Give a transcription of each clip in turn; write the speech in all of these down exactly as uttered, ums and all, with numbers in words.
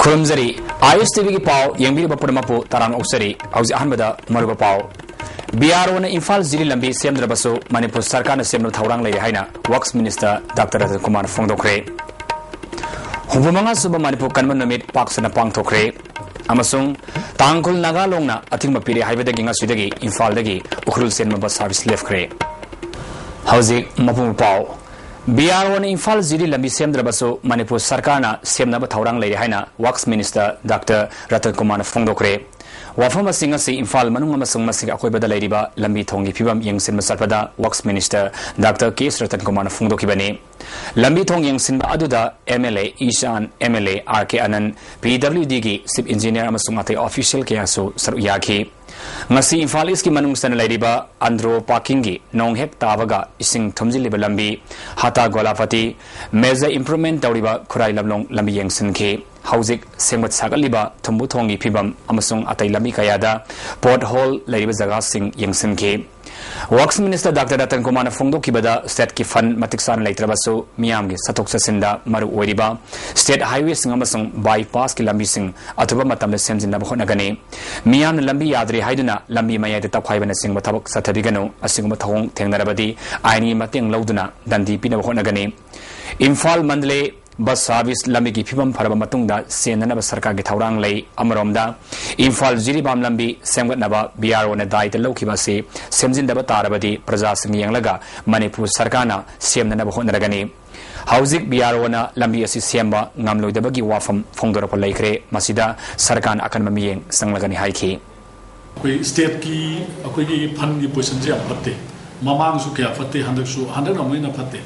ꯈꯨꯔꯨꯝꯖꯔꯤ꯫ ꯑꯥꯏ ꯑꯦꯁ T ꯚꯤꯒꯤ ꯄꯥꯎ ꯌꯦꯡꯕꯤꯔꯤꯕ ꯄꯨꯝꯅꯃꯛꯄꯨ ꯇꯔꯥꯝꯅ ꯑꯣꯛꯆꯔꯤ꯫ ꯍꯧꯖꯤꯛ ꯑꯍꯥꯟꯕꯗ ꯃꯔꯨꯑꯣꯏꯕ ꯄꯥꯎ꯫ ꯕꯤ ꯑꯥꯔ ꯑꯣꯅ ꯏꯝꯐꯥꯜ ꯖꯤꯔꯤ ꯂꯝꯕꯤ ꯁꯦꯝꯗ꯭ꯔꯕꯁꯨ ꯃꯅꯤꯄꯨꯔ ꯁꯔꯀꯥꯔꯅ ꯁꯦꯝꯅꯕ ꯊꯧꯔꯥꯡ ꯂꯩꯔꯦ ꯍꯥꯏꯅ ꯋꯔꯛꯁ ꯃꯤꯅꯤꯁꯇꯔ ꯗꯥꯛꯇꯔ ꯔꯇꯟ ꯀꯨꯃꯥꯔꯅ ꯐꯣꯡꯗꯣꯛꯈ꯭ꯔꯦ꯫ ꯍꯨꯝꯐꯨ ꯃꯉꯥ ꯁꯨꯕ ꯃꯅꯤꯄꯨꯔ ꯀꯟꯕ ꯅꯨꯃꯤꯠ ꯄꯥꯛ ꯁꯟꯅ ꯄꯥꯡꯊꯣꯛꯈ꯭ꯔꯦ꯫ ꯑꯃꯁꯨꯡ ꯇꯥꯡꯈꯨꯜ ꯅꯥꯒꯥ ꯂꯣꯡꯅ ꯑꯊꯤꯡꯕ ꯄꯤꯔꯦ ꯍꯥꯏꯕꯗꯒꯤ ꯉꯁꯤꯗꯒꯤ ꯏꯝꯐꯥꯜꯗꯒꯤ ꯎꯈ꯭ꯔꯨꯜ ꯆꯦꯟꯕ ꯕꯁ ꯁꯥꯔꯚꯤꯁ ꯂꯦꯞꯈ꯭ꯔꯦ꯫ ꯍꯧꯖꯤꯛ ꯃꯄꯨꯡ ꯄꯥꯎ꯫ ꯕꯤ ꯑꯥꯔ ꯑꯣꯅ ꯏꯝꯐꯥꯜ ꯖꯤꯔꯤ ꯂꯝꯕꯤ ꯁꯦꯝꯗ꯭ꯔꯕꯁꯨ ꯃꯅꯤꯄꯨꯔ ꯁꯔꯀꯥꯔꯅ ꯁꯦꯝꯅꯕ ꯊꯧꯔꯥꯡ ꯂꯩꯔꯦ ꯍꯥꯏꯅ ꯋꯔꯛꯁ ꯃꯤꯅꯤꯁꯇꯔ ꯗꯥꯛꯇꯔ ꯔꯇꯟ ꯀꯨꯃꯥꯔꯅ ꯐꯣꯡꯗꯣꯛꯈ꯭ꯔꯦ꯫ ꯋꯥꯐꯝ ꯑꯁꯤ ꯉꯁꯤ ꯏꯝꯐꯥꯜ ꯃꯅꯨꯡ ꯑꯃꯁꯨꯡ ꯃꯁꯤꯒꯤ ꯑꯀꯣꯏꯕꯗ ꯂꯩꯔꯤꯕ ꯂꯝꯕꯤ ꯊꯣꯡꯒꯤ ꯐꯤꯕꯝ ꯌꯦꯡꯁꯤꯟꯕ ꯆꯠꯄꯗ works minister doctor K S Ratan ꯀꯨꯃꯥꯔꯅ ꯐꯣꯡꯗꯣꯛꯈꯤꯕꯅꯤ꯫ ꯂꯝꯕꯤ ꯊꯣꯡ ꯌꯦꯡꯁꯤꯟꯕ ꯑꯗꯨꯗ M L A Ishan, M L A R K Anand, P W ꯗꯤꯒꯤ ꯆꯤꯐ ꯏꯟꯖꯤꯅꯤꯌꯔ ꯑꯃꯁꯨꯡ ꯑꯇꯩ ꯑꯣꯐꯤꯁꯤꯌꯦꯜ ꯀꯌꯥꯁꯨ ꯁꯔꯨꯛ ꯌꯥꯈꯤ꯫ ꯉꯁꯤ ꯏꯝꯐꯥꯜ ꯏꯁꯀꯤ ꯃꯅꯨꯡ ꯆꯟꯅ ꯂꯩꯔꯤꯕ ꯑꯟꯗ꯭ꯔꯣ ꯄꯥꯔꯀꯤꯡꯒꯤ ꯅꯣꯡ ꯍꯦꯛ ꯇꯥꯕꯒ ꯏꯁꯤꯡ ꯊꯨꯝꯖꯤꯜꯂꯤꯕ ꯂꯝꯕꯤ, ꯍꯥꯇꯥ ꯒꯣꯂꯥꯄꯇꯤ, ꯃꯦꯖꯔ ꯏꯝꯄ꯭ꯔꯨꯚꯃꯦꯟ ꯇꯧꯔꯤꯕ ꯈꯨꯔꯥꯏ ꯂꯝꯂꯣꯡ ꯂꯝꯕꯤ ꯌꯦꯡꯁꯤꯟꯈꯤ꯫ ꯍꯧꯖꯤꯛ ꯁꯦꯝꯒꯠ ꯁꯥꯒꯠꯂꯤꯕ ꯊꯨꯝꯕꯨ ꯊꯣꯡꯒꯤ ꯐꯤꯕꯝ ꯑꯃꯁꯨꯡ ꯑꯇꯩ ꯂꯝꯕꯤ ꯀꯌꯥꯗ ꯄꯣꯠ ꯍꯣꯜ ꯂꯩꯔꯤꯕ ꯖꯒꯥꯁꯤꯡ ꯌꯦꯡꯁꯤꯟꯈꯤ꯫ ꯋꯔꯛꯁ ꯃꯤꯅꯤꯁꯇꯔ ꯗꯥꯛꯇꯔ ꯔꯇꯟ ꯀꯨꯃꯥꯔꯅ ꯐꯣꯡꯗꯣꯛꯈꯤꯕꯗ, ꯁ꯭ꯇꯦꯠꯀꯤ ꯐꯟ ꯃꯇꯤꯛ ꯆꯥꯅ ꯂꯩꯇ꯭ꯔꯕꯁꯨ, ꯃꯤꯌꯥꯝꯒꯤ ꯆꯠꯊꯣꯛ ꯆꯠꯁꯤꯟꯗ ꯃꯔꯨ ꯑꯣꯏꯔꯤꯕ ꯁ꯭ꯇꯦꯠ ꯍꯥꯏꯋꯦꯁꯤꯡ ꯑꯃꯁꯨꯡ ꯕꯥꯏꯄꯥꯁꯀꯤ ꯂꯝꯕꯤꯁꯤꯡ ꯑꯊꯨꯕ ꯃꯇꯝꯗ ꯁꯦꯝꯖꯤꯟꯅꯕ ꯍꯣꯠꯅꯒꯅꯤ꯫ ꯃꯤꯌꯥꯝꯅ ꯂꯝꯕꯤ ꯌꯥꯗ꯭ꯔꯦ ꯍꯥꯏꯗꯨꯅ ꯂꯝꯕꯤ ꯃꯌꯥꯏꯗ ꯇꯛꯈꯥꯏꯕꯅꯆꯤꯡꯕ ꯊꯕꯛ ꯆꯠꯊꯕꯤꯒꯅꯨ꯫ ꯑꯁꯤꯒꯨꯝꯕ ꯊꯧꯑꯣꯡ ꯊꯦꯡꯅꯔꯕꯗꯤ ꯑꯥꯏꯟꯒꯤ ꯃꯇꯦꯡ ꯂꯧꯗꯨꯅ ꯗꯟꯗꯤ ꯄꯤꯅꯕ ꯍꯣꯠꯅꯒꯅꯤ꯫ ꯏꯝꯐꯥꯜ ꯃꯟꯗꯂꯦ ꯕꯁ ꯁꯥꯔꯚꯤꯁ ꯂꯝꯕꯤꯒꯤ ꯐꯤꯕꯝ ꯐꯔꯕ ꯃꯇꯨꯡꯗ ꯁꯦꯝꯅꯅꯕ ꯁꯔꯀꯥꯔꯒꯤ ꯊꯧꯔꯥꯡ ꯂꯩ꯫ ꯑꯃꯔꯣꯝꯗ, ꯏꯝꯐꯥꯜ ꯖꯤꯔꯤꯕꯥꯝ ꯂꯝꯕꯤ ꯁꯦꯝꯒꯠꯅꯕ ꯕꯤ ꯑꯥꯔ ꯑꯣꯅ ꯗꯥꯏꯇ ꯂꯧꯈꯤꯕ ꯑꯁꯤ ꯁꯦꯝꯖꯤꯟꯗꯕ ꯇꯥꯔꯕꯗꯤ ꯄ꯭ꯔꯖꯥꯁꯤꯡ ꯌꯦꯡꯂꯒ ꯃꯅꯤꯄꯨꯔ ꯁꯔꯀꯥꯔꯅ ꯁꯦꯝꯅꯅꯕ ꯍꯣꯠꯅꯔꯒꯅꯤ꯫ ꯍꯧꯖꯤꯛ ꯕꯤ ꯑꯥꯔ ꯑꯣꯅ ꯂꯝꯕꯤ ꯑꯁꯤ ꯁꯦꯝꯕ ꯉꯝꯂꯣꯏꯗꯕꯒꯤ ꯋꯥꯐꯝ ꯐꯣꯡꯗꯣꯔꯛꯄ ꯂꯩꯈ꯭ꯔꯦ꯫ ꯃꯁꯤꯗ ꯁꯔꯀꯥꯔꯅ ꯑꯀꯟꯕ ꯃꯤꯠꯌꯦꯡ ꯆꯪꯂꯒꯅꯤ ꯍꯥꯏꯈꯤ꯫ ꯑꯩꯈꯣꯏ ꯁ꯭ꯇꯦꯠꯀꯤ, ꯑꯩꯈꯣꯏꯒꯤ ꯐꯟꯒꯤ ꯄꯣꯖꯤꯁꯟꯁꯦ ꯌꯥꯝ ꯐꯠꯇꯦ꯫ ꯃꯃꯥꯡꯁꯨ ꯀꯌꯥ ꯐꯠꯇꯦ, ꯍꯟꯗꯛꯁꯨ, ꯍꯟꯗꯛꯅ ꯑꯃꯨꯛ ꯍꯦꯟꯅ ꯐꯠꯇꯦ꯫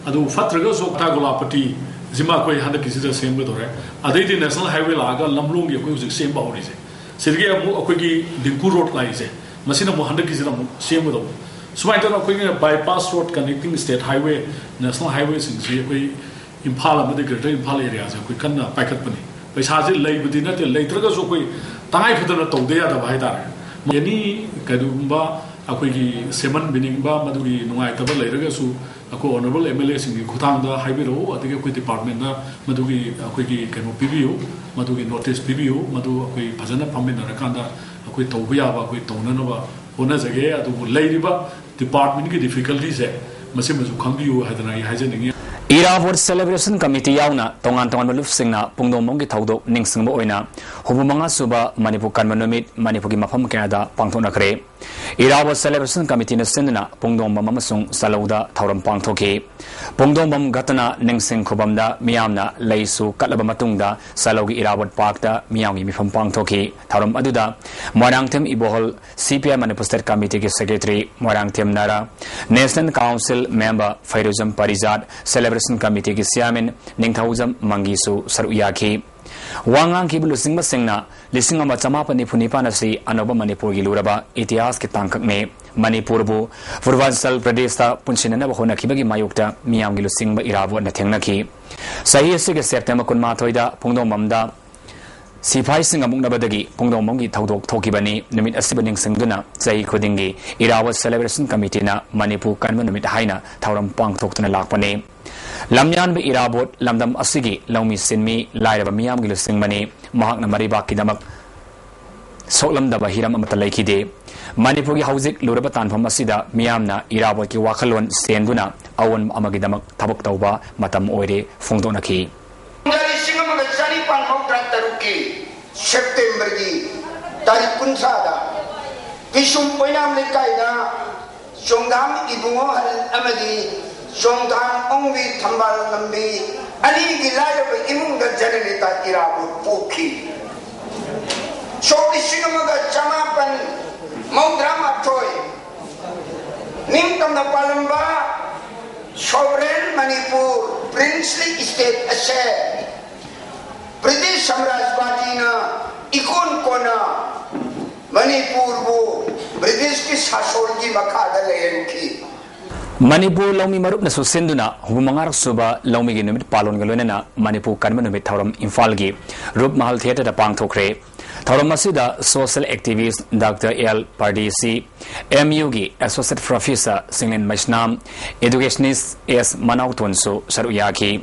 ꯑꯗꯨ ꯐꯠꯇ꯭ꯔꯒꯁꯨ ꯍꯥꯇꯥ ꯒꯣꯂꯥꯄꯇꯤꯁꯤꯃ ꯑꯩꯈꯣꯏ ꯍꯟꯗꯛꯀꯤꯁꯤꯗ ꯁꯦꯝꯒꯗꯧꯔꯦ꯫ ꯑꯗꯩꯗꯤ ꯅꯦꯁꯅꯦꯜ ꯍꯥꯏꯋꯦ ꯂꯥꯛꯑꯒ ꯂꯝꯂꯣꯡꯒꯤ ꯑꯩꯈꯣꯏ ꯍꯧꯖꯤꯛ ꯁꯦꯝꯕ ꯍꯧꯔꯤꯁꯦ, ꯁꯤꯗꯒꯤ ꯑꯃꯨꯛ ꯑꯩꯈꯣꯏꯒꯤ ꯗꯤꯡꯀꯨ ꯔꯣꯗ ꯂꯥꯛꯏꯁꯦ, ꯃꯁꯤꯅ ꯑꯃꯨꯛ ꯍꯟꯗꯛꯀꯤꯁꯤꯗ ꯑꯃꯨꯛ ꯁꯦꯝꯒꯗꯧꯕ꯫ ꯁꯨꯃꯥꯏꯅ ꯇꯧꯗꯅ ꯑꯩꯈꯣꯏꯒꯤ bypass road connecting state highway, national ꯍꯥꯏꯋꯦꯁꯤꯡꯁꯤ ꯑꯩꯈꯣꯏ ꯏꯝꯐꯥꯜ ꯑꯃꯗꯤ ꯒ꯭ꯔꯦꯇꯔ ꯏꯝꯐꯥꯜ ꯑꯦꯔꯤꯌꯥꯁꯦ ꯑꯩꯈꯣꯏ ꯀꯟꯅ ꯄꯥꯏꯈꯠꯄꯅꯤ꯫ ꯄꯩꯁꯥꯁꯦ ꯂꯩꯕꯗꯤ ꯅꯠꯇꯦ, ꯂꯩꯇ꯭ꯔꯒꯁꯨ ꯑꯩꯈꯣꯏ ꯇꯉꯥꯏ ꯐꯗꯅ ꯇꯧꯗ ꯌꯥꯗꯕ ꯍꯥꯏꯇꯥꯔꯦ꯫ ꯑꯦꯅꯤ ꯀꯩꯒꯨꯝꯕ ꯑꯩꯈꯣꯏꯒꯤ ꯁꯦꯝꯍꯟꯕꯤꯅꯤꯡꯕ, ꯃꯗꯨꯒꯤ ꯅꯨꯡꯉꯥꯏꯇꯕ ꯂꯩꯔꯒꯁꯨ ꯑꯩꯈꯣꯏ ꯑꯣꯅꯔꯦꯕꯜ ꯑꯦꯝ ꯑꯦꯜ ꯑꯦꯁꯤꯡꯒꯤ ꯈꯨꯠꯊꯥꯡꯗ ꯍꯥꯏꯕꯤꯔꯛꯎ, ꯑꯗꯒꯤ ꯑꯩꯈꯣꯏ ꯗꯤꯄꯥꯔꯠꯃꯦꯟꯗ ꯃꯗꯨꯒꯤ ꯑꯩꯈꯣꯏꯒꯤ ꯀꯩꯅꯣ ꯄꯤꯕꯤꯌꯨ, ꯃꯗꯨꯒꯤ ꯅꯣꯇꯤꯁ ꯄꯤꯕꯤꯌꯨ, ꯃꯗꯨ ꯑꯩꯈꯣꯏ ꯐꯖꯅ ꯐꯝꯃꯤꯟꯅꯔꯀꯥꯟꯗ ꯑꯩꯈꯣꯏ ꯇꯧꯕ ꯌꯥꯕ ꯑꯩꯈꯣꯏ ꯇꯧꯅꯅꯕ ꯍꯣꯠꯅꯖꯒꯦ꯫ ꯑꯗꯨꯕꯨ ꯂꯩꯔꯤꯕ ꯗꯤꯄꯥꯔꯠꯃꯦꯟꯒꯤ ꯗꯤꯐꯤꯀꯜꯇꯤꯁꯦ ꯃꯁꯤꯃꯁꯨ ꯈꯪꯕꯤꯌꯨ ꯍꯥꯏꯗꯅ ꯑꯩ ꯍꯥꯏꯖꯅꯤꯡꯉꯤ꯫ ꯏꯔꯥꯕꯣꯠ ꯁꯦꯂꯦꯕ꯭ꯔꯦꯁꯟ ꯀꯃꯤꯇꯤ ꯌꯥꯎꯅ ꯇꯣꯉꯥꯟ ꯇꯣꯉꯥꯟꯕ ꯂꯨꯞꯁꯤꯡꯅ ꯄꯨꯡꯗꯣꯡꯕꯝꯒꯤ ꯊꯧꯗꯣꯛ ꯅꯤꯡꯁꯤꯡꯕ ꯑꯣꯏꯅ ꯍꯨꯝꯐꯨ ꯃꯉꯥ ꯁꯨꯕ ꯃꯅꯤꯄꯨꯔ ꯀꯟꯕ ꯅꯨꯃꯤꯠ ꯃꯅꯤꯄꯨꯔꯒꯤ ꯃꯐꯝ ꯀꯌꯥꯗ ꯄꯥꯡꯊꯣꯛꯅꯈ꯭ꯔꯦ꯫ ꯏꯔꯥꯕꯣꯠ ꯁꯦꯂꯦꯕ꯭ꯔꯦꯁꯟ ꯀꯃꯤꯇꯤꯅ ꯁꯤꯟꯗꯨꯅ ꯄꯨꯡꯗꯣꯡꯕꯝ ꯑꯃꯁꯨꯡ ꯆꯂꯧꯗ ꯊꯧꯔꯝ ꯄꯥꯡꯊꯣꯛꯈꯤ꯫ ꯄꯨꯡꯗꯣꯡꯕꯝ ꯘꯇꯅꯥ ꯅꯤꯡꯁꯤꯡ ꯈꯨꯕꯝꯗ ꯃꯤꯌꯥꯝꯅ ꯂꯩꯁꯨ ꯀꯠꯂꯕ ꯃꯇꯨꯡꯗ ꯆꯂꯧꯒꯤ ꯏꯔꯥꯕꯣꯠ ꯄꯥꯔꯛꯇ ꯃꯤꯌꯥꯝꯒꯤ ꯃꯤꯐꯝ ꯄꯥꯡꯊꯣꯛꯈꯤ꯫ ꯊꯧꯔꯝ ꯑꯗꯨꯗ Moirangthem Ibohal, C P I Manipur state ꯀꯃꯤꯇꯤꯒꯤ secretary Moirangthem Nara, national council member Pheirujam Parijat, celebration ꯀꯃꯤꯇꯤꯒꯤ ꯆꯤꯌꯥꯔꯃꯦꯟ ꯅꯤꯡꯊꯧꯖꯝ ꯃꯪꯒꯤꯁꯨ ꯁꯔꯨꯛ ꯌꯥꯈꯤ꯫ ꯋꯥ ꯉꯥꯡꯈꯤꯕ ꯂꯨꯆꯤꯡꯕꯁꯤꯡꯅ ꯂꯤꯁꯤꯡ ꯑꯃ ꯆꯃꯥꯄꯟ ꯅꯤꯐꯨ ꯅꯤꯄꯥꯟ ꯑꯁꯤ ꯑꯅꯧꯕ ꯃꯅꯤꯄꯨꯔꯒꯤ ꯂꯨꯔꯕ ꯏꯇꯤꯍꯥꯁꯀꯤ ꯇꯥꯡꯀꯛꯅꯤ꯫ ꯃꯅꯤꯄꯨꯔꯕꯨ ꯄꯨꯔꯕꯥꯟꯆꯜ ꯄ꯭ꯔꯗꯦꯁꯇ ꯄꯨꯟꯁꯤꯟꯅꯅꯕ ꯍꯣꯠꯅꯈꯤꯕꯒꯤ ꯃꯥꯌꯣꯛꯇ ꯃꯤꯌꯥꯝꯒꯤ ꯂꯨꯆꯤꯡꯕ ꯏꯔꯥꯕꯣꯠꯅ ꯊꯦꯡꯅꯈꯤ꯫ ꯆꯍꯤ ꯑꯁꯤꯒꯤ ꯁꯦꯞꯇꯦꯝꯕꯔ ꯀꯨꯟꯃꯥꯊꯣꯏꯗ ꯄꯨꯡꯗꯣꯡꯕꯝꯗ ꯁꯤꯐꯥꯏꯁꯤꯡꯒ ꯃꯨꯛꯅꯕꯗꯒꯤ ꯄꯨꯡꯗꯣꯡꯕꯝꯒꯤ ꯊꯧꯗꯣꯛ ꯊꯣꯛꯈꯤꯕꯅꯤ꯫ ꯅꯨꯃꯤꯠ ꯑꯁꯤꯕꯨ ꯅꯤꯡꯁꯤꯡꯗꯨꯅ ꯆꯍꯤ ꯈꯨꯗꯤꯡꯒꯤ ꯏꯔꯥꯕꯣꯠ ꯁꯦꯂꯦꯕ꯭ꯔꯦꯁꯟ ꯀꯃꯤꯇꯤꯅ ꯃꯅꯤꯄꯨꯔ ꯀꯟꯕ ꯅꯨꯃꯤꯠ ꯍꯥꯏꯅ ꯊꯧꯔꯝ ꯄꯥꯡꯊꯣꯛꯇꯨꯅ ꯂꯥꯛꯄꯅꯤ꯫ ꯂꯝꯌꯥꯟꯕ ꯏꯔꯥꯕꯣꯠ ꯂꯝꯗꯝ ꯑꯁꯤꯒꯤ ꯂꯧꯃꯤ ꯁꯤꯟꯃꯤ ꯂꯥꯏꯔꯕ ꯃꯤꯌꯥꯝꯒꯤ ꯂꯨꯆꯤꯡꯕꯅꯤ꯫ ꯃꯍꯥꯛꯅ ꯃꯔꯩꯕꯥꯛꯀꯤꯗꯃꯛ ꯁꯣꯛꯂꯝꯗꯕ ꯍꯤꯔꯝ ꯑꯃꯠꯇ ꯂꯩꯈꯤꯗꯦ꯫ ꯃꯅꯤꯄꯨꯔꯒꯤ ꯍꯧꯖꯤꯛ ꯂꯨꯔꯕ ꯇꯥꯟꯐꯝ ꯑꯁꯤꯗ ꯃꯤꯌꯥꯝꯅ ꯏꯔꯥꯕꯣꯠꯀꯤ ꯋꯥꯈꯜꯂꯣꯟ ꯁꯦꯟꯗꯨꯅ ꯑꯑꯣꯟꯕ ꯑꯃꯒꯤꯗꯃꯛ ꯊꯕꯛ ꯇꯧꯕ ꯃꯇꯝ ꯑꯣꯏꯔꯦ ꯐꯣꯡꯗꯣꯛꯅꯈꯤ꯫ ꯂꯤꯁꯤꯡ ꯑꯃꯒ ꯆꯅꯤꯄꯥꯟ ꯃꯧꯗ꯭ꯔꯥ ꯇꯔꯨꯛꯀꯤ ꯁꯦꯞꯇꯦꯝꯕꯔꯒꯤ ꯇꯥꯔꯤꯛ ꯀꯨꯟꯊ꯭ꯔꯥꯗ ꯄꯤꯁꯨꯝ ꯑꯣꯏꯅꯥꯝ ꯂꯩꯀꯥꯏꯗ ꯆꯣꯡꯊꯥꯝ ꯏꯕꯨꯡꯉꯣ ꯑꯍꯜ ꯑꯃꯗꯤ ꯆꯣꯡꯊꯥꯝ ꯑꯣꯡꯕꯤ ꯊꯝꯕꯥꯜ ꯂꯝꯕꯤ ꯑꯅꯤꯒꯤ ꯂꯥꯏꯔꯕ ꯏꯃꯨꯡꯗ ꯖꯅꯅꯦꯇꯥ ꯏꯔꯥꯕꯣꯠ ꯄꯣꯛꯈꯤ꯫ ꯁꯣꯛ ꯂꯤꯁꯤꯡ ꯑꯃꯒ ꯆꯃꯥꯄꯟ ꯃꯧꯗ꯭ꯔꯥ ꯃꯥꯊꯣꯏ ꯅꯤꯡꯇꯝꯅ ꯄꯥꯜꯂꯝꯕ sovereign ꯃꯅꯤꯄꯨꯔ princely state ꯑꯁꯦ ꯕ꯭ꯔꯤꯇꯤꯁ ꯁꯥꯝꯔꯥꯖꯕꯥꯗꯤꯅ ꯏꯀꯣꯟ ꯀꯣꯟꯅ ꯃꯅꯤꯄꯨꯔꯕꯨ ꯕ꯭ꯔꯤꯇꯤꯁꯀꯤ ꯁꯥꯁꯣꯟꯒꯤ ꯃꯈꯥꯗ ꯂꯩꯍꯟꯈꯤ꯫ ꯃꯅꯤꯄꯨꯔ ꯂꯧꯃꯤ ꯃꯔꯨꯞꯅꯁꯨ ꯁꯤꯟꯗꯨꯅ ꯍꯨꯝꯐꯨ ꯃꯉꯥꯔꯛ ꯁꯨꯕ ꯂꯧꯃꯤꯒꯤ ꯅꯨꯃꯤꯠ ꯄꯥꯂꯣꯟꯒ ꯂꯣꯏꯅꯅ ꯃꯅꯤꯄꯨꯔ ꯀꯟꯕ ꯅꯨꯃꯤꯠ ꯊꯧꯔꯝ ꯏꯝꯐꯥꯜꯒꯤ ꯔꯨꯞ ꯃꯍꯜ ꯊꯤꯌꯦꯇꯔꯗ ꯄꯥꯡꯊꯣꯛꯈ꯭ꯔꯦ꯫ ꯊꯧꯔꯝ ꯑꯁꯤꯗ social activist Doctor L ꯄꯔꯗꯦꯁꯤ, M U ꯒꯤ Associate Professor ꯁꯤꯡꯂꯦꯟ ꯃꯩꯁꯅꯥꯝ, Educationist S ꯃꯅꯥꯎꯇꯣꯟꯁꯨ ꯁꯔꯨꯛ ꯌꯥꯈꯤ꯫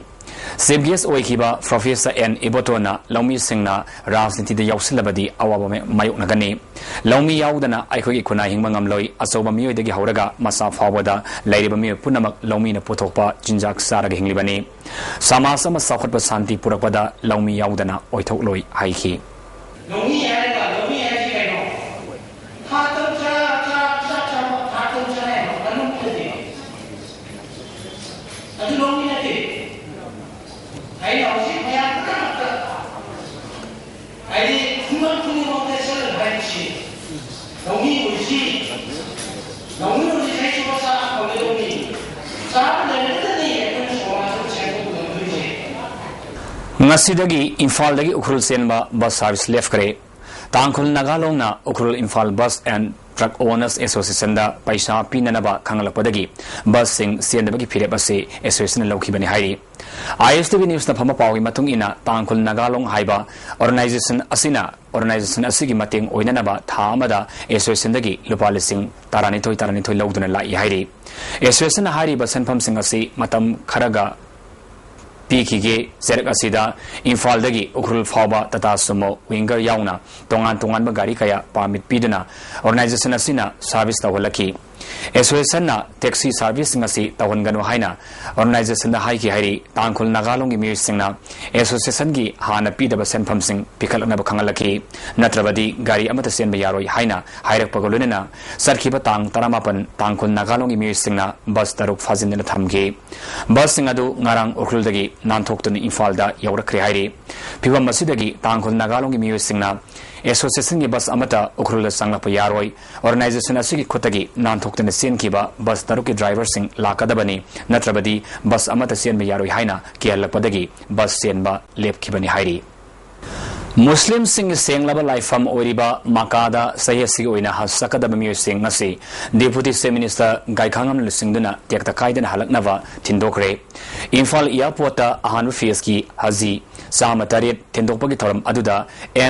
Chief guest ꯑꯣꯏꯈꯤꯕ Professor N ꯏꯕꯣꯇꯣꯟꯅ ꯂꯧꯃꯤꯁꯤꯡꯅ ꯔꯥꯖꯅꯤꯇꯤꯗ ꯌꯥꯎꯁꯤꯜꯂꯕꯗꯤ ꯑꯋꯥꯕ ꯃꯥꯌꯣꯛꯅꯒꯅꯤ꯫ ꯂꯧꯃꯤ ꯌꯥꯎꯗꯅ ꯑꯩꯈꯣꯏꯒꯤ ꯈꯨꯟꯅꯥꯏ ꯍꯤꯡꯕ ꯉꯝꯂꯣꯏ꯫ ꯑꯆꯧꯕ ꯃꯤꯑꯣꯏꯗꯒꯤ ꯍꯧꯔꯒ ꯃꯆꯥ ꯐꯥꯎꯕꯗ ꯂꯩꯔꯤꯕ ꯃꯤꯑꯣꯏ ꯄꯨꯝꯅꯃꯛ ꯂꯧꯃꯤꯅ ꯄꯨꯊꯣꯛꯄ ꯆꯤꯟꯖꯥꯛ ꯆꯥꯔꯒ ꯍꯤꯡꯂꯤꯕꯅꯤ꯫ ꯁꯃꯥꯖ ꯑꯃ ꯆꯥꯎꯈꯠꯄ ꯁꯥꯟꯇꯤ ꯄꯨꯔꯛꯄꯗ ꯂꯧꯃꯤ ꯌꯥꯎꯗꯅ ꯑꯣꯏꯊꯣꯛꯂꯣꯏ ꯍꯥꯏꯈꯤ꯫ ꯂꯧꯃꯤ ꯍꯥꯏꯔꯒ, ꯂꯧꯃꯤ ꯍꯥꯏꯁꯤ ꯀꯩꯅꯣ? ꯊꯥ ꯇꯔꯨꯛ ꯆꯔꯥ, ꯆꯔꯥ, ꯆꯥꯛ ꯆꯥꯕ ꯊꯥ ꯇꯔꯨꯛ ꯆꯔꯥ ꯍꯦꯟꯕ ꯀꯟꯕ ꯃꯤ ꯅꯠꯇꯦ꯫ ꯑꯗꯨ ꯂꯧꯃꯤ ꯅꯠꯇꯦ꯫ ꯑꯩꯅ ꯍꯧꯖꯤꯛ ꯃꯌꯥꯝ ꯄꯨꯝꯅꯃꯛꯇ, ꯍꯥꯏꯗꯤ ꯈꯨꯡꯒꯪ ꯈꯨꯗꯤꯡꯃꯛꯇ ꯆꯠꯂꯒ ꯍꯥꯏꯔꯤꯁꯤ, ꯂꯧꯃꯤ ꯑꯣꯏꯁꯤ, ꯂꯧꯃꯤ ꯑꯣꯏꯁꯤ, ꯆꯍꯤ ꯆꯨꯞꯄ ꯆꯥ ꯐꯪꯒꯗꯧꯅꯤ꯫ ꯆꯥꯕ ꯂꯩꯔꯒꯗꯤ ꯑꯩꯈꯣꯏꯅ ꯁꯃꯥꯖ ꯑꯃ ꯁꯦꯝꯒꯠꯄ ꯉꯝꯗꯣꯏꯁꯦ꯫ ꯉꯁꯤꯗꯒꯤ ꯏꯝꯐꯥꯜꯗꯒꯤ ꯎꯈ꯭ꯔꯨꯜ ꯆꯦꯟꯕ ꯕꯁ ꯁꯥꯔꯚꯤꯁ ꯂꯦꯞꯈ꯭ꯔꯦ꯫ ꯇꯥꯡꯈꯨꯜ ꯅꯥꯒꯥꯂꯣꯡꯅ Ukhrul Imphal bus and truck owners ꯑꯦꯁꯣꯁꯤꯌꯦꯁꯟꯗ ꯄꯩꯁꯥ ꯄꯤꯅꯅꯕ ꯈꯪꯍꯜꯂꯛꯄꯗꯒꯤ ꯕꯁꯁꯤꯡ ꯆꯦꯟꯗꯕꯒꯤ ꯐꯤꯔꯦꯞ ꯑꯁꯤ ꯑꯦꯁꯣꯁꯤꯌꯦꯁꯟꯅ ꯂꯧꯈꯤꯕꯅꯤ ꯍꯥꯏꯔꯤ꯫ ꯑꯥꯏ ꯑꯦꯁ ꯇꯤ ꯚꯤ ꯅ꯭ꯌꯨꯁꯅ ꯐꯪꯕ ꯄꯥꯎꯒꯤ ꯃꯇꯨꯡ ꯏꯟꯅ, ꯇꯥꯡꯈꯨꯜ ꯅꯥꯒꯥꯂꯣꯡ ꯍꯥꯏꯕ ꯑꯣꯔꯒꯅꯥꯏꯖꯦꯁꯟ ꯑꯁꯤꯅ ꯑꯣꯔꯒꯅꯥꯏꯖꯦꯁꯟ ꯑꯁꯤꯒꯤ ꯃꯇꯦꯡ ꯑꯣꯏꯅꯅꯕ ꯊꯥ ꯑꯃꯗ ꯑꯦꯁꯣꯁꯤꯌꯦꯁꯟꯗꯒꯤ ꯂꯨꯄꯥ ꯂꯤꯁꯤꯡ ꯇꯔꯥꯅꯤꯊꯣꯏ, ꯇꯔꯥꯅꯤꯊꯣꯏ ꯂꯧꯗꯨꯅ ꯂꯥꯛꯏ ꯍꯥꯏꯔꯤ꯫ ꯑꯦꯁꯣꯁꯤꯌꯦꯁꯟꯅ ꯍꯥꯏꯔꯤꯕ ꯁꯦꯟꯐꯝꯁꯤꯡ ꯑꯁꯤ ꯃꯇꯝ ꯈꯔꯒ ꯄꯤꯈꯤꯒꯦ꯫ ꯆꯦꯔꯛ ꯑꯁꯤꯗ ꯏꯝꯐꯥꯜꯗꯒꯤ ꯎꯈ꯭ꯔꯨꯜ ꯐꯥꯎꯕ ꯇꯥꯇꯥ ꯁꯨꯃꯣ ꯋꯤꯡꯒꯔ ꯌꯥꯎꯅ ꯇꯣꯉꯥꯟ ꯇꯣꯉꯥꯟꯕ ꯒꯥꯔꯤ ꯀꯌꯥ ꯄꯥꯔꯃꯤꯠ ꯄꯤꯗꯨꯅ ꯑꯣꯔꯒꯅꯥꯏꯖꯦꯁꯟ ꯑꯁꯤꯅ ꯁꯥꯔꯚꯤꯁ ꯇꯧꯍꯜꯂꯛꯈꯤ꯫ ꯑꯦꯁꯣꯁꯤꯌꯦꯁꯟꯅ ꯇꯦꯛꯁꯤ ꯁꯥꯔꯚꯤꯁꯁꯤꯡ ꯑꯁꯤ ꯇꯧꯍꯟꯒꯅꯨ ꯍꯥꯏꯅ ꯑꯣꯔꯒꯅꯥꯏꯖꯦꯁꯟꯗ ꯍꯥꯏꯈꯤ ꯍꯥꯏꯔꯤ꯫ ꯇꯥꯡꯈꯨꯜ ꯅꯥꯒꯥꯂꯣꯡꯒꯤ ꯃꯤꯑꯣꯏꯁꯤꯡꯅ ꯑꯦꯁꯣꯁꯤꯌꯦꯁꯟꯒꯤ ꯍꯥꯟꯅ ꯄꯤꯗꯕ ꯁꯦꯟꯐꯝꯁꯤꯡ ꯄꯤꯈꯠꯂꯛꯅꯕ ꯈꯪꯍꯜꯂꯛꯈꯤ꯫ ꯅꯠꯇ꯭ꯔꯕꯗꯤ ꯒꯥꯔꯤ ꯑꯃꯠꯇ ꯆꯦꯟꯕ ꯌꯥꯔꯣꯏ ꯍꯥꯏꯅ ꯍꯥꯏꯔꯛꯄꯒ ꯂꯣꯏꯅꯅ ꯆꯠꯈꯤꯕ ꯇꯥꯡ ꯇꯔꯥꯃꯥꯄꯟ ꯇꯥꯡꯈꯨꯜ ꯅꯥꯒꯥꯂꯣꯡꯒꯤ ꯃꯤꯑꯣꯏꯁꯤꯡꯅ ꯕꯁ ꯇꯔꯨꯛ ꯐꯥꯖꯤꯟꯗꯨꯅ ꯊꯝꯈꯤ꯫ ꯕꯁꯁꯤꯡ ꯑꯗꯨ ꯉꯔꯥꯡ ꯎꯈ꯭ꯔꯨꯜꯗꯒꯤ ꯅꯥꯟꯊꯣꯛꯇꯨꯅ ꯏꯝꯐꯥꯜꯗ ꯌꯧꯔꯛꯈ꯭ꯔꯦ ꯍꯥꯏꯔꯤ꯫ ꯐꯤꯕꯝ ꯑꯁꯤꯗꯒꯤ ꯇꯥꯡꯈꯨꯜ ꯅꯥꯒꯥꯂꯣꯡꯒꯤ ꯃꯤꯑꯣꯏꯁꯤꯡꯅ ꯑꯦꯁꯣꯁꯤꯌꯦꯁꯟꯒꯤ ꯕꯁ ꯑꯃꯠꯇ ꯎꯈ꯭ꯔꯨꯜꯗ ꯆꯪꯂꯛꯄ ꯌꯥꯔꯣꯏ꯫ ꯑꯣꯔꯒꯅꯥꯏꯖꯦꯁꯟ ꯑꯁꯤꯒꯤ ꯈꯨꯠꯇꯒꯤ ꯅꯥꯟꯊꯣꯛꯇꯨꯅ ꯆꯦꯟꯈꯤꯕ ꯕꯁ ꯇꯔꯨꯛꯀꯤ ꯗ꯭ꯔꯥꯏꯚꯔꯁꯤꯡ ꯂꯥꯛꯀꯗꯕꯅꯤ, ꯅꯠꯇ꯭ꯔꯕꯗꯤ ꯕꯁ ꯑꯃꯠꯇ ꯆꯦꯟꯕ ꯌꯥꯔꯣꯏ ꯍꯥꯏꯅ ꯀꯤꯍꯜꯂꯛꯄꯗꯒꯤ ꯕꯁ ꯆꯦꯟꯕ ꯂꯦꯞꯈꯤꯕꯅꯤ ꯍꯥꯏꯔꯤ꯫ ꯃꯨꯁꯂꯤꯝꯁꯤꯡꯒꯤ ꯁꯦꯡꯂꯕ ꯂꯥꯏꯐꯝ ꯑꯣꯏꯔꯤꯕ ꯃꯀꯥꯗ ꯆꯍꯤ ꯑꯁꯤꯒꯤ ꯑꯣꯏꯅ ꯍꯖ ꯆꯠꯀꯗꯕ ꯃꯤꯑꯣꯏꯁꯤꯡ ꯑꯁꯤ Deputy Chief Minister ꯒꯥꯏꯈꯥꯉꯝꯅ ꯂꯨꯆꯤꯡꯗꯨꯅ ꯇꯦꯛꯇ ꯀꯥꯏꯗꯅ ꯍꯜꯂꯛꯅꯕ ꯊꯤꯟꯗꯣꯛꯈ꯭ꯔꯦ꯫ ꯏꯝꯐꯥꯜ airport ꯇ ꯑꯍꯥꯟꯕ phase ꯀꯤ ꯍꯖꯤ ꯆꯥꯝꯃ ꯇꯔꯦꯠ ꯊꯤꯟꯗꯣꯛꯄꯒꯤ ꯊꯧꯔꯝ ꯑꯗꯨꯗ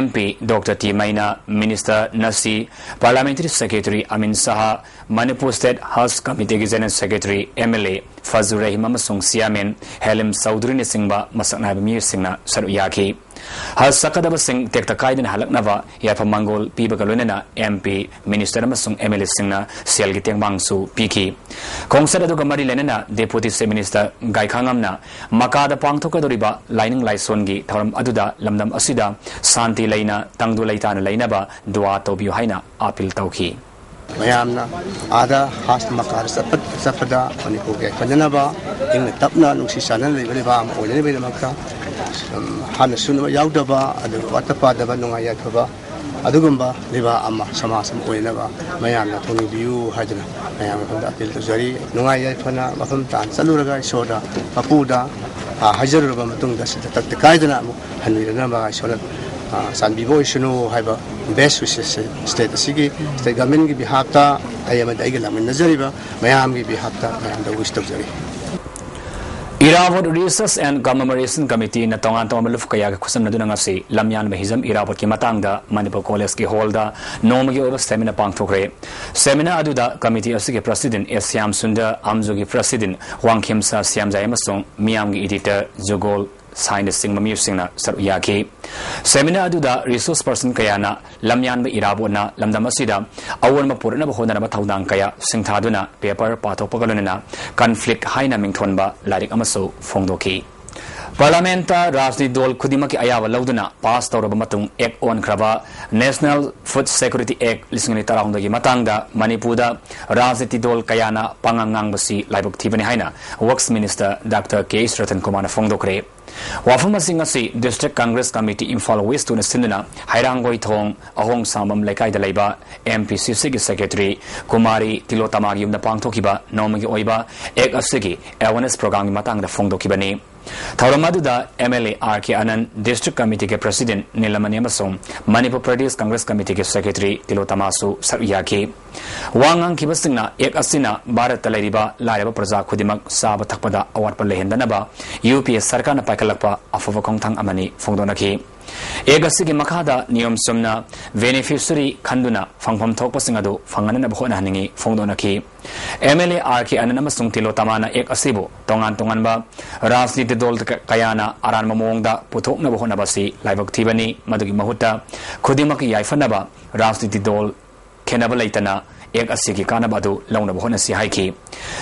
MP Doctor ꯇꯤ ꯃꯩꯅꯥ, Minister ꯅꯁꯤ, Parliamentary Secretary ꯑꯃꯤꯟ ꯁꯍꯥ, ꯃꯅꯤꯄꯨꯔ State Hajj Committee ꯒꯤ General Secretary, MLA ꯐꯖꯨꯔ ꯔꯍꯤꯝ ꯑꯃꯁꯨꯡ Chairman ꯍꯦꯂꯤꯝ ꯆꯧꯙꯨꯔꯤꯅꯆꯤꯡꯕ ꯃꯁꯛ ꯅꯥꯏꯕ ꯃꯤꯑꯣꯏꯁꯤꯡꯅ ꯁꯔꯨꯛ ꯌꯥꯈꯤ꯫ ꯍꯖ ꯆꯠꯀꯗꯕꯁꯤꯡ ꯇꯦꯛꯇ ꯀꯥꯏꯗꯅ ꯍꯜꯂꯛꯅꯕ ꯌꯥꯏꯐ ꯃꯪꯒꯣꯜ ꯄꯤꯕꯒ ꯂꯣꯏꯅꯅ MP, Minister ꯑꯃꯁꯨꯡ MLA ꯁꯤꯡꯅ ꯁꯦꯜꯒꯤ ꯇꯦꯡꯕꯥꯡꯁꯨ ꯄꯤꯈꯤ꯫ ꯈꯣꯡꯆꯠ ꯑꯗꯨꯒ ꯃꯔꯤ ꯂꯩꯅꯅ Deputy Chief Minister ꯒꯥꯏꯈꯥꯉꯝꯅ ꯃꯀꯥꯗ ꯄꯥꯡꯊꯣꯛꯀꯗꯧꯔꯤꯕ ꯂꯥꯏꯅꯤꯡ ꯂꯥꯏꯁꯣꯟꯒꯤ ꯊꯧꯔꯝ ꯑꯗꯨꯗ ꯂꯝꯗꯝ ꯑꯁꯤꯗ ꯁꯥꯟꯇꯤ ꯂꯩꯅ, ꯇꯪꯗꯨ ꯂꯩꯇꯥꯅ ꯂꯩꯅꯕ ꯗꯨꯋꯥ ꯇꯧꯕꯤꯌꯨ ꯍꯥꯏꯅ appeal ꯇꯧꯈꯤ꯫ ꯃꯌꯥꯝꯅ ꯑꯥꯗ ꯍꯖ ꯃꯀꯥꯗ ꯆꯠꯄ-, ꯆꯠꯄꯗ ꯃꯅꯤꯄꯨꯔꯒꯤ ꯌꯥꯏꯐꯅꯅꯕ, ꯏꯪꯅ ꯇꯞꯅ ꯅꯨꯡꯁꯤ ꯆꯥꯟꯅꯅ ꯂꯩꯕ ꯂꯩꯕꯥꯛ ꯑꯃ ꯑꯣꯏꯅꯅꯕꯒꯤꯗꯃꯛꯇ, ꯎꯝ, ꯍꯥꯠꯅ ꯁꯨꯅꯕ ꯌꯥꯎꯗꯕ, ꯑꯗꯨꯒ ꯋꯥꯠꯇ ꯄꯥꯗꯕ, ꯅꯨꯡꯉꯥꯏ ꯌꯥꯏꯐꯕ, ꯑꯗꯨꯒꯨꯝꯕ ꯂꯩꯕꯥꯛ ꯑꯃ, ꯁꯃꯥꯖ ꯑꯃ ꯑꯣꯏꯅꯕ ꯃꯌꯥꯝꯅ ꯊꯧꯅꯤꯕꯤꯌꯨ ꯍꯥꯏꯗꯨꯅ ꯃꯌꯥꯝꯒꯤ ꯃꯐꯝꯗ appeal ꯇꯧꯖꯔꯤ꯫ ꯅꯨꯡꯉꯥꯏ ꯌꯥꯏꯐꯅ ꯃꯐꯝ ꯇꯥꯅ ꯆꯠꯂꯨꯔꯒ ꯏꯁꯣꯔꯗ, ꯃꯄꯨꯗ, ꯑ, ꯍꯥꯏꯖꯔꯨꯔꯕ ꯃꯇꯨꯡꯗ ꯁꯤꯗ ꯇꯠꯇ ꯀꯥꯏꯗꯅ ꯑꯃꯨꯛ ꯍꯟꯕꯤꯔꯛꯅꯕ ꯏꯁꯣꯔꯅ, ꯑ, ꯆꯥꯟꯕꯤꯕ ꯑꯣꯏꯁꯅꯨ ꯍꯥꯏꯕ best wishes ꯁꯦ state ꯑꯁꯤꯒꯤ, state government ꯀꯤ behalf ꯇ ꯑꯩ ꯑꯃꯗꯤ ꯑꯩꯒ ꯂꯥꯛꯃꯤꯟꯅꯖꯔꯤꯕ ꯃꯌꯥꯝꯒꯤ behalf ꯇ ꯃꯌꯥꯝꯗ wish ꯇꯧꯖꯔꯤ꯫ ꯏꯔꯥꯕꯣꯠ Research and Commemoration Committee ꯅ ꯇꯣꯉꯥꯟ ꯇꯣꯉꯥꯟꯕ ꯂꯨꯞ ꯀꯌꯥꯒ ꯈꯨꯠꯁꯝꯅꯗꯨꯅ ꯉꯁꯤ ꯂꯝꯌꯥꯟꯕ ꯍꯤꯖꯝ ꯏꯔꯥꯕꯣꯠꯀꯤ ꯃꯇꯥꯡꯗ ꯃꯅꯤꯄꯨꯔ College ꯀꯤ hall ꯗ ꯅꯣꯡꯃꯒꯤ ꯑꯣꯏꯕ seminar ꯄꯥꯡꯊꯣꯛꯈ꯭ꯔꯦ꯫ Seminar ꯑꯗꯨꯗ committee ꯑꯁꯤꯒꯤ president ꯑꯦꯁ ꯁ꯭ꯌꯥꯝ ꯁꯨꯟꯗꯔ, ꯑꯝꯖꯨꯒꯤ president ꯋꯥꯡꯈꯦꯝꯆꯥ ꯁ꯭ꯌꯥꯝꯖꯥꯏ ꯑꯃꯁꯨꯡ ꯃꯤꯌꯥꯝꯒꯤ editor ꯖꯨꯒꯣꯜ ꯁꯥꯏꯅꯆꯤꯡꯕ ꯃꯤꯑꯣꯏꯁꯤꯡꯅ ꯁꯔꯨꯛ ꯌꯥꯈꯤ꯫ Seminar ꯑꯗꯨꯗ resource person ꯀꯌꯥꯅ ꯂꯝꯌꯥꯟꯕ ꯏꯔꯥꯕꯣꯠꯅ ꯂꯝꯗꯝ ꯑꯁꯤꯗ ꯑꯑꯣꯟꯕ ꯄꯨꯔꯛꯅꯕ ꯍꯣꯠꯅꯔꯕ ꯊꯧꯗꯥꯡ ꯀꯌꯥ ꯁꯤꯡꯊꯥꯗꯨꯅ paper ꯄꯥꯊꯣꯛꯄꯒ ꯂꯣꯏꯅꯅ Conflict ꯍꯥꯏꯅ ꯃꯤꯡꯊꯣꯟꯕ ꯂꯥꯏꯔꯤꯛ ꯑꯃꯁꯨ ꯐꯣꯡꯗꯣꯛꯈꯤ꯫ Parliament ꯇ ꯔꯥꯖꯅꯤꯇꯤ ꯗꯣꯜ ꯈꯨꯗꯤꯡꯃꯛꯀꯤ ꯑꯌꯥꯕ ꯂꯧꯗꯨꯅ pass ꯇꯧꯔꯕ ꯃꯇꯨꯡ act ꯑꯣꯟꯈ꯭ꯔꯕ National Food Security Act ꯂꯤꯁꯤꯡ ꯑꯅꯤ ꯇꯔꯥꯍꯨꯝꯗꯣꯏꯒꯤ ꯃꯇꯥꯡꯗ ꯃꯅꯤꯄꯨꯔꯗ ꯔꯥꯖꯅꯤꯇꯤ ꯗꯣꯜ ꯀꯌꯥꯅ ꯄꯥꯉꯥꯡ ꯉꯥꯡꯕꯁꯤ ꯂꯥꯏꯕꯛ ꯊꯤꯕꯅꯤ ꯍꯥꯏꯅ Works Minister Doctor ꯀꯦ ꯑꯦꯁ ꯔꯇꯟ ꯀꯨꯃꯥꯔꯅ ꯐꯣꯡꯗꯣꯛꯈ꯭ꯔꯦ꯫ ꯋꯥꯐꯝ ꯑꯁꯤꯡ ꯑꯁꯤ District Congress Committee Imphal West ꯇꯨꯅ ꯁꯤꯟꯗꯨꯅ ꯍꯩꯔꯥꯡꯒꯣꯏꯊꯣꯡ ꯑꯍꯣꯡꯁꯥꯝꯕꯝ ꯂꯩꯀꯥꯏꯗ ꯂꯩꯕ M P C C ꯒꯤ Secretary ꯀꯨꯃꯥꯔꯤ ꯇꯤꯂꯣꯇꯃꯥꯒꯤ ꯌꯨꯝꯗ ꯄꯥꯡꯊꯣꯛꯈꯤꯕ ꯅꯣꯡꯃꯒꯤ ꯑꯣꯏꯕ act ꯑꯁꯤꯒꯤ awareness program ꯒꯤ ꯃꯇꯥꯡꯗ ꯐꯣꯡꯗꯣꯛꯈꯤꯕꯅꯤ꯫ ꯊꯧꯔꯝ ꯑꯗꯨꯗ MLA R K Anand, District Committeeꯒꯤ President ꯅꯤꯂꯃꯅꯤ ꯑꯃꯁꯨꯡ ꯃꯅꯤꯄꯨꯔ ꯄ꯭ꯔꯗꯦꯁ ꯀꯪꯒ꯭ꯔꯦꯁ ꯀꯃꯤꯇꯤꯒꯤ Secretary ꯇꯤꯂꯣꯇꯃꯥꯁꯨ ꯁꯔꯨꯛ ꯌꯥꯈꯤ꯫ ꯋꯥ ꯉꯥꯡꯈꯤꯕꯁꯤꯡꯅ ꯑꯦꯛ ꯑꯁꯤꯅ ꯚꯥꯔꯠꯇ ꯂꯩꯔꯤꯕ ꯂꯥꯏꯔꯕ ꯄ꯭ꯔꯖꯥ ꯈꯨꯗꯤꯡꯃꯛ ꯆꯥꯕ ꯊꯛꯄꯗ ꯑꯋꯥꯠꯄ ꯂꯩꯍꯟꯗꯅꯕ UPA ꯁꯔꯀꯥꯔꯅ ꯄꯥꯏꯈꯠꯂꯛꯄ ꯑꯐꯕ ꯈꯣꯡꯊꯥꯡ ꯑꯃꯅꯤ ꯐꯣꯡꯗꯣꯛꯅꯈꯤ꯫ ꯑꯦꯛ ꯑꯁꯤꯒꯤ ꯃꯈꯥꯗ ꯅꯤꯌꯣꯝ ꯆꯨꯝꯅ beneficiary ꯈꯟꯗꯨꯅ ꯐꯪꯐꯝ ꯊꯣꯛꯄꯁꯤꯡ ꯑꯗꯨ ꯐꯪꯍꯟꯅꯕ ꯍꯣꯠꯅꯍꯟꯅꯤꯡꯏ ꯐꯣꯡꯗꯣꯛꯅꯈꯤ꯫ MLA R K Anand ꯑꯃꯁꯨꯡ ꯇꯤꯂꯣꯇꯃꯥꯅ ꯑꯦꯛ ꯑꯁꯤꯕꯨ ꯇꯣꯉꯥꯟ ꯇꯣꯉꯥꯟꯕ ꯔꯥꯖꯅꯤꯇꯤ ꯗꯣꯜ ꯀ-, ꯀꯌꯥꯅ ꯑꯔꯥꯟꯕ ꯃꯑꯣꯡꯗ ꯄꯨꯊꯣꯛꯅꯕ ꯍꯣꯠꯅꯕ ꯑꯁꯤ ꯂꯥꯏꯕꯛ ꯊꯤꯕꯅꯤ꯫ ꯃꯗꯨꯒꯤ ꯃꯍꯨꯠꯇ ꯈꯨꯗꯤꯡꯃꯛꯀꯤ ꯌꯥꯏꯐꯅꯕ ꯔꯥꯖꯅꯤꯇꯤ ꯗꯣꯜ ꯈꯦꯟꯅꯕ ꯂꯩꯇꯅ ꯑꯦꯛ ꯑꯁꯤꯒꯤ ꯀꯥꯟꯅꯕ ꯑꯗꯨ ꯂꯧꯅꯕ ꯍꯣꯠꯅꯁꯤ ꯍꯥꯏꯈꯤ꯫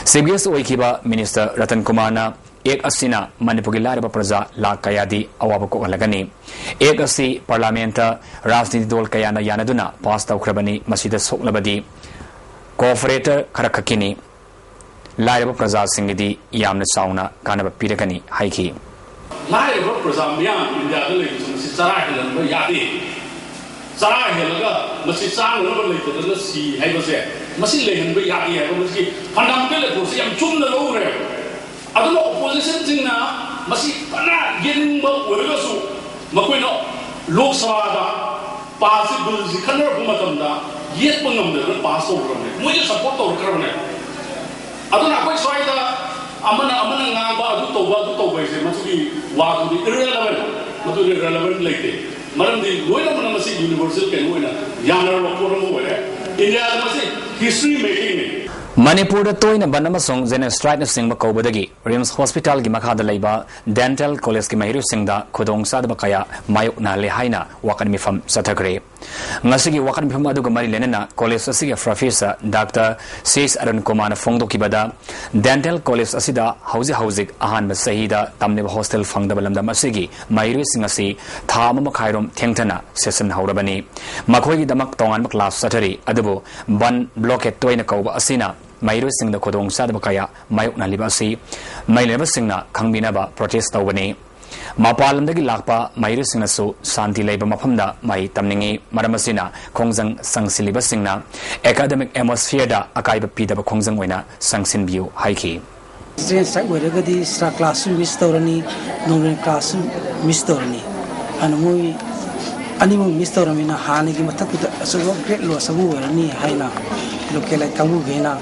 Chief Guest ꯑꯣꯏꯈꯤꯕ Minister ꯔꯇꯟ ꯀꯨꯃꯥꯔꯅ ꯑꯦꯛ ꯑꯁꯤꯅ ꯃꯅꯤꯄꯨꯔꯒꯤ ꯂꯥꯏꯔꯕ ꯄ꯭ꯔꯖꯥ ꯂꯥꯈ ꯀꯌꯥꯗꯤ ꯑꯋꯥꯕ ꯀꯣꯛꯍꯜꯂꯒꯅꯤ꯫ ꯑꯦꯛ ꯑꯁꯤ Parliamentꯇ ꯔꯥꯖꯅꯤꯇꯤ ꯗꯣꯜ ꯀꯌꯥꯅ ꯌꯥꯅꯗꯨꯅ ꯄꯥꯁ ꯇꯧꯈ꯭ꯔꯕꯅꯤ꯫ ꯃꯁꯤꯗ ꯁꯣꯛꯂꯕꯗꯤ ꯀꯣꯑꯣꯄꯔꯦꯇꯔ ꯈꯔ ꯈꯛꯀꯤꯅꯤ꯫ ꯂꯥꯏꯔꯕ ꯄ꯭ꯔꯖꯥꯁꯤꯡꯒꯤꯗꯤ ꯌꯥꯝꯅ ꯆꯥꯎꯅ ꯀꯥꯟꯅꯕ ꯄꯤꯔꯒꯅꯤ ꯍꯥꯏꯈꯤ꯫ ꯂꯥꯏꯔꯕ ꯄ꯭ꯔꯖꯥ ꯃꯤꯌꯥꯝ ꯏꯟꯗꯤꯌꯥꯗ ꯂꯩꯕꯁꯤ ꯃꯁꯤ ꯆꯔꯥ ꯍꯦꯜꯍꯟꯕ ꯌꯥꯗꯦ꯫ ꯆꯔꯥ ꯍꯦꯜꯂꯒ ꯃꯁꯤ ꯆꯥꯅꯅꯕ ꯂꯩꯇꯗꯅ ꯁꯤ ꯍꯥꯏꯕꯁꯦ ꯃꯁꯤ ꯂꯩꯍꯟꯕ ꯌꯥꯗꯦ ꯍꯥꯏꯕ ꯃꯁꯤ fundamental approachꯁꯤ ꯌꯥꯝ ꯆꯨꯝꯅ ꯂꯧꯈ꯭ꯔꯦ꯫ ꯑꯗꯨꯅ oppositionꯁꯤꯡꯅ ꯃꯁꯤ ꯐꯅ ꯌꯦꯠꯅꯤꯡꯕ ꯑꯣꯏꯔꯒꯁꯨ ꯃꯈꯣꯏꯅ ꯂꯣꯛ ꯁꯚꯥꯗ ꯄꯥꯁꯁꯤ, ꯕꯤꯜꯁꯤ ꯈꯟꯅꯔꯛꯄ ꯃꯇꯝꯗ ꯌꯦꯠꯄ ꯉꯝꯗꯗꯅ ꯄꯥꯁ ꯇꯧꯈ꯭ꯔꯕꯅꯦ, ꯃꯣꯏꯁꯨ support ꯇꯧꯔꯛꯈ꯭ꯔꯕꯅꯦ꯫ ꯑꯗꯨꯅ ꯑꯩꯈꯣꯏ ꯁ꯭ꯋꯥꯏꯗ ꯑꯃꯅ ꯑꯃꯅ ꯉꯥꯡꯕ, ꯑꯗꯨ ꯇꯧꯕ, ꯑꯗꯨ ꯇꯧꯕ ꯍꯥꯏꯁꯦ ꯃꯁꯤꯒꯤ ꯋꯥꯗꯨꯗꯤ irrelevant, ꯃꯗꯨꯗꯤ relevant ꯂꯩꯇꯦ꯫ ꯃꯔꯝꯗꯤ ꯂꯣꯏꯅꯃꯛꯅ ꯃꯁꯤ universal ꯀꯩꯅꯣ ꯑꯣꯏꯅ ꯌꯥꯅꯔꯕ ꯄꯣꯠ ꯑꯃ ꯑꯣꯏꯔꯦ꯫ ꯏꯟꯗꯤꯌꯥꯗ ꯃꯁꯤ history makingꯅꯤ꯫ ꯃꯅꯤꯄꯨꯔꯗ ꯇꯣꯏꯅ ꯕꯟ ꯑꯃꯁꯨꯡ general strikeꯅꯆꯤꯡꯕ ꯀꯧꯕꯗꯒꯤ RIMS Hospitalꯒꯤ ꯃꯈꯥꯗ ꯂꯩꯕ Dental Collegeꯀꯤ ꯃꯍꯩꯔꯣꯏꯁꯤꯡꯗ ꯈꯨꯗꯣꯡꯆꯥꯗꯕ ꯀꯌꯥ ꯃꯥꯌꯣꯛꯅꯍꯜꯂꯦ ꯍꯥꯏꯅ ꯋꯥꯀꯠ ꯃꯤꯐꯝ ꯆꯠꯊꯈ꯭ꯔꯦ꯫ ꯉꯁꯤꯒꯤ ꯋꯥꯀꯠ ꯃꯤꯐꯝ ꯑꯗꯨꯒ ꯃꯔꯤ ꯂꯩꯅꯅ college ꯑꯁꯤꯒꯤ Professor Doctor C H Arun ꯀꯨꯃꯥꯔꯅ ꯐꯣꯡꯗꯣꯛꯈꯤꯕꯗ, Dental College ꯑꯁꯤꯗ ꯍꯧꯖꯤꯛ ꯍꯧꯖꯤꯛ ꯑꯍꯥꯟꯕ ꯆꯍꯤꯗ ꯇꯝꯂꯤꯕ hostel ꯐꯪꯗꯕ ꯂꯝꯗꯝ ꯑꯁꯤꯒꯤ ꯃꯍꯩꯔꯣꯏꯁꯤꯡ ꯑꯁꯤ ꯊꯥ ꯑꯃ ꯃꯈꯥꯏꯔꯣꯝ ꯊꯦꯡꯊꯅ session ꯍꯧꯔꯕꯅꯤ꯫ ꯃꯈꯣꯏꯒꯤꯗꯃꯛ ꯇꯣꯉꯥꯟꯕ class ꯆꯠꯊꯔꯤ, ꯑꯗꯨꯕꯨ ꯕꯟ blockade ꯇꯣꯏꯅ ꯀꯧꯕ ꯑꯁꯤꯅ ꯃꯍꯩꯔꯣꯏꯁꯤꯡꯗ ꯈꯨꯗꯣꯡꯆꯥꯗꯕ ꯀꯌꯥ ꯃꯥꯌꯣꯛꯅꯍꯜꯂꯤꯕ ꯑꯁꯤ ꯃꯍꯩ ꯂꯣꯏꯅꯕꯁꯤꯡꯅ ꯈꯪꯕꯤꯅꯕ protest ꯇꯧꯕꯅꯤ꯫ ꯃꯄꯥꯟ ꯂꯝꯗꯒꯤ ꯂꯥꯛꯄ ꯃꯍꯩꯔꯣꯏꯁꯤꯡꯅꯁꯨ ꯁꯥꯟꯇꯤ ꯂꯩꯕ ꯃꯐꯝꯗ ꯃꯍꯩ ꯇꯝꯅꯤꯡꯏ꯫ ꯃꯔꯝ ꯑꯁꯤꯅ ꯈꯣꯡꯖꯪ ꯆꯪꯁꯤꯜꯂꯤꯕꯁꯤꯡꯅ academic atmosphereꯗ ꯑꯀꯥꯏꯕ ꯄꯤꯗꯕ ꯈꯣꯡꯖꯪ ꯑꯣꯏꯅ ꯆꯪꯁꯤꯟꯕꯤꯌꯨ ꯍꯥꯏꯈꯤ꯫ Student strike ꯑꯣꯏꯔꯒꯗꯤ extra class ꯁꯨ miss ꯇꯧꯔꯅꯤ, normal class ꯁꯨ miss ꯇꯧꯔꯅꯤ꯫ ꯑꯗꯨꯅ ꯃꯣꯏ ꯑꯅꯤꯃꯛ miss ꯇꯧꯔꯕꯅꯤꯅ ꯍꯥꯟꯅꯒꯤ ꯃꯊꯛꯇꯨꯗ ꯑꯆꯧꯕ great loss ꯑꯃ ꯑꯣꯏꯔꯅꯤ ꯍꯥꯏꯅ local ꯀꯥꯡꯕꯨꯈꯩꯅ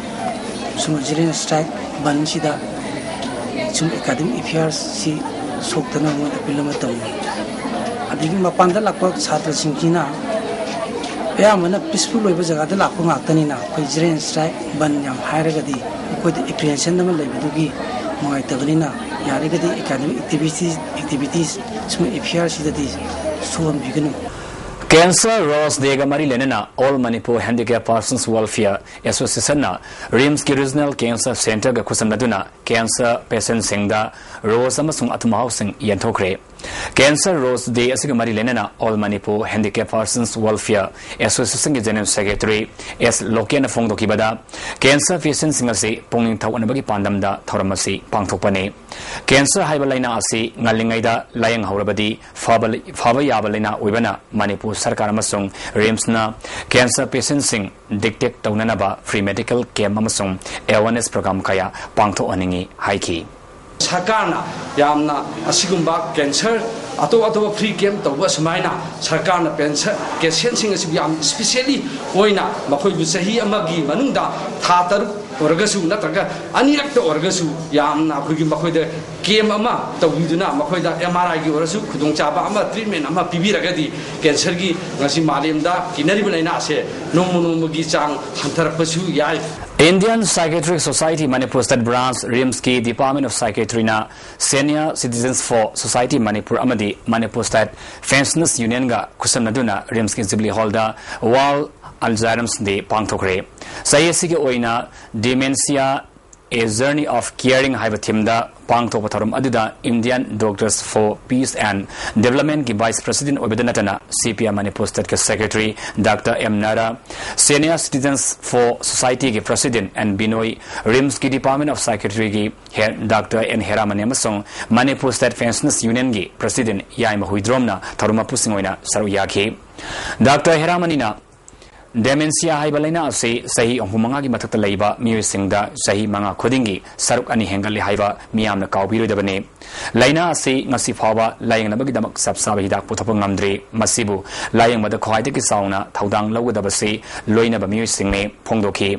ꯁꯨꯝ student strike ꯕꯟꯁꯤꯗ ꯁꯨꯝ academic affairs ꯁꯤ ꯁꯣꯛꯇꯅꯕ ꯃꯣꯏ appeal ꯑꯃ ꯇꯧꯏ꯫ ꯑꯗꯒꯤ ꯃꯄꯥꯟꯗ ꯂꯥꯛꯄ ꯁꯥꯇ꯭ꯔꯁꯤꯡꯁꯤꯅ ꯑꯌꯥꯝꯕꯅ peaceful ꯑꯣꯏꯕ ꯖꯒꯥꯗ ꯂꯥꯛꯄ ꯉꯥꯛꯇꯅꯤꯅ ꯑꯩꯈꯣꯏ student strike ꯕꯟ ꯌꯥꯝ ꯍꯥꯏꯔꯒꯗꯤ ꯑꯩꯈꯣꯏꯗ apprehension ꯑꯃ ꯂꯩꯕꯗꯨꯒꯤ ꯅꯨꯡꯉꯥꯏꯇꯕꯅꯤꯅ ꯌꯥꯔꯒꯗꯤ academic activities, activities ꯁꯨꯝ affairs ꯁꯤꯗꯗꯤ ꯁꯣꯛꯍꯟꯕꯤꯒꯅꯨ꯫ Cancer Rose Day ꯒ ꯃꯔꯤ ꯂꯩꯅꯅ All Manipur Handicap Persons Welfare Association ꯅ RIMS ꯀꯤ Regional Cancer Centre ꯒ ꯈꯨꯠꯁꯝꯅꯗꯨꯅ cancer patient ꯁꯤꯡꯗ rose ꯑꯃꯁꯨꯡ ꯑꯊꯨꯝ ꯑꯍꯥꯎꯁꯤꯡ ꯌꯦꯟꯊꯣꯛꯈ꯭ꯔꯦ꯫ Cancer Rose Day ꯑꯁꯤꯒ ꯃꯔꯤ ꯂꯩꯅꯅ All Manipur Handicap Persons Welfare Association ꯒꯤ General Secretary ꯑꯦꯁ ꯂꯣꯀꯦꯟꯅ ꯐꯣꯡꯗꯣꯛꯈꯤꯕꯗ, cancer patient ꯁꯤꯡ ꯑꯁꯤ ꯄꯨꯛꯅꯤꯡ ꯊꯧꯒꯠꯅꯕꯒꯤ ꯄꯥꯟꯗꯝꯗ ꯊꯧꯔꯝ ꯑꯁꯤ ꯄꯥꯡꯊꯣꯛꯄꯅꯤ꯫ Cancer ꯍꯥꯏꯕ ꯂꯥꯏꯅꯥ ꯑꯁꯤ ꯉꯜꯂꯤꯉꯩꯗ ꯂꯥꯌꯦꯡꯍꯧꯔꯕꯗꯤ ꯐꯕ, ꯐꯕ ꯌꯥꯕ ꯂꯥꯏꯅꯥ ꯑꯣꯏꯕꯅ ꯃꯅꯤꯄꯨꯔ ꯁꯔꯀꯥꯔ ꯑꯃꯁꯨꯡ RIMS ꯅ cancer patient ꯁꯤꯡ detect ꯇꯧꯅꯅꯕ free medical camp ꯑꯃꯁꯨꯡ awareness program ꯀꯌꯥ ꯄꯥꯡꯊꯣꯛꯍꯟꯅꯤꯡꯏ ꯍꯥꯏꯈꯤ꯫ ꯁꯔꯀꯥꯔꯅ ꯌꯥꯝꯅ ꯑꯁꯤꯒꯨꯝꯕ cancer ꯑꯇꯣꯞ ꯑꯇꯣꯞꯄ free camp ꯇꯧꯕ ꯑꯁꯨꯃꯥꯏꯅ ꯁꯔꯀꯥꯔꯅ cancer patient ꯁꯤꯡ ꯑꯁꯤꯕꯨ ꯌꯥꯝ specially ꯑꯣꯏꯅ ꯃꯈꯣꯏꯕꯨ ꯆꯍꯤ ꯑꯃꯒꯤ ꯃꯅꯨꯡꯗ ꯊꯥ ꯇꯔꯨꯛ ꯑꯣꯏꯔꯒꯁꯨ ꯅꯠꯇ꯭ꯔꯒ ꯑꯅꯤꯔꯛꯇ ꯑꯣꯏꯔꯒꯁꯨ ꯌꯥꯝꯅ ꯑꯩꯈꯣꯏꯒꯤ ꯃꯈꯣꯏꯗ camp ꯑꯃ ꯇꯧꯕꯤꯗꯨꯅ ꯃꯈꯣꯏꯗ M R I ꯒꯤ ꯑꯣꯏꯔꯁꯨ ꯈꯨꯗꯣꯡꯆꯥꯕ ꯑꯃ, treatment ꯑꯃ ꯄꯤꯕꯤꯔꯒꯗꯤ cancer ꯒꯤ ꯉꯁꯤ ꯃꯥꯂꯦꯝꯗ ꯀꯤꯅꯔꯤꯕ ꯂꯥꯏꯅꯥ ꯑꯁꯦ ꯅꯣꯡꯃ ꯅꯣꯡꯃꯒꯤ ꯆꯥꯡ ꯍꯟꯊꯔꯛꯄꯁꯨ ꯌꯥꯏ꯫ Indian Psychiatric Society Manipur State Branch, RIMS ꯀꯤ Department of Psychiatry ꯅ Senior Citizens for Society Manipur ꯑꯃꯗꯤ Manipur State Pensioners Union ꯒ ꯈꯨꯠꯁꯝꯅꯗꯨꯅ RIMS ꯀꯤ Jubilee Hall ꯗ World Alzheimer's Day ꯄꯥꯡꯊꯣꯛꯈ꯭ꯔꯦ꯫ ꯆꯍꯤ ꯑꯁꯤꯒꯤ ꯑꯣꯏꯅ Dementia, A Journey of Caring ꯍꯥꯏꯕ theme ꯗ ꯄꯥꯡꯊꯣꯛꯄ ꯊꯧꯔꯝ ꯑꯗꯨꯗ Indian Doctors for Peace and Development ꯀꯤ Vice President ꯑꯣꯏꯕꯗ ꯅꯠꯇꯅ CPI Manipur State ꯀꯤ Secretary Doctor M ꯅꯥꯏꯔꯥ, Senior Citizens for Society ꯒꯤ President N ꯕꯤꯅꯣꯏ, RIMS ꯀꯤ Department of Psychiatry ꯒꯤ Doctor N ꯍꯦꯔꯥꯃꯅꯤ ꯑꯃꯁꯨꯡ Manipur State Pensioners Union ꯒꯤ President ꯌꯥꯏꯃ ꯍꯨꯏꯗ꯭ꯔꯣꯝꯅ ꯊꯧꯔꯝ ꯃꯄꯨꯁꯤꯡ ꯑꯣꯏꯅ ꯁꯔꯨꯛ ꯌꯥꯈꯤ꯫ Doctor ꯍꯦꯔꯥꯃꯅꯤꯅ Dementia ꯍꯥꯏꯕ ꯂꯥꯏꯅꯥ ꯑꯁꯤ ꯆꯍꯤ ꯍꯨꯝꯐꯨ ꯃꯉꯥꯒꯤ ꯃꯊꯛꯇ ꯂꯩꯕ ꯃꯤꯑꯣꯏꯁꯤꯡꯗ ꯆꯍꯤ ꯃꯉꯥ ꯈꯨꯗꯤꯡꯒꯤ ꯁꯔꯨꯛ ꯑꯅꯤ ꯍꯦꯟꯒꯠꯂꯤ ꯍꯥꯏꯕ ꯃꯤꯌꯥꯝꯅ ꯀꯥꯎꯕꯤꯔꯣꯏꯗꯕꯅꯤ꯫ ꯂꯥꯏꯅꯥ ꯑꯁꯤ ꯉꯁꯤ ꯐꯥꯎꯕ ꯂꯥꯌꯦꯡꯅꯕꯒꯤꯗꯃꯛ ꯆꯞ ꯆꯥꯕ ꯍꯤꯗꯥꯛ ꯄꯨꯊꯣꯛꯄ ꯉꯝꯗ꯭ꯔꯤ꯫ ꯃꯁꯤꯕꯨ ꯂꯥꯌꯦꯡꯕꯗ ꯈ꯭ꯋꯥꯏꯗꯒꯤ ꯆꯥꯎꯅ ꯊꯧꯗꯥꯡ ꯂꯧꯒꯗꯕꯁꯤ ꯂꯣꯏꯅꯕ ꯃꯤꯑꯣꯏꯁꯤꯡꯅꯤ ꯐꯣꯡꯗꯣꯛꯈꯤ꯫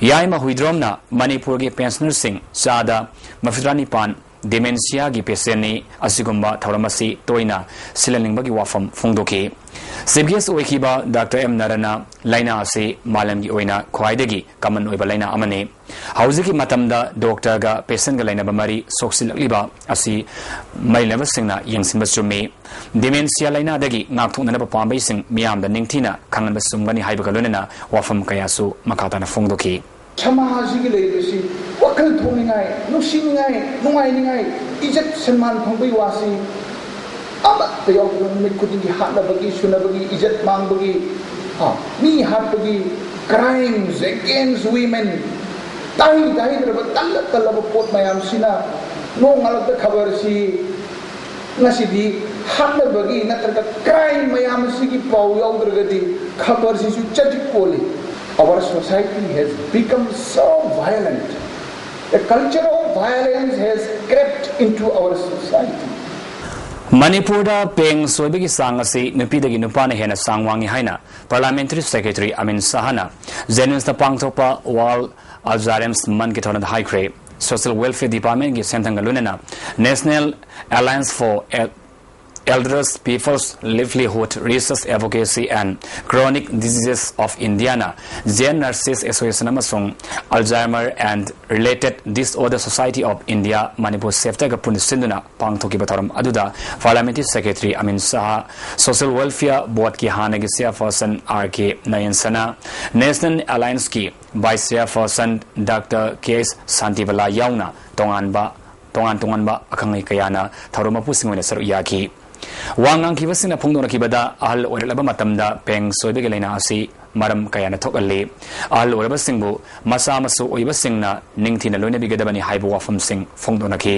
ꯌꯥꯏꯃ ꯍꯨꯏꯗ꯭ꯔꯣꯝꯅ ꯃꯅꯤꯄꯨꯔꯒꯤ ꯄꯦꯟꯁꯅꯔꯁꯤꯡ ꯆꯥꯗ ꯃꯔꯤꯐꯨꯇꯔꯥ ꯅꯤꯄꯥꯟ ꯗꯤꯃꯦꯟꯁꯤꯌꯥꯒꯤ ꯄꯦꯁꯦꯟꯅꯤ꯫ ꯑꯁꯤꯒꯨꯝꯕ ꯊꯧꯔꯝ ꯑꯁꯤ ꯇꯣꯏꯅ ꯁꯤꯜꯍꯟꯅꯤꯡꯕꯒꯤ ꯋꯥꯐꯝ ꯐꯣꯡꯗꯣꯛꯈꯤ꯫ ꯆꯤꯐ ꯒꯦꯁ ꯑꯣꯏꯈꯤꯕ ꯗꯥꯛꯇꯔ ꯑꯦꯝ ꯅꯔꯅ ꯂꯥꯏꯅꯥ ꯑꯁꯤ ꯃꯥꯂꯦꯝꯒꯤ ꯑꯣꯏꯅ ꯈ꯭ꯋꯥꯏꯗꯒꯤ ꯀꯃꯟ ꯑꯣꯏꯕ ꯂꯥꯏꯅꯥ ꯑꯃꯅꯤ꯫ ꯍꯧꯖꯤꯛꯀꯤ ꯃꯇꯝꯗ ꯗꯣꯛꯇꯔꯒ ꯄꯦꯁꯦꯟꯒ ꯂꯩꯅꯕ ꯃꯔꯤ ꯁꯣꯛꯆꯤꯜꯂꯛꯂꯤꯕ ꯑꯁꯤ ꯃꯔꯤ ꯂꯩꯅꯕꯁꯤꯡꯅ ꯌꯦꯡꯁꯤꯟꯕ ꯆꯨꯝꯃꯤ꯫ ꯗꯤꯃꯦꯟꯁꯤꯌꯥ ꯂꯥꯏꯅꯥꯗꯒꯤ ꯉꯥꯛꯊꯣꯛꯅꯅꯕ ꯄꯥꯝꯕꯩꯁꯤꯡ ꯃꯤꯌꯥꯝꯗ ꯅꯤꯡꯊꯤꯅ ꯈꯪꯍꯟꯕ ꯆꯨꯝꯒꯅꯤ ꯍꯥꯏꯕꯒ ꯂꯣꯏꯅꯅ ꯋꯥꯐꯝ ꯀꯌꯥꯁꯨ ꯃꯈꯥ ꯇꯥꯅ ꯐꯣꯡꯗꯣꯛꯈꯤ꯫ ꯁꯃꯥꯖꯁꯤꯒꯤ ꯂꯩꯔꯤꯕꯁꯤ ꯋꯥꯈꯜ ꯊꯣꯛꯅꯤꯡꯉꯥꯏ, ꯅꯨꯡꯁꯤꯅꯤꯡꯉꯥꯏ, ꯅꯨꯡꯉꯥꯏꯅꯤꯡꯉꯥꯏ, ꯏꯖꯠ ꯁꯟꯃꯥꯟ ꯐꯪꯕꯒꯤ ꯋꯥꯁꯤ ꯑꯃꯠꯇ ꯌꯥꯎꯗꯕ, ꯅꯨꯃꯤꯠ ꯈꯨꯗꯤꯡꯒꯤ ꯍꯥꯠꯅꯕꯒꯤ, ꯁꯨꯅꯕꯒꯤ, ꯏꯖꯠ ꯃꯥꯡꯕꯒꯤ, ꯑ, ꯃꯤ ꯍꯥꯠꯄꯒꯤ, crimes against women, ꯇꯥꯍꯩ ꯇꯥꯍꯩꯗ꯭ꯔꯕ, ꯇꯜꯂ ꯇꯜꯂꯕ ꯄꯣꯠ ꯃꯌꯥꯝꯁꯤꯅ ꯅꯣꯡꯉꯥꯜꯂꯛꯇ ꯈꯕꯔꯁꯤ ꯉꯁꯤꯗꯤ ꯍꯥꯠꯅꯕꯒꯤ ꯅꯠꯇ꯭ꯔꯒ crime ꯃꯌꯥꯝ ꯑꯁꯤꯒꯤ ꯄꯥꯎ ꯌꯥꯎꯗ꯭ꯔꯒꯗꯤ ꯈꯕꯔꯁꯤꯁꯨ ꯆꯖꯤꯛ ꯀꯣꯜꯂꯤ꯫ Our society has become so violent. A culture of violence has crept into our society. ꯃꯅꯤꯄꯨꯔꯗ ꯄꯦꯡ ꯁꯣꯏꯕꯒꯤ ꯆꯥꯡ ꯑꯁꯤ ꯅꯨꯄꯤꯗꯒꯤ ꯅꯨꯄꯥꯅ ꯍꯦꯟꯅ ꯆꯥꯡ ꯋꯥꯡꯉꯤ ꯍꯥꯏꯅ Parliamentary Secretary ꯑꯃꯤꯟ ꯁꯥꯍꯅ ꯖꯦꯅꯤꯝꯁꯇ ꯄꯥꯡꯊꯣꯛꯄ World Alzheimer's Monthꯀꯤ ꯊꯧꯔꯝꯗ ꯍꯥꯏꯈ꯭ꯔꯦ꯫ Social Welfare Departmentꯀꯤ ꯁꯦꯟꯊꯪꯒ ꯂꯣꯏꯅꯅ National Alliance for Elders People's Livelihood, Research, Advocacy and Chronic Diseases of Indiaꯅ Gen Nurses Association ꯑꯃꯁꯨꯡ Alzheimer and Related Disorder Society of India Manipur Chapterꯒ ꯄꯨꯟꯅ ꯁꯤꯟꯗꯨꯅ ꯄꯥꯡꯊꯣꯛꯈꯤꯕ ꯊꯧꯔꯝ ꯑꯗꯨꯗ Parliamentary Secretary ꯑꯃꯤꯟ Shah, Social Welfare Boardꯀꯤ ꯍꯥꯟꯅꯒꯤ Chairperson ꯑꯥꯔ ꯀꯦ ꯅꯌꯟꯁꯅꯥ, National Allianceꯀꯤ Vice Chairperson doctor K ꯑꯦꯁ ꯁꯥꯟꯇꯤꯕꯂꯥ ꯌꯥꯎꯅ ꯇꯣꯉꯥꯟꯕ, ꯇꯣꯉꯥꯟ ꯇꯣꯉꯥꯟꯕ ꯑꯈꯪ ꯑꯍꯩ ꯀꯌꯥꯅ ꯊꯧꯔꯝ ꯃꯄꯨꯁꯤꯡ ꯑꯣꯏꯅ ꯁꯔꯨꯛ ꯌꯥꯈꯤ꯫ ꯋꯥ ꯉꯥꯡꯈꯤꯕꯁꯤꯡꯅ ꯐꯣꯡꯗꯣꯔꯛꯈꯤꯕꯗ, ꯑꯍꯜ ꯑꯣꯏꯔꯛꯂꯕ ꯃꯇꯝꯗ ꯄꯦꯡ ꯁꯣꯏꯕꯒꯤ ꯂꯥꯏꯅꯥ ꯑꯁꯤ ꯃꯔꯝ ꯀꯌꯥꯅ ꯊꯣꯛꯍꯜꯂꯤ꯫ ꯑꯍꯜ ꯑꯣꯏꯔꯕꯁꯤꯡꯕꯨ ꯃꯆꯥ ꯃꯁꯨ ꯑꯣꯏꯕꯁꯤꯡꯅ ꯅꯤꯡꯊꯤꯅ ꯂꯣꯏꯅꯕꯤꯒꯗꯕꯅꯤ ꯍꯥꯏꯕ ꯋꯥꯐꯝꯁꯤꯡ ꯐꯣꯡꯗꯣꯛꯅꯈꯤ꯫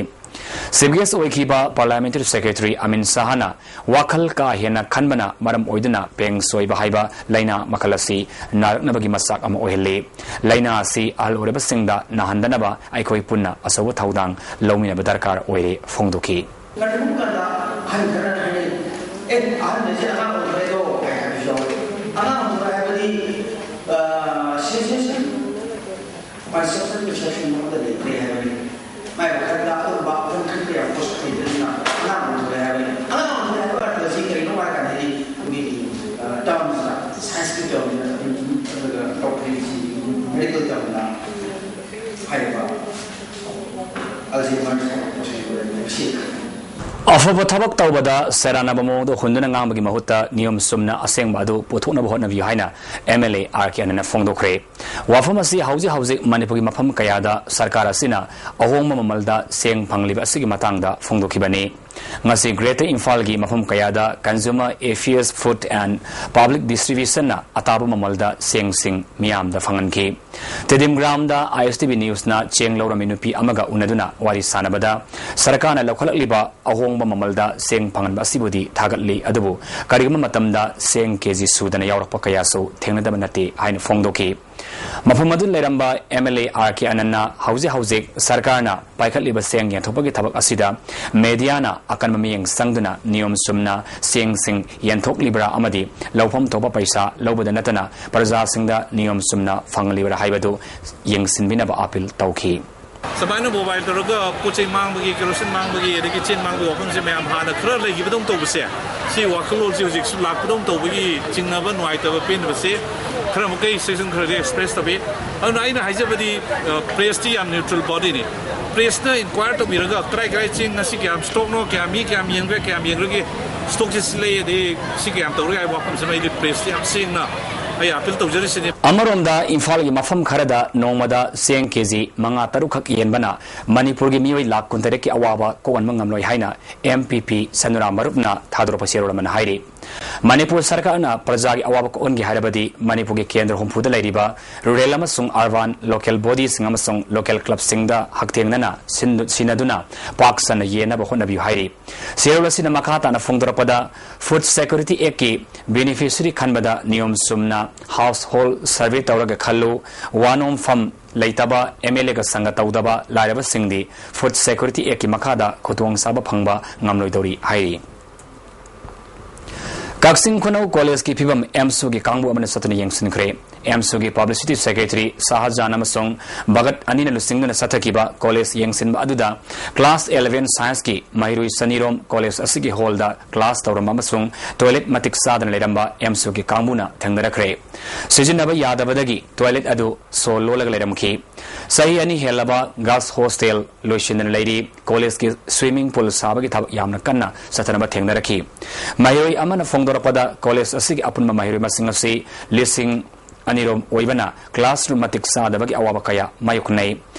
Chief Guest ꯑꯣꯏꯈꯤꯕ Parliamentary Secretary ꯑꯃꯤꯟ ꯁꯥꯍꯅ ꯋꯥꯈꯜ ꯀꯥ ꯍꯦꯟꯅ ꯈꯟꯕꯅ ꯃꯔꯝ ꯑꯣꯏꯗꯨꯅ ꯄꯦꯡ ꯁꯣꯏꯕ ꯍꯥꯏꯕ ꯂꯥꯏꯅꯥ ꯃꯈꯜ ꯑꯁꯤ ꯅꯥꯔꯛꯅꯕꯒꯤ ꯃꯆꯥꯛ ꯑꯃ ꯑꯣꯏꯍꯜꯂꯤ꯫ ꯂꯥꯏꯅꯥ ꯑꯁꯤ ꯑꯍꯜ ꯑꯣꯏꯔꯕꯁꯤꯡꯗ ꯅꯥꯍꯟꯗꯅꯕ ꯑꯩꯈꯣꯏ ꯄꯨꯟꯅ ꯑꯆꯧꯕ ꯊꯧꯗꯥꯡ ꯂꯧꯃꯤꯟꯅꯕ ꯗꯔꯀꯥꯔ ꯑꯣꯏꯔꯦ ꯐꯣꯡꯗꯣꯛꯈꯤ꯫ ꯀꯔꯤꯒꯨꯝꯕ ꯀꯥꯟꯗ ꯑꯍꯟ ꯈꯔꯅ ꯍꯥꯏꯅꯩ, "ꯑꯦ, ꯑꯍꯟꯈꯩꯁꯦ ꯑꯉꯥꯡ ꯑꯣꯏꯔꯦꯗꯣ" ꯍꯥꯏ ꯍꯥꯏꯕꯁꯨ ꯌꯥꯎꯋꯤ꯫ ꯑꯉꯥꯡ ꯑꯣꯏꯕ ꯍꯥꯏꯕꯗꯤ, ꯑ, sensation, perception, perception ꯑꯃꯗ ꯂꯩꯇ꯭ꯔꯦ ꯍꯥꯏꯕꯅꯤ꯫ ꯃꯥꯏ ꯋꯥꯈꯜꯗ ꯑꯗꯨꯝꯕ ꯋꯥꯈꯜ ꯈꯟꯕ ꯌꯥꯝ ꯄꯣꯁꯤꯇꯤꯚ ꯑꯣꯏꯕꯅꯤꯅ ꯑꯉꯥꯡ ꯑꯣꯏꯕ ꯍꯥꯏꯕꯅꯤ꯫ ꯑꯉꯥꯡ ꯑꯣꯏꯕ ꯍꯥꯏꯕ ꯑꯔꯊ ꯑꯁꯤ ꯀꯔꯤꯅꯣ ꯍꯥꯏ ꯀꯥꯟꯗꯗꯤ ꯑꯩꯈꯣꯏꯒꯤ, ꯑ, ꯇꯔꯝꯁꯤꯗ, ꯁꯥꯏꯟꯁꯀꯤ ꯇꯔꯝꯁꯤꯗ ꯑꯗꯨꯝ, ꯑꯗꯨꯒ ꯄ꯭ꯔꯣꯄꯔꯇꯤꯁꯤ, ꯃꯦꯗꯤꯀꯦꯜ ꯇꯔꯝꯗ ꯍꯥꯏꯔꯤꯕ ꯑꯜꯖꯤꯃꯔꯁ ꯍꯥꯏꯕ ꯄꯣꯠꯁꯤꯡꯗꯨ ꯂꯩꯕꯅꯤ꯫ ꯑꯐꯕ ꯊꯕꯛ ꯇꯧꯕꯗ ꯁꯦꯔꯥꯟꯅꯕ ꯃꯑꯣꯡꯗ ꯍꯨꯟꯗꯨꯅ ꯉꯥꯡꯕꯒꯤ ꯃꯍꯨꯠꯇ ꯅꯤꯌꯣꯝ ꯆꯨꯝꯅ ꯑꯁꯦꯡꯕ ꯑꯗꯨ ꯄꯨꯊꯣꯛꯅꯕ ꯍꯣꯠꯅꯕꯤꯌꯨ ꯍꯥꯏꯅ ꯑꯦꯝ ꯑꯦꯜ ꯑꯦ ꯑꯥꯔ ꯀꯦ ꯑꯅꯟꯅ ꯐꯣꯡꯗꯣꯛꯈ꯭ꯔꯦ꯫ ꯋꯥꯐꯝ ꯑꯁꯤ ꯍꯧꯖꯤꯛ ꯍꯧꯖꯤꯛ ꯃꯅꯤꯄꯨꯔꯒꯤ ꯃꯐꯝ ꯀꯌꯥꯗ ꯁꯔꯀꯥꯔ ꯑꯁꯤꯅ ꯑꯍꯣꯡꯕ ꯃꯃꯜꯗ ꯆꯦꯡ ꯐꯪꯂꯤꯕ ꯑꯁꯤꯒꯤ ꯃꯇꯥꯡꯗ ꯐꯣꯡꯗꯣꯛꯈꯤꯕꯅꯤ꯫ ꯉꯁꯤ Greater ꯏꯝꯐꯥꯜꯒꯤ ꯃꯐꯝ ꯀꯌꯥꯗ Consumer Affairs, Food and Public Distributionꯅ ꯑꯇꯥꯕ ꯃꯃꯜꯗ ꯆꯦꯡꯁꯤꯡ ꯃꯤꯌꯥꯝꯗ ꯐꯪꯍꯟꯈꯤ꯫ ꯇꯦꯗꯤꯝ ꯒ꯭ꯔꯥꯎꯟꯗ ꯑꯥꯏ ꯑꯦꯁ ꯇꯤ ꯚꯤ ꯅ꯭ꯌꯨꯁꯅ ꯆꯦꯡ ꯂꯧꯔꯝꯃꯤ ꯅꯨꯄꯤ ꯑꯃꯒ ꯎꯅꯗꯨꯅ ꯋꯥꯔꯤ ꯁꯥꯟꯅꯕꯗ, ꯁꯔꯀꯥꯔꯅ ꯂꯧꯈꯠꯂꯛꯂꯤꯕ ꯑꯍꯣꯡꯕ ꯃꯃꯜꯗ ꯆꯦꯡ ꯐꯪꯍꯟꯕ ꯑꯁꯤꯕꯨꯗꯤ ꯊꯥꯒꯠꯂꯤ, ꯑꯗꯨꯕꯨ ꯀꯔꯤꯒꯨꯝꯕ ꯃꯇꯝꯗ ꯆꯦꯡ ꯀꯦ ꯖꯤ ꯁꯨꯗꯅ ꯌꯥꯎꯔꯛꯄ ꯀꯌꯥꯁꯨ ꯊꯦꯡꯅꯗꯕ ꯅꯠꯇꯦ ꯍꯥꯏꯅ ꯐꯣꯡꯗꯣꯛꯈꯤ꯫ ꯃꯐꯝ ꯑꯗꯨꯗ ꯂꯩꯔꯝꯕ ꯑꯦꯝ ꯑꯦꯜ ꯑꯦ ꯑꯥꯔ ꯀꯦ ꯑꯅꯟꯅ ꯍꯧꯖꯤꯛ ꯍꯧꯖꯤꯛ ꯁꯔꯀꯥꯔꯅ ꯄꯥꯏꯈꯠꯂꯤꯕ ꯆꯦꯡ ꯌꯦꯟꯊꯣꯛꯄꯒꯤ ꯊꯕꯛ ꯑꯁꯤꯗ ꯃꯦꯗꯤꯌꯥꯅ ꯑꯀꯟꯕ ꯃꯤꯠꯌꯦꯡ ꯆꯪꯗꯨꯅ ꯅꯤꯌꯣꯝ ꯆꯨꯝꯅ ꯆꯦꯡꯁꯤꯡ ꯌꯦꯟꯊꯣꯛꯂꯤꯕ꯭ꯔꯥ ꯑꯃꯗꯤ ꯂꯧꯐꯝ ꯊꯣꯛꯄ ꯄꯩꯁꯥ ꯂꯧꯕꯗ ꯅꯠꯇꯅ ꯄ꯭ꯔꯖꯥꯁꯤꯡꯗ ꯅꯤꯌꯣꯝ ꯆꯨꯝꯅ ꯐꯪꯂꯤꯕ꯭ꯔꯥ ꯍꯥꯏꯕꯗꯨ ꯌꯦꯡꯁꯤꯟꯕꯤꯅꯕ ꯑꯥꯄꯤꯜ ꯇꯧꯈꯤ꯫ ꯁꯨꯃꯥꯏꯅ ꯃꯣꯕꯥꯏꯜ ꯇꯧꯔꯒ ꯄꯣꯠ ꯆꯩ ꯃꯥꯡꯕꯒꯤ, ꯀꯦꯔꯣꯁꯤꯟ ꯃꯥꯡꯕꯒꯤ, ꯑꯗꯒꯤ ꯆꯦꯡ ꯃꯥꯡꯕꯒꯤ ꯋꯥꯐꯝꯁꯦ ꯃꯌꯥꯝ ꯍꯥꯟꯅ ꯈꯔ ꯂꯩꯈꯤꯕꯗꯧꯅ ꯇꯧꯕꯁꯦ, ꯁꯤ ꯋꯥꯈꯜꯂꯣꯟꯁꯦ ꯍꯧꯖꯤꯛꯁꯨ ꯂꯥꯛꯄꯗꯧꯅ ꯇꯧꯕꯒꯤ ꯆꯤꯡꯅꯕ, ꯅꯨꯡꯉꯥꯏꯇꯕ, ꯄꯦꯟꯗꯕꯁꯦ ꯈꯔ ꯃꯈꯩ ꯁꯦꯛꯁꯟ ꯈꯔꯗꯤ ꯑꯦꯛꯁꯄ꯭ꯔꯦꯁ ꯇꯧꯏ꯫ ꯑꯗꯨꯅ ꯑꯩꯅ ꯍꯥꯏꯖꯕꯗꯤ, ꯑ, ꯄ꯭ꯔꯦꯁꯇꯤ ꯌꯥꯝ ꯅ꯭ꯌꯨꯇ꯭ꯔꯦꯜ ꯕꯣꯗꯤꯅꯤ꯫ ꯄ꯭ꯔꯦꯁꯅ ꯏꯟꯀ꯭ꯋꯥꯌꯔ ꯇꯧꯕꯤꯔꯒ ꯀꯗꯥꯏ ꯀꯗꯥꯏ ꯆꯦꯡ ꯉꯁꯤ ꯀꯌꯥꯝ ꯁ꯭ꯇꯣꯛꯅꯣ, ꯀꯌꯥꯝ ꯃꯤ ꯀꯌꯥꯝ ꯌꯦꯡꯈ꯭ꯔꯦ, ꯀꯌꯥꯝ ꯌꯦꯡꯈ꯭ꯔꯒꯦ, ꯁ꯭ꯇꯣꯛꯁꯦ ꯁꯤ ꯂꯩ, ꯑꯗꯩ ꯁꯤ ꯀꯌꯥꯝ ꯇꯧꯔꯦ ꯍꯥꯏꯕ ꯋꯥꯐꯝꯁꯤꯃ ꯑꯩꯗꯤ ꯄ꯭ꯔꯦꯁꯇ ꯌꯥꯝ ꯁꯦꯡꯅ ꯑꯩ ꯑꯥꯄꯤꯜ ꯇꯧꯖꯔꯤꯁꯤꯅꯤ꯫ ꯑꯃꯔꯣꯝꯗ ꯏꯝꯐꯥꯜꯒꯤ ꯃꯐꯝ ꯈꯔꯗ ꯅꯣꯡꯃꯗ ꯆꯦꯡ ꯀꯦ ꯖꯤ ꯃꯉꯥ ꯇꯔꯨꯛꯈꯛ ꯌꯦꯟꯕꯅ ꯃꯅꯤꯄꯨꯔꯒꯤ ꯃꯤꯑꯣꯏ ꯂꯥꯈ ꯀꯨꯟꯇꯔꯦꯠꯀꯤ ꯑꯋꯥꯕ ꯀꯣꯛꯍꯟꯕ ꯉꯝꯂꯣꯏ ꯍꯥꯏꯅ ꯑꯦꯝ ꯄꯤ ꯄꯤ ꯁꯅꯨꯔꯥꯝ ꯃꯔꯨꯞꯅ ꯊꯥꯗꯣꯔꯛꯄ ꯆꯦꯔꯣꯜ ꯑꯃꯅ ꯍꯥꯏꯔꯤ꯫ ꯃꯅꯤꯄꯨꯔ ꯁꯔꯀꯥꯔꯅ ꯄ꯭ꯔꯖꯥꯒꯤ ꯑꯋꯥꯕ ꯀꯣꯛꯍꯟꯒꯦ ꯍꯥꯏꯔꯕꯗꯤ ꯃꯅꯤꯄꯨꯔꯒꯤ ꯀꯦꯟꯗ꯭ꯔ ꯍꯨꯝꯐꯨꯗ ꯂꯩꯔꯤꯕ rural ꯑꯃꯁꯨꯡ urban local bodyꯁꯤꯡ ꯑꯃꯁꯨꯡ local clubꯁꯤꯡꯗ ꯍꯛꯊꯦꯡꯅꯅ ꯁꯤꯟ-, ꯁꯤꯟꯅꯗꯨꯅ ꯄꯥꯛ ꯁꯟꯅ ꯌꯦꯟꯅꯕ ꯍꯣꯠꯅꯕꯤꯌꯨ ꯍꯥꯏꯔꯤ꯫ ꯁꯦꯜ ꯑꯁꯤꯅ ꯃꯈꯥ ꯇꯥꯅ ꯐꯣꯡꯗꯣꯔꯛꯄꯗ, Food Security Actꯀꯤ beneficiary ꯈꯟꯕꯗ ꯅꯤꯌꯣꯝ ꯆꯨꯝꯅ household survey ꯇꯧꯔꯒ ꯈꯜꯂꯨ, ꯋꯥꯅꯣꯝꯐꯝ ꯂꯩꯇꯕ, MLAꯒ ꯁꯪꯒ ꯇꯧꯗꯕ ꯂꯥꯏꯔꯕꯁꯤꯡꯗꯤ Food Security Actꯀꯤ ꯃꯈꯥꯗ ꯈꯨꯗꯣꯡꯆꯥꯕ ꯐꯪꯕ ꯉꯝꯂꯣꯏꯗꯧꯔꯤ ꯍꯥꯏꯔꯤ꯫ ꯀꯛꯆꯤꯡ ꯈꯨꯅꯧ ꯀꯣꯂꯦꯖꯀꯤ ꯐꯤꯕꯝ ꯑꯦꯝꯁꯨꯒꯤ ꯀꯥꯡꯕꯨ ꯑꯃꯅ ꯆꯠꯇꯨꯅ ꯌꯦꯡꯁꯤꯟꯈ꯭ꯔꯦ꯫ ꯑꯦꯝꯁꯨꯒꯤ publicity secretary ꯁꯥꯍꯖꯥꯟ ꯑꯃꯁꯨꯡ ꯚꯒꯠ ꯑꯅꯤꯅ ꯂꯨꯆꯤꯡꯗꯨꯅ ꯆꯠꯊꯈꯤꯕ ꯀꯣꯂꯦꯖ ꯌꯦꯡꯁꯤꯟꯕ ꯑꯗꯨꯗ class eleven scienceꯀꯤ ꯃꯍꯩꯔꯣꯏ ꯆꯅꯤꯔꯣꯝ ꯀꯣꯂꯦꯖ ꯑꯁꯤꯒꯤ hallꯗ class ꯇꯧꯔꯝꯕ ꯑꯃꯁꯨꯡ toilet ꯃꯇꯤꯛ ꯆꯥꯗꯅ ꯂꯩꯔꯝꯕ ꯑꯦꯝꯁꯨꯒꯤ ꯀꯥꯡꯕꯨꯅ ꯊꯦꯡꯅꯔꯛꯈ꯭ꯔꯦ꯫ ꯁꯤꯖꯤꯟꯅꯕ ꯌꯥꯗꯕꯗꯒꯤ toilet ꯑꯗꯨ ꯁꯣ ꯂꯣꯜꯂꯒ ꯂꯩꯔꯝꯈꯤ꯫ ꯆꯍꯤ ꯑꯅꯤ ꯍꯦꯜꯂꯕ girls hostel ꯂꯣꯏꯁꯤꯟꯗꯅ ꯂꯩꯔꯤ꯫ ꯀꯣꯂꯦꯖꯀꯤ swimming pool ꯁꯥꯕꯒꯤ ꯊꯕꯛ ꯌꯥꯝꯅ ꯀꯟꯅ ꯆꯠꯊꯅꯕ ꯊꯦꯡꯅꯔꯛꯈꯤ꯫ ꯃꯍꯩꯔꯣꯏ ꯑꯃꯅ ꯐꯣꯡꯗꯣꯔꯛꯄꯗ, ꯀꯣꯂꯦꯖ ꯑꯁꯤꯒꯤ ꯑꯄꯨꯟꯕ ꯃꯍꯩꯔꯣꯏ ꯃꯁꯤꯡ ꯑꯁꯤ ꯂꯤꯁꯤꯡ ꯑꯅꯤꯔꯣꯝ ꯑꯣꯏꯕꯅ classroom ꯃꯇꯤꯛ ꯆꯥꯗꯕꯒꯤ ꯑꯋꯥꯕ ꯀꯌꯥ ꯃꯥꯌꯣꯛꯅꯩ꯫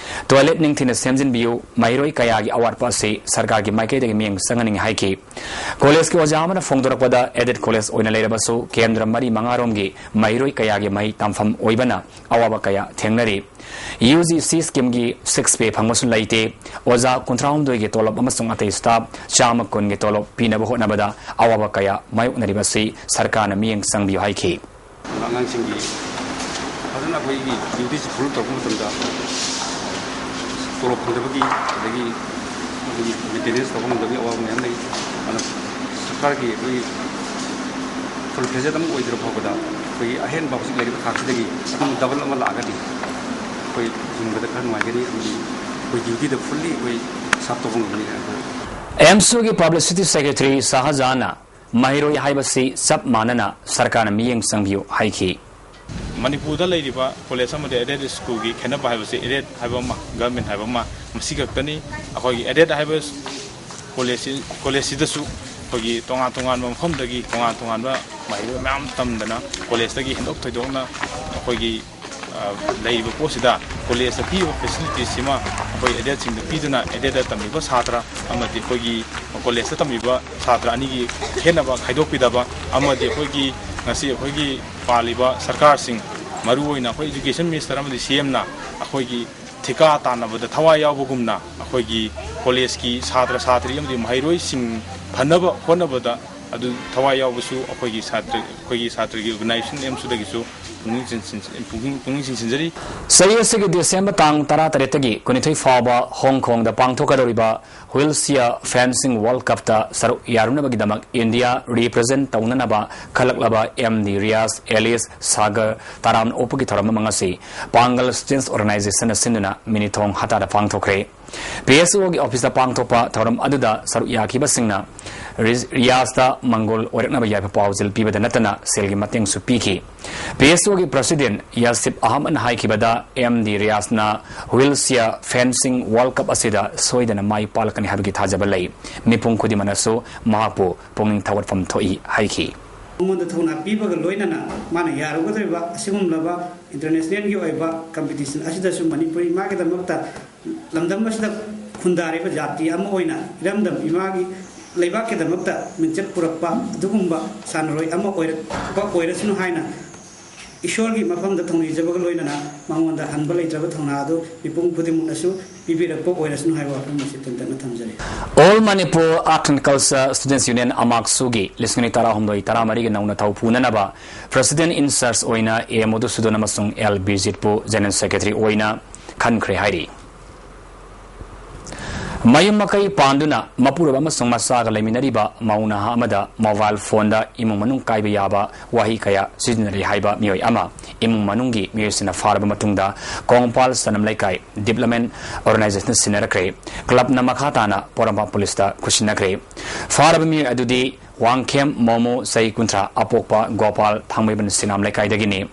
Toilet ꯅꯤꯡꯊꯤꯅ ꯁꯦꯝꯖꯤꯟꯕꯤꯌꯨ, ꯃꯍꯩꯔꯣꯏ ꯀꯌꯥꯒꯤ ꯑꯋꯥꯠꯄ ꯑꯁꯤ ꯁꯔꯀꯥꯔꯒꯤ ꯃꯥꯏꯀꯩꯗꯒꯤ ꯃꯤꯠꯌꯦꯡ ꯆꯪꯍꯟꯅꯤꯡꯏ ꯍꯥꯏꯈꯤ꯫ ꯀꯣꯂꯦꯖꯀꯤ ꯑꯣꯖꯥ ꯑꯃꯅ ꯐꯣꯡꯗꯣꯔꯛꯄꯗ, aided ꯀꯣꯂꯦꯖ ꯑꯣꯏꯅ ꯂꯩꯔꯕꯁꯨ ꯀꯦꯟꯗ꯭ꯔ ꯃꯔꯤ ꯃꯉꯥꯔꯣꯝꯒꯤ ꯃꯍꯩꯔꯣꯏ ꯀꯌꯥꯒꯤ ꯃꯍꯩ ꯇꯝꯐꯝ ꯑꯣꯏꯕꯅ ꯑꯋꯥꯕ ꯀꯌꯥ ꯊꯦꯡꯅꯔꯤ꯫ UGC schemeꯒꯤ six pay ꯐꯪꯕꯁꯨ ꯂꯩꯇꯦ꯫ ꯑꯣꯖꯥ ꯀꯨꯟꯊ꯭ꯔꯥꯍꯨꯝꯗꯣꯏꯒꯤ ꯇꯣꯂꯣꯞ ꯑꯃꯁꯨꯡ ꯑꯇꯩ staff ꯆꯥꯝꯃ ꯀꯨꯟꯒꯤ ꯇꯣꯂꯣꯞ ꯄꯤꯅꯕ ꯍꯣꯠꯅꯕꯗ ꯑꯋꯥꯕ ꯀꯌꯥ ꯃꯥꯌꯣꯛꯅꯔꯤꯕꯁꯤ ꯁꯔꯀꯥꯔꯅ ꯃꯤꯠꯌꯦꯡ ꯆꯪꯕꯤꯌꯨ ꯍꯥꯏꯈꯤ꯫ ꯑꯉꯥꯡꯁꯤꯡꯒꯤ ꯐꯖꯅ ꯑꯩꯈꯣꯏꯒꯤ dutyꯁꯤ fulfill ꯇꯧꯔꯛꯄ ꯃꯇꯝꯗ ꯇꯣꯂꯣꯞ ꯐꯪꯗꯕꯒꯤ, ꯑꯗꯒꯤ ꯑꯩꯈꯣꯏꯒꯤ maintenance ꯇꯧꯕ ꯉꯝꯗꯕꯒꯤ ꯑꯋꯥꯕ ꯃꯌꯥꯝ ꯂꯩ꯫ ꯑꯗꯨꯅ ꯁꯔꯀꯥꯔꯒꯤ ꯑꯩꯈꯣꯏꯒꯤ full fledged ꯑꯃ ꯑꯣꯏꯗ꯭ꯔ ꯐꯥꯎꯕꯗ ꯑꯩꯈꯣꯏꯒꯤ ꯑꯍꯦꯟꯕ ꯍꯧꯖꯤꯛ ꯂꯩꯔꯤꯕ ꯊꯥꯛꯁꯤꯗꯒꯤ ꯑꯗꯨꯝ double ꯑꯃ ꯂꯥꯛꯑꯒꯗꯤ ꯑꯩꯈꯣꯏ ꯍꯤꯡꯕꯗ ꯈꯔ ꯅꯨꯡꯉꯥꯏꯒꯅꯤ, ꯑꯃꯗꯤ ꯑꯩꯈꯣꯏ dutyꯗ fully ꯑꯩꯈꯣꯏ serve ꯇꯧꯕ ꯉꯝꯒꯅꯤ ꯍꯥꯏꯅ ꯑꯩꯈꯣꯏ ꯑꯦꯝꯁꯨꯒꯤ publicity secretary ꯁꯥꯍꯖꯥꯟꯅ ꯃꯍꯩꯔꯣꯏ ꯍꯥꯏꯕꯁꯤ ꯆꯞ ꯃꯥꯟꯅꯅ ꯁꯔꯀꯥꯔꯅ ꯃꯤꯠꯌꯦꯡ ꯆꯪꯕꯤꯌꯨ ꯍꯥꯏꯈꯤ꯫ ꯃꯅꯤꯄꯨꯔꯗ ꯂꯩꯔꯤꯕ ꯀꯣꯂꯦꯖ ꯑꯃꯗꯤ aided schoolꯒꯤ ꯈꯦꯠꯅꯕ ꯍꯥꯏꯕꯁꯤ aided ꯍꯥꯏꯕ ꯑꯃ, government ꯍꯥꯏꯕ ꯑꯃ, ꯃꯁꯤ ꯈꯛꯇꯅꯤ꯫ ꯑꯩꯈꯣꯏꯒꯤ aided ꯍꯥꯏꯕ ꯀꯣꯂꯦꯖꯁꯤ, ꯀꯣꯂꯦꯖꯁꯤꯗꯁꯨ ꯑꯩꯈꯣꯏꯒꯤ ꯇꯣꯉꯥꯟ ꯇꯣꯉꯥꯟꯕ ꯃꯐꯝꯗꯒꯤ ꯇꯣꯉꯥꯟ ꯇꯣꯉꯥꯟꯕ ꯃꯍꯩꯔꯣꯏ ꯃꯌꯥꯝ ꯇꯝꯗꯅ ꯀꯣꯂꯦꯖꯇꯒꯤ ꯍꯦꯟꯗꯣꯛ ꯊꯣꯏꯗꯣꯛꯅ ꯑꯩꯈꯣꯏꯒꯤ, ꯑ, ꯂꯩꯔꯤꯕ ꯄꯣꯠꯁꯤꯗ ꯀꯣꯂꯦꯖꯇ ꯄꯤꯔꯤꯕ ꯐꯦꯁꯤꯂꯤꯇꯤꯁꯤꯃ ꯑꯩꯈꯣꯏ ꯑꯦꯗꯦꯠꯁꯤꯡꯗ ꯄꯤꯗꯨꯅ ꯑꯦꯗꯦꯠꯇ ꯇꯝꯃꯤꯕ ꯁꯥꯇ꯭ꯔ ꯑꯃꯗꯤ ꯑꯩꯈꯣꯏꯒꯤ ꯀꯣꯂꯦꯖꯇ ꯇꯝꯃꯤꯕ ꯁꯥꯇ꯭ꯔ ꯑꯅꯤꯒꯤ ꯈꯦꯠꯅꯕ ꯈꯥꯏꯗꯣꯛꯄꯤꯗꯕ ꯑꯃꯗꯤ ꯑꯩꯈꯣꯏꯒꯤ ꯉꯁꯤ ꯑꯩꯈꯣꯏꯒꯤ ꯄꯥꯜꯂꯤꯕ ꯁꯔꯀꯥꯔꯁꯤꯡ, ꯃꯔꯨꯑꯣꯏꯅ ꯑꯩꯈꯣꯏ ꯏꯖꯨꯀꯦꯁꯟ ꯃꯤꯅꯤꯁꯇꯔ ꯑꯃꯗꯤ ꯁꯤ ꯑꯦꯝꯅ ꯑꯩꯈꯣꯏꯒꯤ ꯊꯤꯀꯥ ꯇꯥꯟꯅꯕꯗ ꯊꯋꯥꯏ ꯌꯥꯎꯕꯒꯨꯝꯅ ꯑꯩꯈꯣꯏꯒꯤ ꯀꯣꯂꯦꯖꯀꯤ ꯁꯥꯇ꯭ꯔ ꯁꯥꯇ꯭ꯔꯤ ꯑꯃꯗꯤ ꯃꯍꯩꯔꯣꯏꯁꯤꯡ ꯐꯅꯕ ꯍꯣꯠꯅꯕꯗ ꯑꯗꯨ ꯊꯋꯥꯏ ꯌꯥꯎꯕꯁꯨ ꯑꯩꯈꯣꯏꯒꯤ ꯁꯥꯇ꯭ꯔ, ꯑꯩꯈꯣꯏꯒꯤ ꯁꯥꯇ꯭ꯔꯒꯤ ꯑꯣꯔꯒꯅꯥꯏꯖꯦꯁꯟ ꯑꯦꯝꯁꯨꯗꯒꯤꯁꯨ ꯄꯨꯛꯅꯤꯡ ꯆꯤꯟ-, ꯆꯤꯟ-, ꯄꯨꯛꯅꯤꯡ, ꯄꯨꯛꯅꯤꯡ ꯆꯤꯟꯁꯤꯟꯖꯔꯤ꯫ ꯆꯍꯤ ꯑꯁꯤꯒꯤ ꯗꯤꯁꯦꯝꯕꯔ ꯇꯥꯡ ꯇꯔꯥꯇꯔꯦꯠꯇꯒꯤ ꯀꯨꯟꯅꯤꯊꯣꯏ ꯐꯥꯎꯕ ꯍꯣꯡ ꯀꯣꯡꯗ ꯄꯥꯡꯊꯣꯛꯀꯗꯧꯔꯤꯕ ꯍꯨꯏꯜꯁꯤꯌꯥ ꯐꯦꯟꯁꯤꯡ ꯋꯥꯔꯜ ꯀꯞꯇ ꯁꯔꯨꯛ ꯌꯥꯔꯨꯅꯕꯒꯤꯗꯃꯛ ꯏꯟꯗꯤꯌꯥ ꯔꯤꯄ꯭ꯔꯖꯦꯟ ꯇꯧꯅꯅꯕ ꯈꯜꯂꯛꯂꯕ ꯑꯦꯝ ꯗꯤ ꯔꯤꯌꯥꯁ, ꯑꯦꯂꯤꯁ, ꯁꯥꯒꯔ ꯇꯔꯥꯝꯅ ꯑꯣꯛꯄꯒꯤ ꯊꯧꯔꯝ ꯑꯃ ꯉꯁꯤ ꯄꯥꯡꯒꯜ ꯁ꯭ꯇꯨꯗꯦꯟꯠꯁ ꯑꯣꯔꯒꯅꯥꯏꯖꯦꯁꯟꯅ ꯁꯤꯟꯗꯨꯅ ꯃꯤꯅꯤꯊꯣꯡ ꯍꯇꯥꯗ ꯄꯥꯡꯊꯣꯛꯈ꯭ꯔꯦ꯫ ꯄꯤ ꯑꯦꯁ ꯑꯣꯒꯤ ꯑꯣꯐꯤꯁꯇ ꯄꯥꯡꯊꯣꯛꯄ ꯊꯧꯔꯝ ꯑꯗꯨꯗ ꯁꯔꯨꯛ ꯌꯥꯈꯤꯕꯁꯤꯡꯅ ꯔꯤ-, ꯔꯤꯌꯥꯁꯇ ꯃꯪꯒꯣꯜ ꯑꯣꯏꯔꯛꯅꯕ ꯌꯥꯏꯐ ꯄꯥꯎꯖꯦꯜ ꯄꯤꯕꯗ ꯅꯠꯇꯅ ꯁꯦꯜꯒꯤ ꯃꯇꯦꯡꯁꯨ ꯄꯤꯈꯤ꯫ ꯄꯤ ꯑꯦꯁ ꯑꯣꯒꯤ ꯄ꯭ꯔꯁꯤꯗꯦꯟꯠ ꯌꯥꯁꯤꯞ ꯑꯍꯃꯗꯅ ꯍꯥꯏꯈꯤꯕꯗ, ꯑꯦꯝ ꯗꯤ ꯔꯤꯌꯥꯁꯅ ꯍꯨꯏꯜꯁꯤꯌꯥ ꯐꯦꯟꯁꯤꯡ ꯋꯥꯔꯜ ꯀꯞ ꯑꯁꯤꯗ ꯁꯣꯏꯗꯅ ꯃꯥꯏ ꯄꯥꯛꯂꯛꯀꯅꯤ ꯍꯥꯏꯕꯒꯤ ꯊꯥꯖꯕ ꯂꯩ꯫ ꯃꯤꯄꯨꯝ ꯈꯨꯗꯤꯡꯃꯛꯅꯁꯨ ꯃꯍꯥꯛꯄꯨ ꯄꯨꯛꯅꯤꯡ ꯊꯧꯒꯠꯐꯝ ꯊꯣꯛꯏ ꯍꯥꯏꯈꯤ꯫ ꯑꯩꯉꯣꯟꯗ ꯊꯧꯅꯥ ꯄꯤꯕꯒ ꯂꯣꯏꯅꯅ ꯃꯥꯅ ꯌꯥꯔꯨꯒꯗꯧꯔꯤꯕ ꯑꯁꯤꯒꯨꯝꯂꯕ ꯏꯟꯇꯔꯅꯦꯁꯅꯦꯜꯒꯤ ꯑꯣꯏꯕ ꯀꯝꯄꯤꯇꯤꯁꯟ ꯑꯁꯤꯗꯁꯨ ꯃꯅꯤꯄꯨꯔ ꯏꯃꯥꯒꯤꯗꯃꯛꯇ ꯂꯝꯗꯝ ꯑꯁꯤꯗ ꯈꯨꯟꯗꯥꯔꯤꯕ ꯖꯥꯇꯤ ꯑꯃ ꯑꯣꯏꯅ ꯏꯔꯝꯗꯝ ꯏꯃꯥꯒꯤ ꯂꯩꯕꯥꯛꯀꯤꯗꯃꯛꯇ ꯃꯤꯡꯆꯠ ꯄꯨꯔꯛꯄ ꯑꯗꯨꯒꯨꯝꯕ ꯁꯥꯟꯅꯔꯣꯏ ꯑꯃ ꯑꯣꯏꯔꯛꯄ ꯑꯣꯏꯔꯁꯅꯨ ꯍꯥꯏꯅ ꯏꯁꯣꯔꯒꯤ ꯃꯐꯝꯗ ꯊꯧꯅꯤꯖꯕꯒ ꯂꯣꯏꯅꯅ ꯃꯉꯣꯟꯗ ꯍꯟꯕ ꯂꯩꯇ꯭ꯔꯕ ꯊꯧꯅꯥ ꯑꯗꯨ ꯃꯤꯄꯨꯝ ꯈꯨꯗꯤꯡꯃꯛꯅꯁꯨ ꯄꯤꯕꯤꯔꯛꯄ ꯑꯣꯏꯔꯁꯅꯨ ꯍꯥꯏꯕ ꯋꯥꯐꯝ ꯑꯁꯤ ꯇꯦꯟꯇꯛꯅ ꯊꯝꯖꯔꯤ꯫ All Manipur Art and Culture Students Union, ꯑꯃꯥꯛꯁꯨꯒꯤ ꯂꯤꯁꯤꯡ ꯑꯅꯤ ꯇꯔꯥꯍꯨꯝꯗꯣꯏ ꯇꯔꯥꯃꯔꯤꯒꯤ ꯅꯧꯅ ꯊꯧ ꯄꯨꯅꯅꯕ President in charge ꯑꯣꯏꯅ ꯑꯦ ꯃꯙꯨꯁꯨꯗꯟ ꯑꯃꯁꯨꯡ ꯑꯦꯜ ꯕꯤꯖꯤꯠꯄꯨ General Secretary ꯑꯣꯏꯅ ꯈꯟꯈ꯭ꯔꯦ ꯍꯥꯏꯔꯤ꯫ ꯃꯌꯨꯝ ꯃꯀꯩ ꯄꯥꯟꯗꯨꯅ ꯃꯄꯨꯔꯣꯏꯕ ꯑꯃꯁꯨꯡ ꯃꯆꯥꯒ ꯂꯩꯃꯤꯟꯅꯔꯤꯕ ꯃꯧ ꯅꯍꯥ ꯑꯃꯗ mobile phoneꯗ ꯏꯃꯨꯡ ꯃꯅꯨꯡ ꯀꯥꯏꯕ ꯌꯥꯕ ꯋꯥꯍꯩ ꯀꯌꯥ ꯁꯤꯖꯤꯟꯅꯔꯦ ꯍꯥꯏꯕ ꯃꯤꯑꯣꯏ ꯑꯃ ꯏꯃꯨꯡ ꯃꯅꯨꯡꯒꯤ ꯃꯤꯑꯣꯏꯁꯤꯡꯅ ꯐꯥꯔꯕ ꯃꯇꯨꯡꯗ ꯀꯣꯡꯄꯥꯜ ꯁꯅꯝ ꯂꯩꯀꯥꯏ Development Organizationꯅ ꯁꯤꯟꯅꯔꯛꯈ꯭ꯔꯦ꯫ ꯀ꯭ꯂꯕꯅ ꯃꯈꯥ ꯇꯥꯅ ꯄꯣꯔꯣꯝꯄꯥꯠ ꯄꯨꯂꯤꯁꯇ ꯈꯨꯠꯁꯤꯟꯅꯈ꯭ꯔꯦ꯫ ꯐꯥꯔꯕ ꯃꯤꯑꯣꯏ ꯑꯗꯨꯗꯤ ꯋꯥꯡꯈꯦꯝ ꯃꯣꯃꯣ, ꯆꯍꯤ ꯀꯨꯟꯊ꯭ꯔꯥ, ꯑꯄꯣꯛꯄ ꯒꯣꯄꯥꯜ, ꯊꯥꯡꯃꯩꯕꯟ ꯁꯤꯅꯥꯝ ꯂꯩꯀꯥꯏꯗꯒꯤꯅꯤ꯫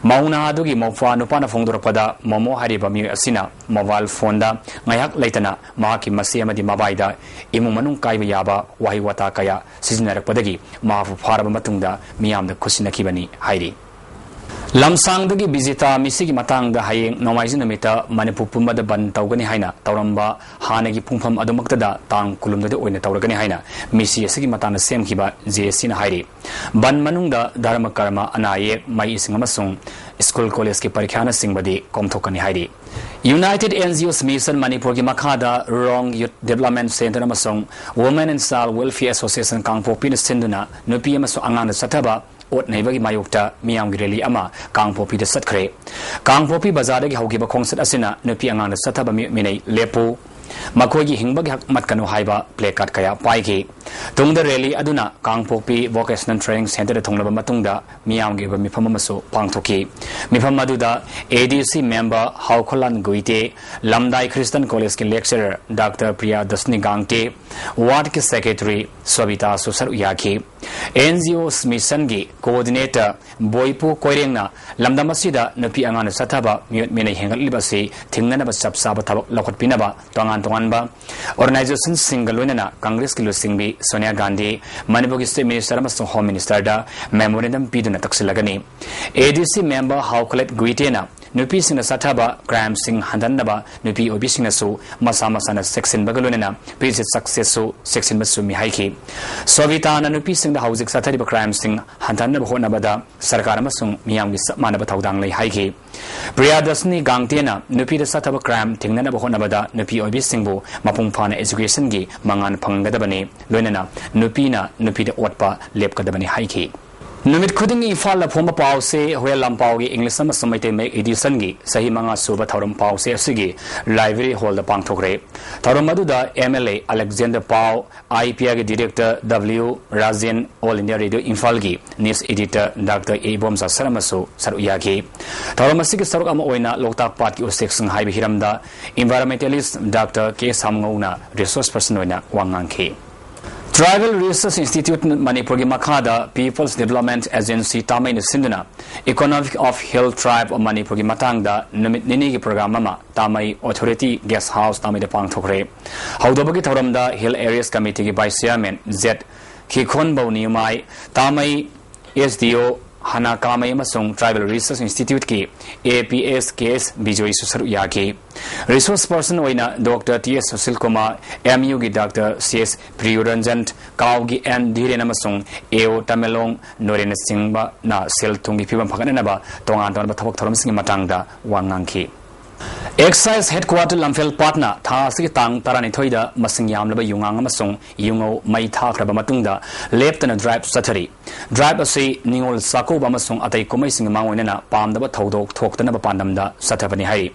ꯃꯧ ꯅꯍꯥ ꯑꯗꯨꯒꯤ ꯃꯧꯄ꯭ꯋꯥ ꯅꯨꯄꯥꯅ ꯐꯣꯡꯗꯣꯔꯛꯄꯗ, ꯃꯣꯃꯣ ꯍꯥꯏꯔꯤꯕ ꯃꯤꯑꯣꯏ ꯑꯁꯤꯅ mobile phoneꯗ ꯉꯥꯏꯍꯥꯛ ꯂꯩꯇꯅ ꯃꯍꯥꯛꯀꯤ ꯃꯆꯦ ꯑꯃꯗꯤ ꯃꯕꯥꯏꯗ ꯏꯃꯨꯡ ꯃꯅꯨꯡ ꯀꯥꯏꯕ ꯌꯥꯕ ꯋꯥꯍꯩ ꯋꯥꯇꯥ ꯀꯌꯥ ꯁꯤꯖꯤꯟꯅꯔꯛꯄꯗꯒꯤ ꯃꯍꯥꯛꯄꯨ ꯐꯥꯔꯕ ꯃꯇꯨꯡꯗ ꯃꯤꯌꯥꯝꯗ ꯈꯨꯠꯁꯤꯟꯅꯈꯤꯕꯅꯤ ꯍꯥꯏꯔꯤ꯫ ꯂꯝꯁꯥꯡꯗꯒꯤ ꯕꯤꯖꯤꯇꯥ ꯃꯤꯁꯤꯒꯤ ꯃꯇꯥꯡꯗ ꯍꯌꯦꯡ ꯅꯣꯡꯃꯥꯏꯖꯤꯡ ꯅꯨꯃꯤꯠꯇ ꯃꯅꯤꯄꯨꯔ ꯄꯨꯝꯕꯗ ꯕꯟ ꯇꯧꯒꯅꯤ ꯍꯥꯏꯅ ꯇꯧꯔꯝꯕ ꯍꯥꯟꯅꯒꯤ ꯄꯨꯡꯐꯝ ꯑꯗꯨꯃꯛꯇꯗ ꯇꯥꯡ ꯀꯨꯟꯍꯨꯝꯗꯣꯏꯗ ꯑꯣꯏꯅ ꯇꯧꯔꯒꯅꯤ ꯍꯥꯏꯅ ꯃꯤꯁꯤ ꯑꯁꯤꯒꯤ ꯃꯇꯥꯡꯗ ꯁꯦꯝꯈꯤꯕ ꯖꯦ ꯑꯦꯁ ꯁꯤꯅ ꯍꯥꯏꯔꯤ꯫ ꯕꯟ ꯃꯅꯨꯡꯗ ꯙꯔꯃ ꯀꯔꯃ, ꯑꯅꯥ ꯑꯌꯦꯛ, ꯃꯍꯩꯁꯤꯡ ꯑꯃꯁꯨꯡ ꯁ꯭ꯀꯨꯜ ꯀꯣꯂꯦꯖꯀꯤ ꯄꯔꯤꯈ꯭ꯌꯥꯅꯆꯤꯡꯕꯗꯤ ꯀꯣꯝꯊꯣꯛꯀꯅꯤ ꯍꯥꯏꯔꯤ꯫ United N G Os Mission ꯃꯅꯤꯄꯨꯔꯒꯤ ꯃꯈꯥꯗ ꯔꯣꯡ Youth Development Centre ꯑꯃꯁꯨꯡ Women and Child Welfare Association ꯀꯥꯡꯄꯣꯛꯄꯤꯅ ꯁꯤꯟꯗꯨꯅ ꯅꯨꯄꯤ ꯑꯃꯁꯨꯡ ꯑꯉꯥꯡꯗ ꯆꯠꯊꯕ ꯑꯣꯠ ꯅꯩꯕꯒꯤ ꯃꯥꯌꯣꯛꯇ ꯃꯤꯌꯥꯝꯒꯤ ꯔꯦꯂꯤ ꯑꯃ ꯀꯥꯡꯄꯣꯛꯄꯤꯗ ꯆꯠꯈ꯭ꯔꯦ꯫ ꯀꯥꯡꯄꯣꯛꯄꯤ ꯕꯖꯥꯔꯗꯒꯤ ꯍꯧꯈꯤꯕ ꯈꯣꯡꯆꯠ ꯑꯁꯤꯅ ꯅꯨꯄꯤ ꯑꯉꯥꯡꯗ ꯆꯠꯊꯕ ꯃꯤꯑꯣꯠ ꯃꯤꯅꯩ ꯂꯦꯞꯄꯨ, ꯃꯈꯣꯏꯒꯤ ꯍꯤꯡꯕꯒꯤ ꯍꯛ ꯃꯠꯀꯅꯨ ꯍꯥꯏꯕ ꯄ꯭ꯂꯦ ꯀꯥꯔꯗ ꯀꯌꯥ ꯄꯥꯏꯈꯤ꯫ ꯇꯨꯡꯗ ꯔꯦꯂꯤ ꯑꯗꯨꯅ ꯀꯥꯡꯄꯣꯛꯄꯤ Vocational Training Centreꯗ ꯊꯨꯡꯂꯕ ꯃꯇꯨꯡꯗ ꯃꯤꯌꯥꯝꯒꯤ ꯑꯣꯏꯕ ꯃꯤꯐꯝ ꯑꯃꯁꯨ ꯄꯥꯡꯊꯣꯛꯈꯤ꯫ ꯃꯤꯐꯝ ꯑꯗꯨꯗ A D C member ꯍꯥꯎꯈꯣꯂꯥꯟ ꯒꯨꯏꯇꯦ, ꯂꯝꯗꯥꯏ Christian Collegeꯀꯤ lecturer Doctor Priyadarshini ꯒꯥꯡꯇꯦ, wardꯀꯤ secretary ꯁꯣꯕꯤꯇꯥꯁꯨ ꯁꯔꯨꯛ ꯌꯥꯈꯤ꯫ N G Os Missionꯒꯤ coordinator ꯕꯣꯏꯄꯨ ꯀꯣꯏꯔꯦꯡꯅ ꯂꯝꯗꯝ ꯑꯁꯤꯗ ꯅꯨꯄꯤ ꯑꯉꯥꯡꯅ ꯆꯠꯊꯕ ꯃꯤꯑꯣꯠ ꯃꯤꯅꯩ ꯍꯦꯟꯒꯠꯂꯤꯕ ꯑꯁꯤ ꯊꯤꯡꯅꯅꯕ ꯆꯞ ꯆꯥꯕ ꯊꯕꯛ ꯂꯧꯈꯠꯄꯤꯅꯕ ꯇꯣꯉꯥꯟ ꯇꯣꯉꯥꯟꯕ organizationꯁꯤꯡꯒ ꯂꯣꯏꯅꯅ Congressꯀꯤ ꯂꯨꯆꯤꯡꯕꯤ ꯁꯣꯅꯤꯌꯥ ꯒꯥꯟꯙꯤ, ꯃꯅꯤꯄꯨꯔꯒꯤ Chief Minister ꯑꯃꯁꯨꯡ Home Ministerꯗ memorandum ꯄꯤꯗꯨꯅ ꯇꯛꯁꯤꯜꯂꯒꯅꯤ꯫ A D C member ꯍꯥꯎꯈꯣꯂꯦꯠ ꯒꯨꯏꯇꯦꯅ ꯅꯨꯄꯤꯁꯤꯡꯅ ꯆꯠꯊꯕ crimeꯁꯤꯡ ꯍꯟꯊꯅꯕ ꯅꯨꯄꯤ ꯑꯣꯏꯕꯤꯁꯤꯡꯅꯁꯨ ꯃꯁꯥ ꯃꯁꯥꯅ ꯆꯦꯛꯁꯤꯟꯕꯒ ꯂꯣꯏꯅꯅ ꯄ꯭ꯔꯤꯁꯤꯠ ꯁꯛꯁꯦꯁꯁꯨ ꯆꯦꯛꯁꯤꯟꯕ ꯆꯨꯝꯃꯤ ꯍꯥꯏꯈꯤ꯫ ꯁꯣꯕꯤꯇꯥꯅ ꯅꯨꯄꯤꯁꯤꯡꯗ ꯍꯧꯖꯤꯛ ꯆꯠꯊꯔꯤꯕ crimeꯁꯤꯡ ꯍꯟꯊꯍꯟꯅꯕ ꯍꯣꯠꯅꯕꯗ ꯁꯔꯀꯥꯔ ꯑꯃꯁꯨꯡ ꯃꯤꯌꯥꯝꯒꯤ ꯆꯞ ꯃꯥꯟꯅꯕ ꯊꯧꯗꯥꯡ ꯂꯩ ꯍꯥꯏꯈꯤ꯫ ꯄ꯭ꯔꯤꯌꯥꯗꯁꯅꯤ ꯒꯥꯡꯇꯦꯅ ꯅꯨꯄꯤꯗ ꯆꯠꯊꯕ crime ꯊꯤꯡꯅꯅꯕ ꯍꯣꯠꯅꯕꯗ ꯅꯨꯄꯤ ꯑꯣꯏꯕꯤꯁꯤꯡꯕꯨ ꯃꯄꯨꯡ ꯐꯥꯅ educationꯒꯤ ꯃꯉꯥꯜ ꯐꯪꯒꯗꯕꯅꯤ, ꯂꯣꯏꯅꯅ ꯅꯨꯄꯤꯅ ꯅꯨꯄꯤꯗ ꯑꯣꯠꯄ ꯂꯦꯞꯀꯗꯕꯅꯤ ꯍꯥꯏꯈꯤ꯫ ꯅꯨꯃꯤꯠ ꯈꯨꯗꯤꯡꯒꯤ ꯏꯝꯐꯥꯜꯗ ꯐꯣꯡꯕ ꯄꯥꯎꯁꯦ ꯍꯨꯔꯦꯟ ꯂꯥꯟꯄꯥꯎꯒꯤ English ꯑꯃꯁꯨꯡ ꯃꯩꯇꯩ ꯃꯌꯦꯛ editionꯒꯤ ꯆꯍꯤ ꯃꯉꯥ ꯁꯨꯕ ꯊꯧꯔꯝ ꯄꯥꯎꯁꯦ ꯑꯁꯤꯒꯤ library hallꯗ ꯄꯥꯡꯊꯣꯛꯈ꯭ꯔꯦ꯫ ꯊꯧꯔꯝ ꯑꯗꯨꯗ M L A Alexander Pao, I P Rꯒꯤ director W Rajen, All India Radio ꯏꯝꯐꯥꯜꯒꯤ news editor Doctor A Ibomcha sir ꯑꯃꯁꯨ ꯁꯔꯨꯛ ꯌꯥꯈꯤ꯫ ꯊꯧꯔꯝ ꯑꯁꯤꯒꯤ ꯁꯔꯨꯛ ꯑꯃ ꯑꯣꯏꯅ ꯂꯣꯛꯇꯥꯛ ꯄꯥꯠꯀꯤ ꯎꯆꯦꯛꯁꯤꯡ ꯍꯥꯏꯕ ꯍꯤꯔꯝꯗ environmentalist Doctor K ꯁꯥꯝꯉꯧꯅ resource person ꯑꯣꯏꯅ ꯋꯥ ꯉꯥꯡꯈꯤ꯫ Tribal Research Institute ꯃꯅꯤꯄꯨꯔꯒꯤ ꯃꯈꯥꯗ People's Development Agency ꯇꯥꯃꯩꯅ ꯁꯤꯟꯗꯨꯅ Economic of Hill Tribe of ꯃꯅꯤꯄꯨꯔꯒꯤ ꯃꯇꯥꯡꯗ ꯅꯨꯃꯤꯠ ꯅꯤꯅꯤꯒꯤ program ꯑꯃ ꯇꯥꯃꯩ Authority Guest House ꯇꯥꯃꯩꯗ ꯄꯥꯡꯊꯣꯛꯈ꯭ꯔꯦ꯫ ꯍꯧꯗꯧꯕꯒꯤ ꯊꯧꯔꯝꯗ Hill Areas Committeeꯒꯤ Vice Chairman Z ꯈꯤꯈꯣꯟꯕꯧ ꯅꯤꯌꯨꯃꯥꯏ, ꯇꯥꯃꯩ S D O ꯍꯅꯥ ꯀꯥꯃꯩ ꯑꯃꯁꯨꯡ Tribal Research Institute ꯀꯤ A P S K S ꯕꯤꯖꯣꯏꯁꯨ ꯁꯔꯨꯛ ꯌꯥꯈꯤ꯫ Resource person ꯑꯣꯏꯅ Doctor T S Sushil Kumar, M U ꯒꯤ Doctor C S ꯄ꯭ꯔꯤꯌꯨꯔꯟꯖꯟ, ꯀꯥꯎꯒꯤ N ꯙꯤꯔꯦꯟ ꯑꯃꯁꯨꯡ A O Tamenglong ꯅꯣꯔꯦꯟꯅꯆꯤꯡꯕꯅ ꯁꯦꯜ ꯊꯨꯝꯒꯤ ꯐꯤꯕꯝ ꯐꯒꯠꯅꯅꯕ ꯇꯣꯉꯥꯟ ꯇꯣꯉꯥꯟꯕ ꯊꯕꯛ ꯊꯧꯔꯝꯁꯤꯡꯒꯤ ꯃꯇꯥꯡꯗ ꯋꯥ ꯉꯥꯡꯈꯤ꯫ Excise Headquarter ꯂꯝꯐꯦꯜ ꯄꯥꯠꯅ ꯊꯥ ꯑꯁꯤꯒꯤ ꯇꯥꯡ ꯇꯔꯥꯅꯤꯊꯣꯏꯗ ꯃꯁꯤꯡ ꯌꯥꯝꯂꯕ ꯌꯨꯉꯥꯡ ꯑꯃꯁꯨꯡ ꯌꯨꯉꯧ ꯃꯩ ꯊꯥꯈ꯭ꯔꯕ ꯃꯇꯨꯡꯗ ꯂꯦꯞꯇꯅ drive ꯆꯠꯊꯔꯤ꯫ Drive ꯑꯁꯤ ꯅꯤꯉꯣꯜ ꯆꯥꯛꯀꯧꯕ ꯑꯃꯁꯨꯡ ꯑꯇꯩ ꯀꯨꯝꯍꯩꯁꯤꯡꯒꯤ ꯃꯥꯡꯑꯣꯏꯅꯅ ꯄꯥꯝꯗꯕ ꯊꯧꯗꯣꯛ ꯊꯣꯛꯇꯅꯕ ꯄꯥꯟꯗꯝꯗ ꯆꯠꯊꯕꯅꯤ ꯍꯥꯏꯔꯤ꯫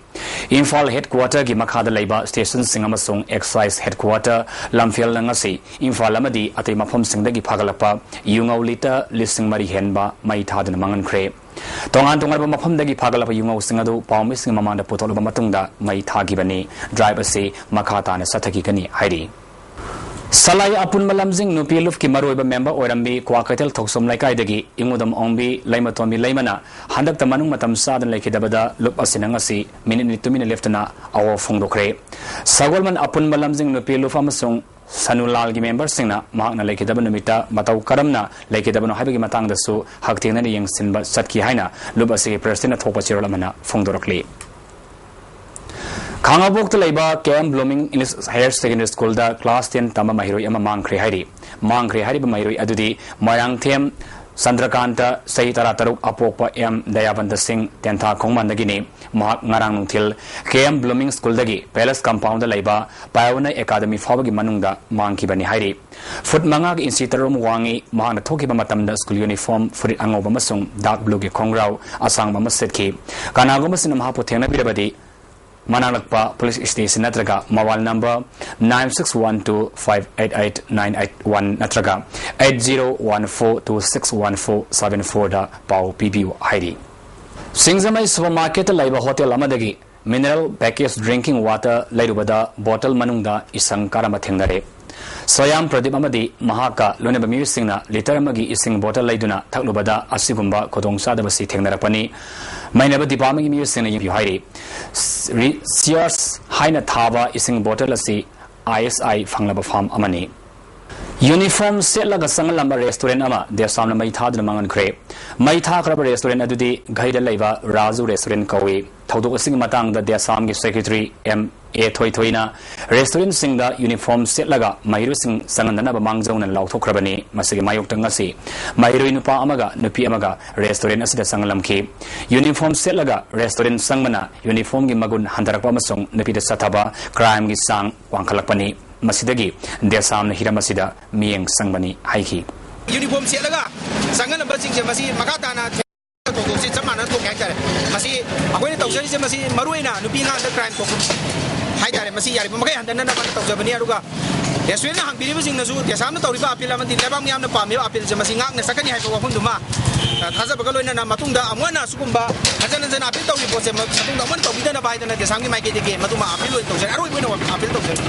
ꯏꯝꯐꯥꯜ headquarter ꯒꯤ ꯃꯈꯥꯗ ꯂꯩꯕ station ꯁꯤꯡ ꯑꯃꯁꯨꯡ Excise Headquarter ꯂꯝꯐꯦꯜꯅ ꯉꯁꯤ ꯏꯝꯐꯥꯜ ꯑꯃꯗꯤ ꯑꯇꯩ ꯃꯐꯝꯁꯤꯡꯗꯒꯤ ꯐꯥꯒꯠꯂꯛꯄ ꯌꯨꯉꯧ litre ꯂꯤꯁꯤꯡ ꯃꯔꯤ ꯍꯦꯟꯕ ꯃꯩ ꯊꯥꯗꯨꯅ ꯃꯥꯡꯍꯟꯈ꯭ꯔꯦ꯫ ꯇꯣꯉꯥꯟ ꯇꯣꯉꯥꯟꯕ ꯃꯐꯝꯗꯒꯤ ꯐꯥꯒꯠꯂꯛꯄ ꯌꯨꯉꯧꯁꯤꯡ ꯑꯗꯨ ꯄꯥꯎꯃꯤꯁꯤꯡꯒꯤ ꯃꯃꯥꯡꯗ ꯄꯨꯊꯣꯛꯂꯕ ꯃꯇꯨꯡꯗ ꯃꯩ ꯊꯥꯈꯤꯕꯅꯤ꯫ Drive ꯑꯁꯤ ꯃꯈꯥ ꯇꯥꯅ ꯆꯠꯊꯈꯤꯒꯅꯤ ꯍꯥꯏꯔꯤ꯫ ꯁꯂꯥꯏ ꯑꯄꯨꯟꯕ ꯂꯝꯖꯤꯡ ꯅꯨꯄꯤ ꯂꯨꯞꯀꯤ ꯃꯔꯨꯑꯣꯏꯕ member ꯑꯣꯏꯔꯝꯕꯤ ꯀ꯭ꯋꯥꯀꯩꯊꯦꯜ ꯊꯣꯛꯆꯣꯝ ꯂꯩꯀꯥꯏꯗꯒꯤ ꯏꯉꯨꯗꯝ ꯑꯣꯡꯕꯤ ꯂꯩꯃꯇꯣꯝꯕꯤ ꯂꯩꯃꯅ ꯍꯟꯗꯛꯇ ꯃꯅꯨꯡ ꯃꯇꯝ ꯆꯥꯗꯅ ꯂꯩꯈꯤꯗꯕꯗ ꯂꯨꯞ ꯑꯁꯤꯅ ꯉꯁꯤ ꯃꯤꯅꯤꯠ ꯅꯤꯅꯤ ꯇꯨꯃꯤꯟꯅ ꯂꯦꯞꯇꯅ ꯑꯋꯥ ꯐꯣꯡꯗꯣꯛꯈ꯭ꯔꯦ꯫ ꯁꯒꯣꯜꯕꯟ ꯑꯄꯨꯟꯕ ꯂꯝꯖꯤꯡ ꯅꯨꯄꯤ ꯂꯨꯞ ꯑꯃꯁꯨꯡ ꯁꯅꯨ ꯂꯥꯜꯒꯤ member ꯁꯤꯡꯅ ꯃꯍꯥꯛꯅ ꯂꯩꯈꯤꯗꯕ ꯅꯨꯃꯤꯠꯇ ꯃꯇꯧ ꯀꯔꯝꯅ ꯂꯩꯈꯤꯗꯕꯅꯣ ꯍꯥꯏꯕꯒꯤ ꯃꯇꯥꯡꯗꯁꯨ ꯍꯛꯊꯦꯡꯅꯅ ꯌꯦꯡꯁꯤꯟꯕ ꯆꯠꯈꯤ ꯍꯥꯏꯅ ꯂꯨꯞ ꯑꯁꯤꯒꯤ president ꯅ ꯊꯣꯛꯄ ꯆꯦꯔꯣꯜ ꯑꯃꯅ ꯐꯣꯡꯗꯣꯔꯛꯂꯤ꯫ ꯈꯥꯉꯕꯣꯛꯇ ꯂꯩꯕ K M Blooming English Higher Secondary School ꯗ class ten ꯇꯝꯕ ꯃꯍꯩꯔꯣꯏ ꯑꯃ ꯃꯥꯡꯈ꯭ꯔꯦ ꯍꯥꯏꯔꯤ꯫ ꯃꯥꯡꯈ꯭ꯔꯦ ꯍꯥꯏꯔꯤꯕ ꯃꯍꯩꯔꯣꯏ ꯑꯗꯨꯗꯤ ꯃꯣꯏꯔꯥꯡꯊꯦꯝ ꯆꯟꯗ꯭ꯔꯀꯥꯟꯇ, ꯆꯍꯤ ꯇꯔꯥꯇꯔꯨꯛ, ꯑꯄꯣꯛꯄ M ꯗꯌꯥꯕꯟꯇ ꯁꯤꯡ, ꯇꯦꯟꯊꯥ ꯈꯣꯡꯃꯟꯗꯒꯤꯅꯤ꯫ ꯃꯍꯥꯛ ꯉꯔꯥꯡ ꯅꯨꯡꯊꯤꯜ K M Blooming School ꯗꯒꯤ Palace Compound ꯗ ꯂꯩꯕ Pioneer Academy ꯐꯥꯎꯕꯒꯤ ꯃꯅꯨꯡꯗ ꯃꯥꯡꯈꯤꯕꯅꯤ ꯍꯥꯏꯔꯤ꯫ ꯐꯨꯠ ꯃꯉꯥꯒꯤ ꯏꯟꯆꯤ ꯇꯔꯨꯛ ꯑꯃ ꯋꯥꯡꯉꯤ꯫ ꯃꯍꯥꯛꯅ ꯊꯣꯛꯈꯤꯕ ꯃꯇꯝꯗ school uniform, ꯐꯨꯔꯤꯠ ꯑꯉꯧꯕ ꯑꯃꯁꯨꯡ dark blue ꯒꯤ ꯈꯣꯡꯒ꯭ꯔꯥꯎ ꯑꯁꯥꯡꯕ ꯑꯃ ꯁꯦꯠꯈꯤ꯫ ꯀꯅꯥꯒꯨꯝꯕꯁꯤꯡꯅ ꯃꯍꯥꯛꯄꯨ ꯊꯦꯡꯅꯕꯤꯔꯕꯗꯤ, ꯃꯅꯥꯛ ꯅꯛꯄ police station ꯅꯠꯇ꯭ꯔꯒ mobile number nine six one two five eight eight nine eight one ꯅꯠꯇ꯭ꯔꯒ eight zero one four two six one four seven four ꯗ ꯄꯥꯎ ꯄꯤꯕꯤꯌꯨ ꯍꯥꯏꯔꯤ꯫ ꯁꯤꯡꯖꯃꯩ supermarket ꯇ ꯂꯩꯕ hotel ꯑꯃꯗꯒꯤ mineral package drinking water ꯂꯩꯔꯨꯕꯗ bottle ꯃꯅꯨꯡꯗ ꯏꯁꯪ ꯀꯥꯔꯝꯕ ꯊꯦꯡꯅꯔꯦ꯫ ꯁꯣꯌꯥꯝ ꯄ꯭ꯔꯗꯤꯞ ꯑꯃꯗꯤ ꯃꯍꯥꯛꯀ ꯂꯣꯏꯅꯕ ꯃꯤꯑꯣꯏꯁꯤꯡꯅ litre ꯑꯃꯒꯤ ꯏꯁꯤꯡ bottle ꯂꯩꯗꯨꯅ ꯊꯛꯂꯨꯕꯗ ꯑꯁꯤꯒꯨꯝꯕ ꯈꯨꯗꯣꯡꯆꯥꯗꯕꯁꯤ ꯊꯦꯡꯅꯔꯛꯄꯅꯤ꯫ ꯃꯩꯅꯕ department ꯒꯤ ꯃꯤꯑꯣꯏꯁꯤꯡꯅ ꯌꯦꯡꯕꯤꯌꯨ ꯍꯥꯏꯔꯤ꯫ ꯔꯤ-, Cheers ꯍꯥꯏꯅ ꯊꯥꯕ ꯏꯁꯤꯡ bottle ꯑꯁꯤ I S I ꯐꯪꯂꯕ farm ꯑꯃꯅꯤ꯫ ꯌꯨꯅꯤꯐꯣꯔꯝ ꯁꯦꯠꯂꯒ ꯆꯪꯍꯜꯂꯝꯕ ꯔꯦꯁꯇꯨꯔꯦꯟ ꯑꯃ ꯗꯦꯁꯥꯝꯅ ꯃꯩ ꯊꯥꯗꯨꯅ ꯃꯥꯡꯍꯟꯈ꯭ꯔꯦ꯫ ꯃꯩ ꯊꯥꯈ꯭ꯔꯕ ꯔꯦꯁꯇꯨꯔꯦꯟ ꯑꯗꯨꯗꯤ ꯘꯩꯗ ꯂꯩꯕ ꯔꯥꯖꯨ ꯔꯦꯁꯇꯨꯔꯦꯟ ꯀꯧꯏ꯫ ꯊꯧꯗꯣꯛ ꯑꯁꯤꯒꯤ ꯃꯇꯥꯡꯗ ꯗꯦꯁꯥꯝꯒꯤ ꯁꯦꯀ꯭ꯔꯦꯇꯔꯤ ꯑꯦꯝ ꯑꯦ ꯊꯣꯏꯊꯣꯏꯅ ꯔꯦꯁꯇꯨꯔꯦꯟꯁꯤꯡꯗ ꯌꯨꯅꯤꯐꯣꯔꯝ ꯁꯦꯠꯂꯒ ꯃꯍꯩꯔꯣꯏꯁꯤꯡ ꯆꯪꯍꯟꯗꯅꯕ ꯃꯥꯡꯖꯧꯅꯅ ꯂꯥꯎꯊꯣꯛꯈ꯭ꯔꯕꯅꯤ꯫ ꯃꯁꯤꯒꯤ ꯃꯥꯌꯣꯛꯇ ꯉꯁꯤ ꯃꯍꯩꯔꯣꯏ ꯅꯨꯄꯥ ꯑꯃꯒ ꯅꯨꯄꯤ ꯑꯃꯒ ꯔꯦꯁꯇꯨꯔꯦꯟ ꯑꯁꯤꯗ ꯆꯪꯍꯜꯂꯝꯈꯤ꯫ ꯌꯨꯅꯤꯐꯣꯔꯝ ꯁꯦꯠꯂꯒ ꯔꯦꯁꯇꯨꯔꯦꯟ ꯆꯪꯕꯅ ꯌꯨꯅꯤꯐꯣꯔꯝꯒꯤ ꯃꯒꯨꯟ ꯍꯟꯊꯔꯛꯄ ꯑꯃꯁꯨꯡ ꯅꯨꯄꯤꯗ ꯆꯠꯊꯕ ꯀ꯭ꯔꯥꯏꯝꯒꯤ ꯆꯥꯡ ꯋꯥꯡꯈꯠꯂꯛꯄꯅꯤ꯫ ꯃꯁꯤꯗꯒꯤ ꯗꯦꯁꯥꯝꯅ ꯍꯤꯔꯝ ꯑꯁꯤꯗ ꯃꯤꯠꯌꯦꯡ ꯆꯪꯕꯅꯤ ꯍꯥꯏꯈꯤ꯫ ꯌꯨꯅꯤꯐꯣꯔꯝ ꯁꯦꯠꯂꯒ ꯆꯪꯍꯜꯂꯝꯕꯁꯤꯡꯁꯦ ꯃꯁꯤ ꯃꯈꯥ ꯇꯥꯅ ꯊꯧꯗꯣꯛꯁꯤ ꯆꯞ ꯃꯥꯟꯅꯅ ꯊꯣꯛꯀꯦ ꯍꯥꯏꯇꯥꯔꯦ꯫ ꯃꯁꯤ ꯑꯩꯈꯣꯏꯅ ꯇꯧꯖꯔꯤꯁꯦ, ꯃꯁꯤ ꯃꯔꯨꯑꯣꯏꯅ ꯅꯨꯄꯤ ꯑꯉꯥꯡꯗ ꯀ꯭ꯔꯥꯏꯝ ꯊꯣꯛꯄ ꯍꯥꯏꯇꯥꯔꯦ꯫ ꯃꯁꯤ ꯌꯥꯔꯤꯕ ꯃꯈꯩ ꯍꯟꯊꯅꯅꯕ ꯇꯧꯖꯕꯅꯤ꯫ ꯑꯗꯨꯒ ꯔꯦꯁꯇꯨꯔꯦꯟꯅ ꯍꯥꯡꯕꯤꯔꯤꯕꯁꯤꯡꯅꯁꯨ ꯗꯦꯁꯥꯝꯅ ꯇꯧꯔꯤꯕ ꯑꯄꯤꯜ ꯑꯃꯗꯤ ꯂꯩꯕꯥꯛ ꯃꯤꯌꯥꯝꯅ ꯄꯥꯝꯃꯤꯕ ꯑꯄꯤꯜꯁꯦ ꯃꯁꯤ ꯉꯥꯛꯅ ꯆꯠꯀꯅꯤ ꯍꯥꯏꯕ ꯋꯥꯐꯝꯗꯨꯃ, ꯑ, ꯊꯥꯖꯕꯒ ꯂꯣꯏꯅꯅ ꯃꯇꯨꯡꯗ ꯑꯃꯨꯛ ꯍꯟꯅ ꯑꯁꯤꯒꯨꯝꯕ ꯍꯟꯖꯟ ꯍꯟꯖꯟ ꯑꯄꯤꯜ ꯇꯧꯔꯤꯕ ꯄꯣꯠꯁꯦ ꯃ-, ꯃꯇꯨꯡꯗ ꯑꯃꯨꯛ ꯍꯟꯅ ꯇꯧꯕꯤꯗꯅꯕ ꯍꯥꯏꯗꯅ ꯗꯦꯁꯥꯝꯒꯤ ꯃꯥꯏꯀꯩꯗꯒꯤ ꯃꯗꯨꯃ ꯑꯄꯤꯜ ꯑꯣꯏꯅ ꯇꯧꯖꯔꯤ, ꯑꯔꯣꯏꯕ ꯑꯣꯏꯅ ꯑꯄꯤꯜ ꯇꯧꯖꯔꯤ꯫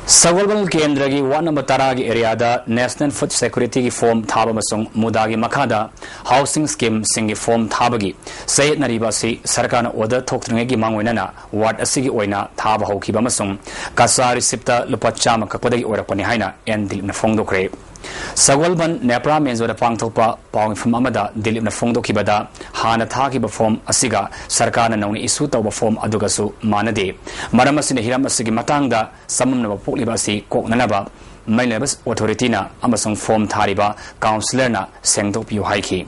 ꯁꯒꯣꯜꯕꯟ ꯀꯦꯟꯗ꯭ꯔꯒꯤ ꯋꯥꯔꯗ ꯅꯝꯕꯔ ꯇꯔꯥꯒꯤ ꯑꯦꯔꯤꯌꯥꯗ ꯅꯦꯁꯅꯦꯜ ꯐꯨꯗ ꯁꯦꯀ꯭ꯌꯨꯔꯤꯇꯤꯒꯤ ꯐꯣꯔꯝ ꯊꯥꯕ ꯑꯃꯁꯨꯡ ꯃꯨꯗꯥꯒꯤ ꯃꯈꯥꯗ ꯍꯥꯎꯁꯤꯡ ꯁ꯭ꯀꯤꯝꯁꯤꯡꯒꯤ ꯐꯣꯔꯝ ꯊꯥꯕꯒꯤ ꯆꯌꯦꯠꯅꯔꯤꯕ ꯑꯁꯤ ꯁꯔꯀꯥꯔꯅ ꯑꯣꯔꯗꯔ ꯊꯣꯛꯇ꯭ꯔꯤꯉꯩꯒꯤ ꯃꯥꯡꯑꯣꯏꯅꯅ ꯋꯥꯔꯗ ꯑꯁꯤꯒꯤ ꯑꯣꯏꯅ ꯊꯥꯕ ꯍꯧꯈꯤꯕ ꯑꯃꯁꯨꯡ ꯀꯆꯥ ꯔꯤꯁꯤꯞꯇ ꯂꯨꯄꯥ ꯆꯥꯝꯃ ꯀꯛꯄꯗꯒꯤ ꯑꯣꯏꯔꯛꯄꯅꯤ ꯍꯥꯏꯅ ꯑꯦꯟ ꯗꯤꯂꯤꯞꯅ ꯐꯣꯡꯗꯣꯛꯈ꯭ꯔꯦ꯫ ꯁꯒꯣꯜꯕꯟ ꯅꯦꯄ꯭ꯔꯥ ꯃꯦꯟꯖꯣꯗ ꯄꯥꯡꯊꯣꯛꯄ ꯄꯥꯎ ꯃꯤꯐꯝ ꯑꯃꯗ ꯗꯤꯂꯤꯞꯅ ꯐꯣꯡꯗꯣꯛꯈꯤꯕꯗ, ꯍꯥꯟꯅ ꯊꯥꯈꯤꯕ ꯐꯣꯔꯝ ꯑꯁꯤꯒ ꯁꯔꯀꯥꯔꯅ ꯅꯧꯅ ꯏꯁꯨ ꯇꯧꯕ ꯐꯣꯔꯝ ꯑꯗꯨꯒꯁꯨ ꯃꯥꯟꯅꯗꯦ꯫ ꯃꯔꯝ ꯑꯁꯤꯅ ꯍꯤꯔꯝ ꯑꯁꯤꯒꯤ ꯃꯇꯥꯡꯗ ꯆꯃꯝꯅꯕ ꯄꯣꯛꯂꯤꯕ ꯑꯁꯤ ꯀꯣꯛꯅꯅꯕ ꯃꯩꯂꯩꯕ ꯑꯣꯊꯣꯔꯤꯇꯤꯅ ꯑꯃꯁꯨꯡ ꯐꯣꯔꯝ ꯊꯥꯔꯤꯕ ꯀꯥꯎꯟꯁꯤꯂꯔꯅ ꯁꯦꯡꯗꯣꯛꯄꯤꯌꯨ ꯍꯥꯏꯈꯤ꯫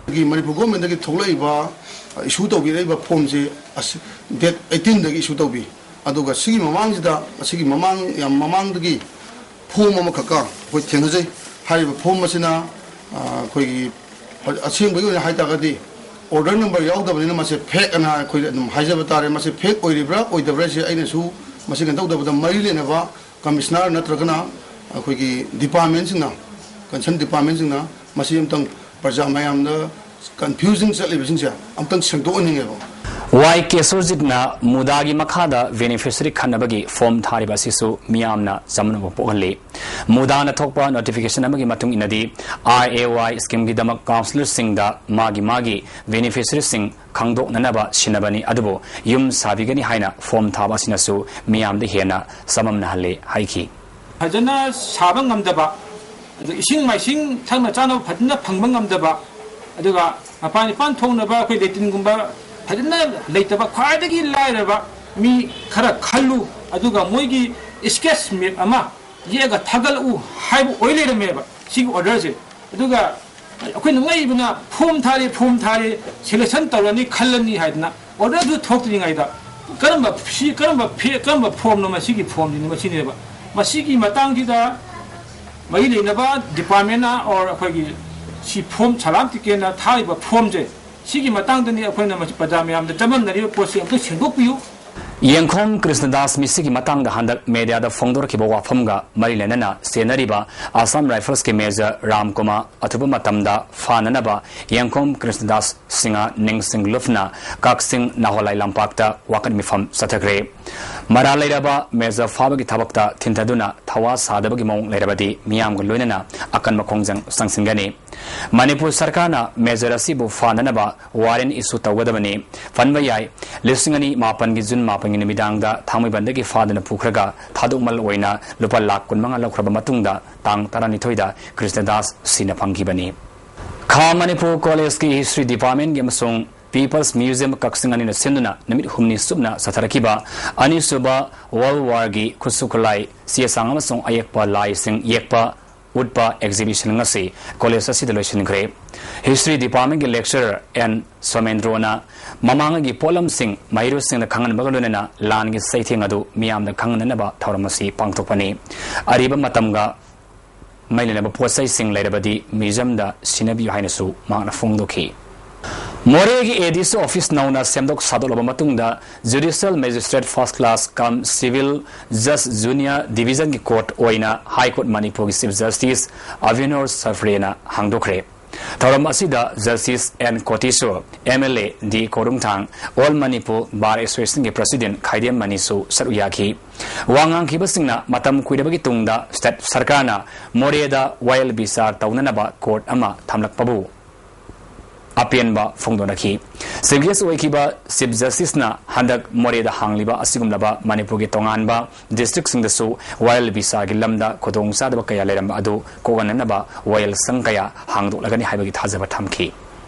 ꯑꯩꯈꯣꯏꯒꯤ ꯃꯅꯤꯄꯨꯔ ꯒꯣꯔꯃꯦꯟꯗꯒꯤ ꯊꯣꯛꯂꯛꯏꯕ, ꯑ, ꯏꯁꯨ ꯇꯧꯕꯤꯔꯛꯏꯕ ꯐꯣꯔꯝꯁꯦ ꯑꯁꯤ ꯗꯦꯠ ꯑꯩꯠꯇꯤꯟꯗꯒꯤ ꯏꯁꯨ ꯇꯧꯕꯤ꯫ ꯑꯗꯨꯒ ꯁꯤꯒꯤ ꯃꯃꯥꯡꯁꯤꯗ, ꯑꯁꯤꯒꯤ ꯃꯃꯥꯡ, ꯌꯥꯝ ꯃꯃꯥꯡꯗꯒꯤ ꯐꯣꯔꯝ ꯑꯃꯈꯛꯀ ꯑꯩꯈꯣꯏ ꯊꯦꯡꯅꯖꯩ꯫ ꯍꯥꯏꯔꯤꯕ ꯐꯣꯔꯝ ꯑꯁꯤꯅ, ꯑ, ꯑꯩꯈꯣꯏꯒꯤ ꯑꯁꯦꯡꯕꯒꯤ ꯑꯣꯏꯅ ꯍꯥꯏ ꯇꯥꯔꯒꯗꯤ ꯑꯣꯔꯗꯔ ꯅꯝꯕꯔ ꯌꯥꯎꯗꯕꯅꯤꯅ ꯃꯁꯤ ꯐꯦꯛ ꯑꯅ ꯑꯩꯈꯣꯏ ꯑꯗꯨꯝ ꯍꯥꯏꯖꯕ ꯇꯥꯔꯦ꯫ ꯃꯁꯤ ꯐꯦꯛ ꯑꯣꯏꯔꯤꯕ꯭ꯔꯥ ꯑꯣꯏꯗꯕ꯭ꯔꯥ ꯍꯥꯏꯁꯦ ꯑꯩꯅꯁꯨ ꯃꯁꯤ ꯀꯩꯅꯣ ꯇꯧꯗꯕꯗ ꯃꯔꯤ ꯂꯩꯅꯕ ꯀꯃꯤꯁꯅꯔ ꯅꯠꯇ꯭ꯔꯒꯅ ꯑꯩꯈꯣꯏꯒꯤ ꯗꯤꯄꯥꯔꯠꯃꯦꯟꯁꯤꯡꯅ, ꯀꯟꯁꯔꯟ ꯗꯤꯄꯥꯔꯠꯃꯦꯟꯁꯤꯡꯅ ꯃꯁꯤ ꯑꯝꯇꯪ ꯄ꯭ꯔꯖꯥ ꯃꯌꯥꯝꯗ ꯀꯟꯐ꯭ꯌꯨꯖꯟ ꯆꯠꯂꯤꯕꯁꯤꯡꯁꯦ ꯑꯝꯇꯪ ꯁꯦꯡꯗꯣꯛꯍꯟꯅꯤꯡꯉꯦꯕ꯫ ꯋꯥꯏ ꯀꯦꯁꯣꯔꯖꯤꯠꯅ ꯃꯨꯗꯥꯒꯤ ꯃꯈꯥꯗ ꯕꯦꯅꯤꯐꯤꯁꯔꯤ ꯈꯟꯅꯕꯒꯤ ꯐꯣꯔꯝ ꯊꯥꯔꯤꯕ ꯑꯁꯤꯁꯨ ꯃꯤꯌꯥꯝꯅ ꯆꯃꯝꯅꯕ ꯄꯣꯛꯍꯜꯂꯤ꯫ ꯃꯨꯗꯥꯅ ꯊꯣꯛꯄ ꯅꯣꯇꯤꯐꯤꯀꯦꯁꯟ ꯑꯃꯒꯤ ꯃꯇꯨꯡ ꯏꯟꯅꯗꯤ, ꯑꯥꯏ ꯑꯦ ꯋꯥꯏ ꯁ꯭ꯀꯤꯝꯒꯤꯗꯃꯛ ꯀꯥꯎꯟꯁꯤꯂꯔꯁꯤꯡꯗ ꯃꯥꯒꯤ ꯃꯥꯒꯤ ꯕꯦꯅꯤꯐꯤꯁꯔꯤꯁꯤꯡ ꯈꯪꯗꯣꯛꯅꯅꯕ ꯁꯤꯟꯅꯕꯅꯤ, ꯑꯗꯨꯕꯨ ꯌꯨꯝ ꯁꯥꯕꯤꯒꯅꯤ ꯍꯥꯏꯅ ꯐꯣꯔꯝ ꯊꯥꯕ ꯑꯁꯤꯅꯁꯨ ꯃꯤꯌꯥꯝꯗ ꯍꯦꯟꯅ ꯆꯃꯝꯅꯍꯜꯂꯦ ꯍꯥꯏꯈꯤ꯫ ꯐꯖꯅ ꯁꯥꯕ ꯉꯝꯗꯕ, ꯑꯗꯨ ꯏꯁꯤꯡ ꯃꯥꯏꯁꯤꯡ ꯊꯛꯅ ꯆꯥꯅꯕ ꯐꯖꯅ ꯐꯪꯕ ꯉꯝꯗꯕ, ꯑꯗꯨꯒ ꯃꯄꯥꯟ ꯏꯄꯥꯟ ꯊꯣꯛꯅꯕ ꯑꯩꯈꯣꯏ ꯂꯦꯇ꯭ꯔꯤꯟꯒꯨꯝꯕ ꯐꯖꯅ ꯂꯩꯇꯕ, ꯈ꯭ꯋꯥꯏꯗꯒꯤ ꯂꯥꯏꯔꯕ ꯃꯤ ꯈꯔ ꯈꯜꯂꯨ, ꯑꯗꯨꯒ ꯃꯣꯏꯒꯤ ꯁ꯭ꯀꯦꯠꯆ ꯃꯦꯞ ꯑꯃ ꯌꯦꯛꯑꯒ ꯊꯥꯒꯠꯂꯛꯎ ꯍꯥꯏꯕ ꯑꯣꯏ ꯂꯩꯔꯝꯃꯦꯕ ꯁꯤꯒꯤ ꯑꯣꯔꯗꯔꯁꯦ꯫ ꯑꯗꯨꯒ ꯑꯩꯈꯣꯏꯅ ꯉꯛꯏꯕꯅ, ꯐꯣꯝ ꯊꯥꯔꯦ, ꯐꯣꯝ ꯊꯥꯔꯦ, ꯁꯦꯂꯦꯛꯁꯟ ꯇꯧꯔꯅꯤ ꯈꯜꯂꯅꯤ ꯍꯥꯏꯗꯅ ꯑꯣꯔꯗꯔꯗꯨ ꯊꯣꯛꯇ꯭ꯔꯤꯉꯩꯗ ꯀꯔꯝꯕ ꯁꯤ ꯀꯔꯝꯕ ꯐꯦ- ꯀꯔꯝꯕ ꯐꯣꯝꯅꯣ? ꯃꯁꯤꯒꯤ ꯐꯣꯝꯁꯤꯅꯤ, ꯃꯁꯤꯅꯦꯕ꯫ ꯃꯁꯤꯒꯤ ꯃꯇꯥꯡꯁꯤꯗ ꯃꯔꯤ ꯂꯩꯅꯕ ꯗꯤꯄꯥꯔꯠꯃꯦꯟꯅ ꯑꯣꯔ ꯑꯩꯈꯣꯏꯒꯤ ꯁꯤ ꯐꯣꯝ ꯁꯂꯥꯝ ꯇꯤꯀꯦꯟꯅ ꯊꯥꯔꯤꯕ ꯐꯣꯝꯁꯦ, ꯁꯤꯒꯤ ꯃꯇꯥꯡꯗꯅꯤ ꯑꯩꯈꯣꯏꯅ ꯃꯁꯤ ꯄ꯭ꯔꯖꯥ ꯃꯌꯥꯝꯗ ꯆꯃꯝꯅꯔꯤꯕ ꯄꯣꯠꯁꯦ ꯑꯝꯇ ꯁꯦꯡꯗꯣꯛꯄꯤꯌꯨ꯫ ꯌꯦꯡꯈꯣꯝ ꯀ꯭ꯔꯤꯁꯅꯗꯥꯁ ꯃꯤꯁꯤꯒꯤ ꯃꯇꯥꯡꯗ ꯍꯟꯗꯛ ꯃꯦꯗꯤꯌꯥꯗ ꯐꯣꯡꯗꯣꯔꯛꯈꯤꯕ ꯋꯥꯐꯝꯒ ꯃꯔꯤ ꯂꯩꯅꯅ ꯆꯦꯟꯅꯔꯤꯕ ꯑꯁꯥꯝ ꯔꯥꯏꯐꯜꯁꯀꯤ ꯃꯦꯖꯔ ꯔꯥꯝ ꯀꯨꯃꯥꯔ ꯑꯊꯨꯕ ꯃꯇꯝꯗ ꯐꯥꯅꯅꯕ ꯌꯦꯡꯈꯣꯝ ꯀ꯭ꯔꯤꯁꯅꯗꯥꯁ ꯁꯤꯡꯍ ꯅꯤꯡꯁꯤꯡ ꯂꯨꯞꯅ ꯀꯛꯆꯤꯡ ꯅꯥꯍꯣꯂꯥꯏ ꯂꯝꯄꯥꯛꯇ ꯋꯥꯀꯠ ꯃꯤꯐꯝ ꯆꯠꯊꯈ꯭ꯔꯦ꯫ ꯃꯔꯥꯜ ꯂꯩꯔꯕ ꯃꯦꯖꯔ ꯐꯥꯕꯒꯤ ꯊꯕꯛꯇ ꯊꯤꯟꯊꯗꯨꯅ ꯊꯋꯥ ꯁꯥꯗꯕꯒꯤ ꯃꯑꯣꯡ ꯂꯩꯔꯕꯗꯤ ꯃꯤꯌꯥꯝꯒ ꯂꯣꯏꯅꯅ ꯑꯀꯟꯕ ꯈꯣꯡꯖꯪ ꯆꯪꯁꯤꯟꯒꯅꯤ꯫ ꯃꯅꯤꯄꯨꯔ ꯁꯔꯀꯥꯔꯅ ꯃꯦꯖꯔ ꯑꯁꯤꯕꯨ ꯐꯥꯅꯅꯕ ꯋꯥꯔꯦꯟ ꯏꯁꯨ ꯇꯧꯒꯗꯕꯅꯤ꯫ ꯐꯟꯕ ꯌꯥꯏ, ꯂꯤꯁꯤꯡ ꯑꯅꯤ ꯃꯥꯄꯟꯒꯤ ꯖꯨꯟ ꯃꯥꯄꯟꯒꯤ ꯅꯨꯃꯤꯗꯥꯡꯗ ꯊꯥꯡꯃꯩꯕꯟꯗꯒꯤ ꯐꯥꯗꯨꯅ ꯄꯨꯈ꯭ꯔꯒ ꯊꯥꯗꯣꯛꯃꯜ ꯑꯣꯏꯅ ꯂꯨꯄꯥ ꯂꯥꯈ ꯀꯨꯟꯃꯉꯥ ꯂꯧꯈ꯭ꯔꯕ ꯃꯇꯨꯡꯗ ꯇꯥꯡ ꯇꯔꯥꯅꯤꯊꯣꯏꯗ ꯀ꯭ꯔꯤꯁꯅꯗꯥꯁ ꯁꯤꯅ ꯐꯪꯈꯤꯕꯅꯤ꯫ ꯈꯥ ꯃꯅꯤꯄꯨꯔ ꯀꯣꯂꯦꯖꯀꯤ ꯍꯤꯁꯇ꯭ꯔꯤ ꯗꯤꯄꯥꯔꯠꯃꯦꯟꯒꯤ ꯑꯃꯁꯨꯡ ꯄꯤꯄꯜꯁ ꯃ꯭ꯌꯨꯖꯤꯌꯝ ꯀꯛꯆꯤꯡ ꯑꯅꯤꯅ ꯁꯤꯟꯗꯨꯅ ꯅꯨꯃꯤꯠ ꯍꯨꯝꯅꯤ ꯆꯨꯞꯅ ꯆꯠꯊꯔꯛꯈꯤꯕ ꯑꯅꯤꯁꯨꯕ ꯋꯥꯔꯜ ꯋꯥꯔꯒꯤ ꯈꯨꯠꯁꯨ ꯈꯨꯠꯂꯥꯏ, ꯆꯦ ꯆꯥꯡ ꯑꯃꯁꯨꯡ ꯑꯌꯦꯛꯄ ꯂꯥꯏꯁꯤꯡ ꯌꯦꯛꯄ ꯎꯠꯄ ꯑꯦꯛꯖꯤꯕꯤꯁꯟ ꯉꯁꯤ ꯀꯣꯂꯦꯖ ꯑꯁꯤꯗ ꯂꯣꯏꯁꯤꯟꯈ꯭ꯔꯦ꯫ ꯍꯤꯁꯇ꯭ꯔꯤ ꯗꯤꯄꯥꯔꯠꯃꯦꯟꯒꯤ ꯂꯦꯛꯆꯔꯔ ꯑꯦꯟ ꯁꯣꯃꯦꯟꯗ꯭ꯔꯣꯅ ꯃꯃꯥꯡꯉꯩꯒꯤ ꯄꯣꯠꯂꯝꯁꯤꯡ ꯃꯍꯩꯔꯣꯏꯁꯤꯡꯗ ꯈꯪꯍꯟꯕꯒ ꯂꯣꯏꯅꯅ ꯂꯥꯟꯒꯤ ꯆꯩꯊꯦꯡ ꯑꯗꯨ ꯃꯤꯌꯥꯝꯗ ꯈꯪꯍꯟꯅꯅꯕ ꯊꯧꯔꯝ ꯑꯁꯤ ꯄꯥꯡꯊꯣꯛꯄꯅꯤ꯫ ꯑꯔꯤꯕ ꯃꯇꯝꯒ ꯃꯩ ꯂꯩꯅꯕ ꯄꯣꯠ ꯆꯩꯁꯤꯡ ꯂꯩꯔꯕꯗꯤ ꯃ꯭ꯌꯨꯖꯤꯌꯝꯗ ꯁꯤꯟꯅꯕꯤꯌꯨ ꯍꯥꯏꯅꯁꯨ ꯃꯍꯥꯛꯅ ꯐꯣꯡꯗꯣꯛꯈꯤ꯫ ꯃꯣꯔꯦꯒꯤ ꯑꯦ ꯗꯤ ꯁꯤ ꯑꯣꯐꯤꯁ ꯅꯧꯅ ꯁꯦꯝꯗꯣꯛ ꯁꯥꯗꯣꯛꯂꯕ ꯃꯇꯨꯡꯗ judicial magistrate first class cum civil ꯖꯁ ꯖꯨꯅꯤꯌꯔ ꯗꯤꯚꯤꯖꯟꯒꯤ ꯀꯣꯔꯠ ꯑꯣꯏꯅ ꯍꯥꯏ ꯀꯣꯔꯠ ꯃꯅꯤꯄꯨꯔꯒꯤ ꯆꯤꯐ ꯖꯁꯇꯤꯁ ꯑꯚꯤꯅꯣꯔ ꯁꯐ꯭ꯔꯦꯅ ꯍꯥꯡꯗꯣꯛꯈ꯭ꯔꯦ꯫ ꯊꯧꯔꯝ ꯑꯁꯤꯗ justice N Kotiswar, M L A D Korungthang, all Manipur bar ꯑꯦꯁꯣꯁꯤꯌꯦꯁꯟꯒꯤ ꯄ꯭ꯔꯁꯤꯗꯦꯟ ꯈꯥꯏꯗꯦꯝ ꯃꯅꯤꯁꯨ ꯁꯔꯨꯛ ꯌꯥꯈꯤ꯫ ꯋꯥ ꯉꯥꯡꯈꯤꯕꯁꯤꯡꯅ ꯃꯇꯝ ꯀꯨꯏꯔꯕꯒꯤ ꯇꯨꯡꯗ ꯁ꯭ꯇꯦꯠ ꯁꯔꯀꯥꯔꯅ ꯃꯣꯔꯦꯗ ꯋꯥꯌꯦꯜ ꯕꯤꯆꯥꯔ ꯇꯧꯅꯅꯕ ꯀꯣꯔꯠ ꯑꯃ ꯊꯝꯂꯛꯄꯕꯨ ꯑꯄꯦꯟꯕ ꯐꯣꯡꯗꯣꯛꯅꯈꯤ꯫ Chief Guest ꯑꯣꯏꯈꯤꯕ Chief Justiceꯅ ꯍꯟꯗꯛ ꯃꯣꯔꯦꯗ ꯍꯥꯡꯂꯤꯕ ꯑꯁꯤꯒꯨꯝꯂꯕ ꯃꯅꯤꯄꯨꯔꯒꯤ ꯇꯣꯉꯥꯟꯕ districtꯁꯤꯡꯗꯁꯨ Royal Visaꯒꯤ ꯂꯝꯗ ꯈꯨꯗꯣꯡꯆꯥꯗꯕ ꯀꯌꯥ ꯂꯩꯔꯝꯕ ꯑꯗꯨ ꯀꯣꯛꯍꯟꯅꯅꯕ ꯋꯥꯌꯦꯜꯁꯪ ꯀꯌꯥ ꯍꯥꯡꯗꯣꯛꯂꯒꯅꯤ ꯍꯥꯏꯕꯒꯤ ꯊꯥꯖꯕ ꯊꯝꯈꯤ꯫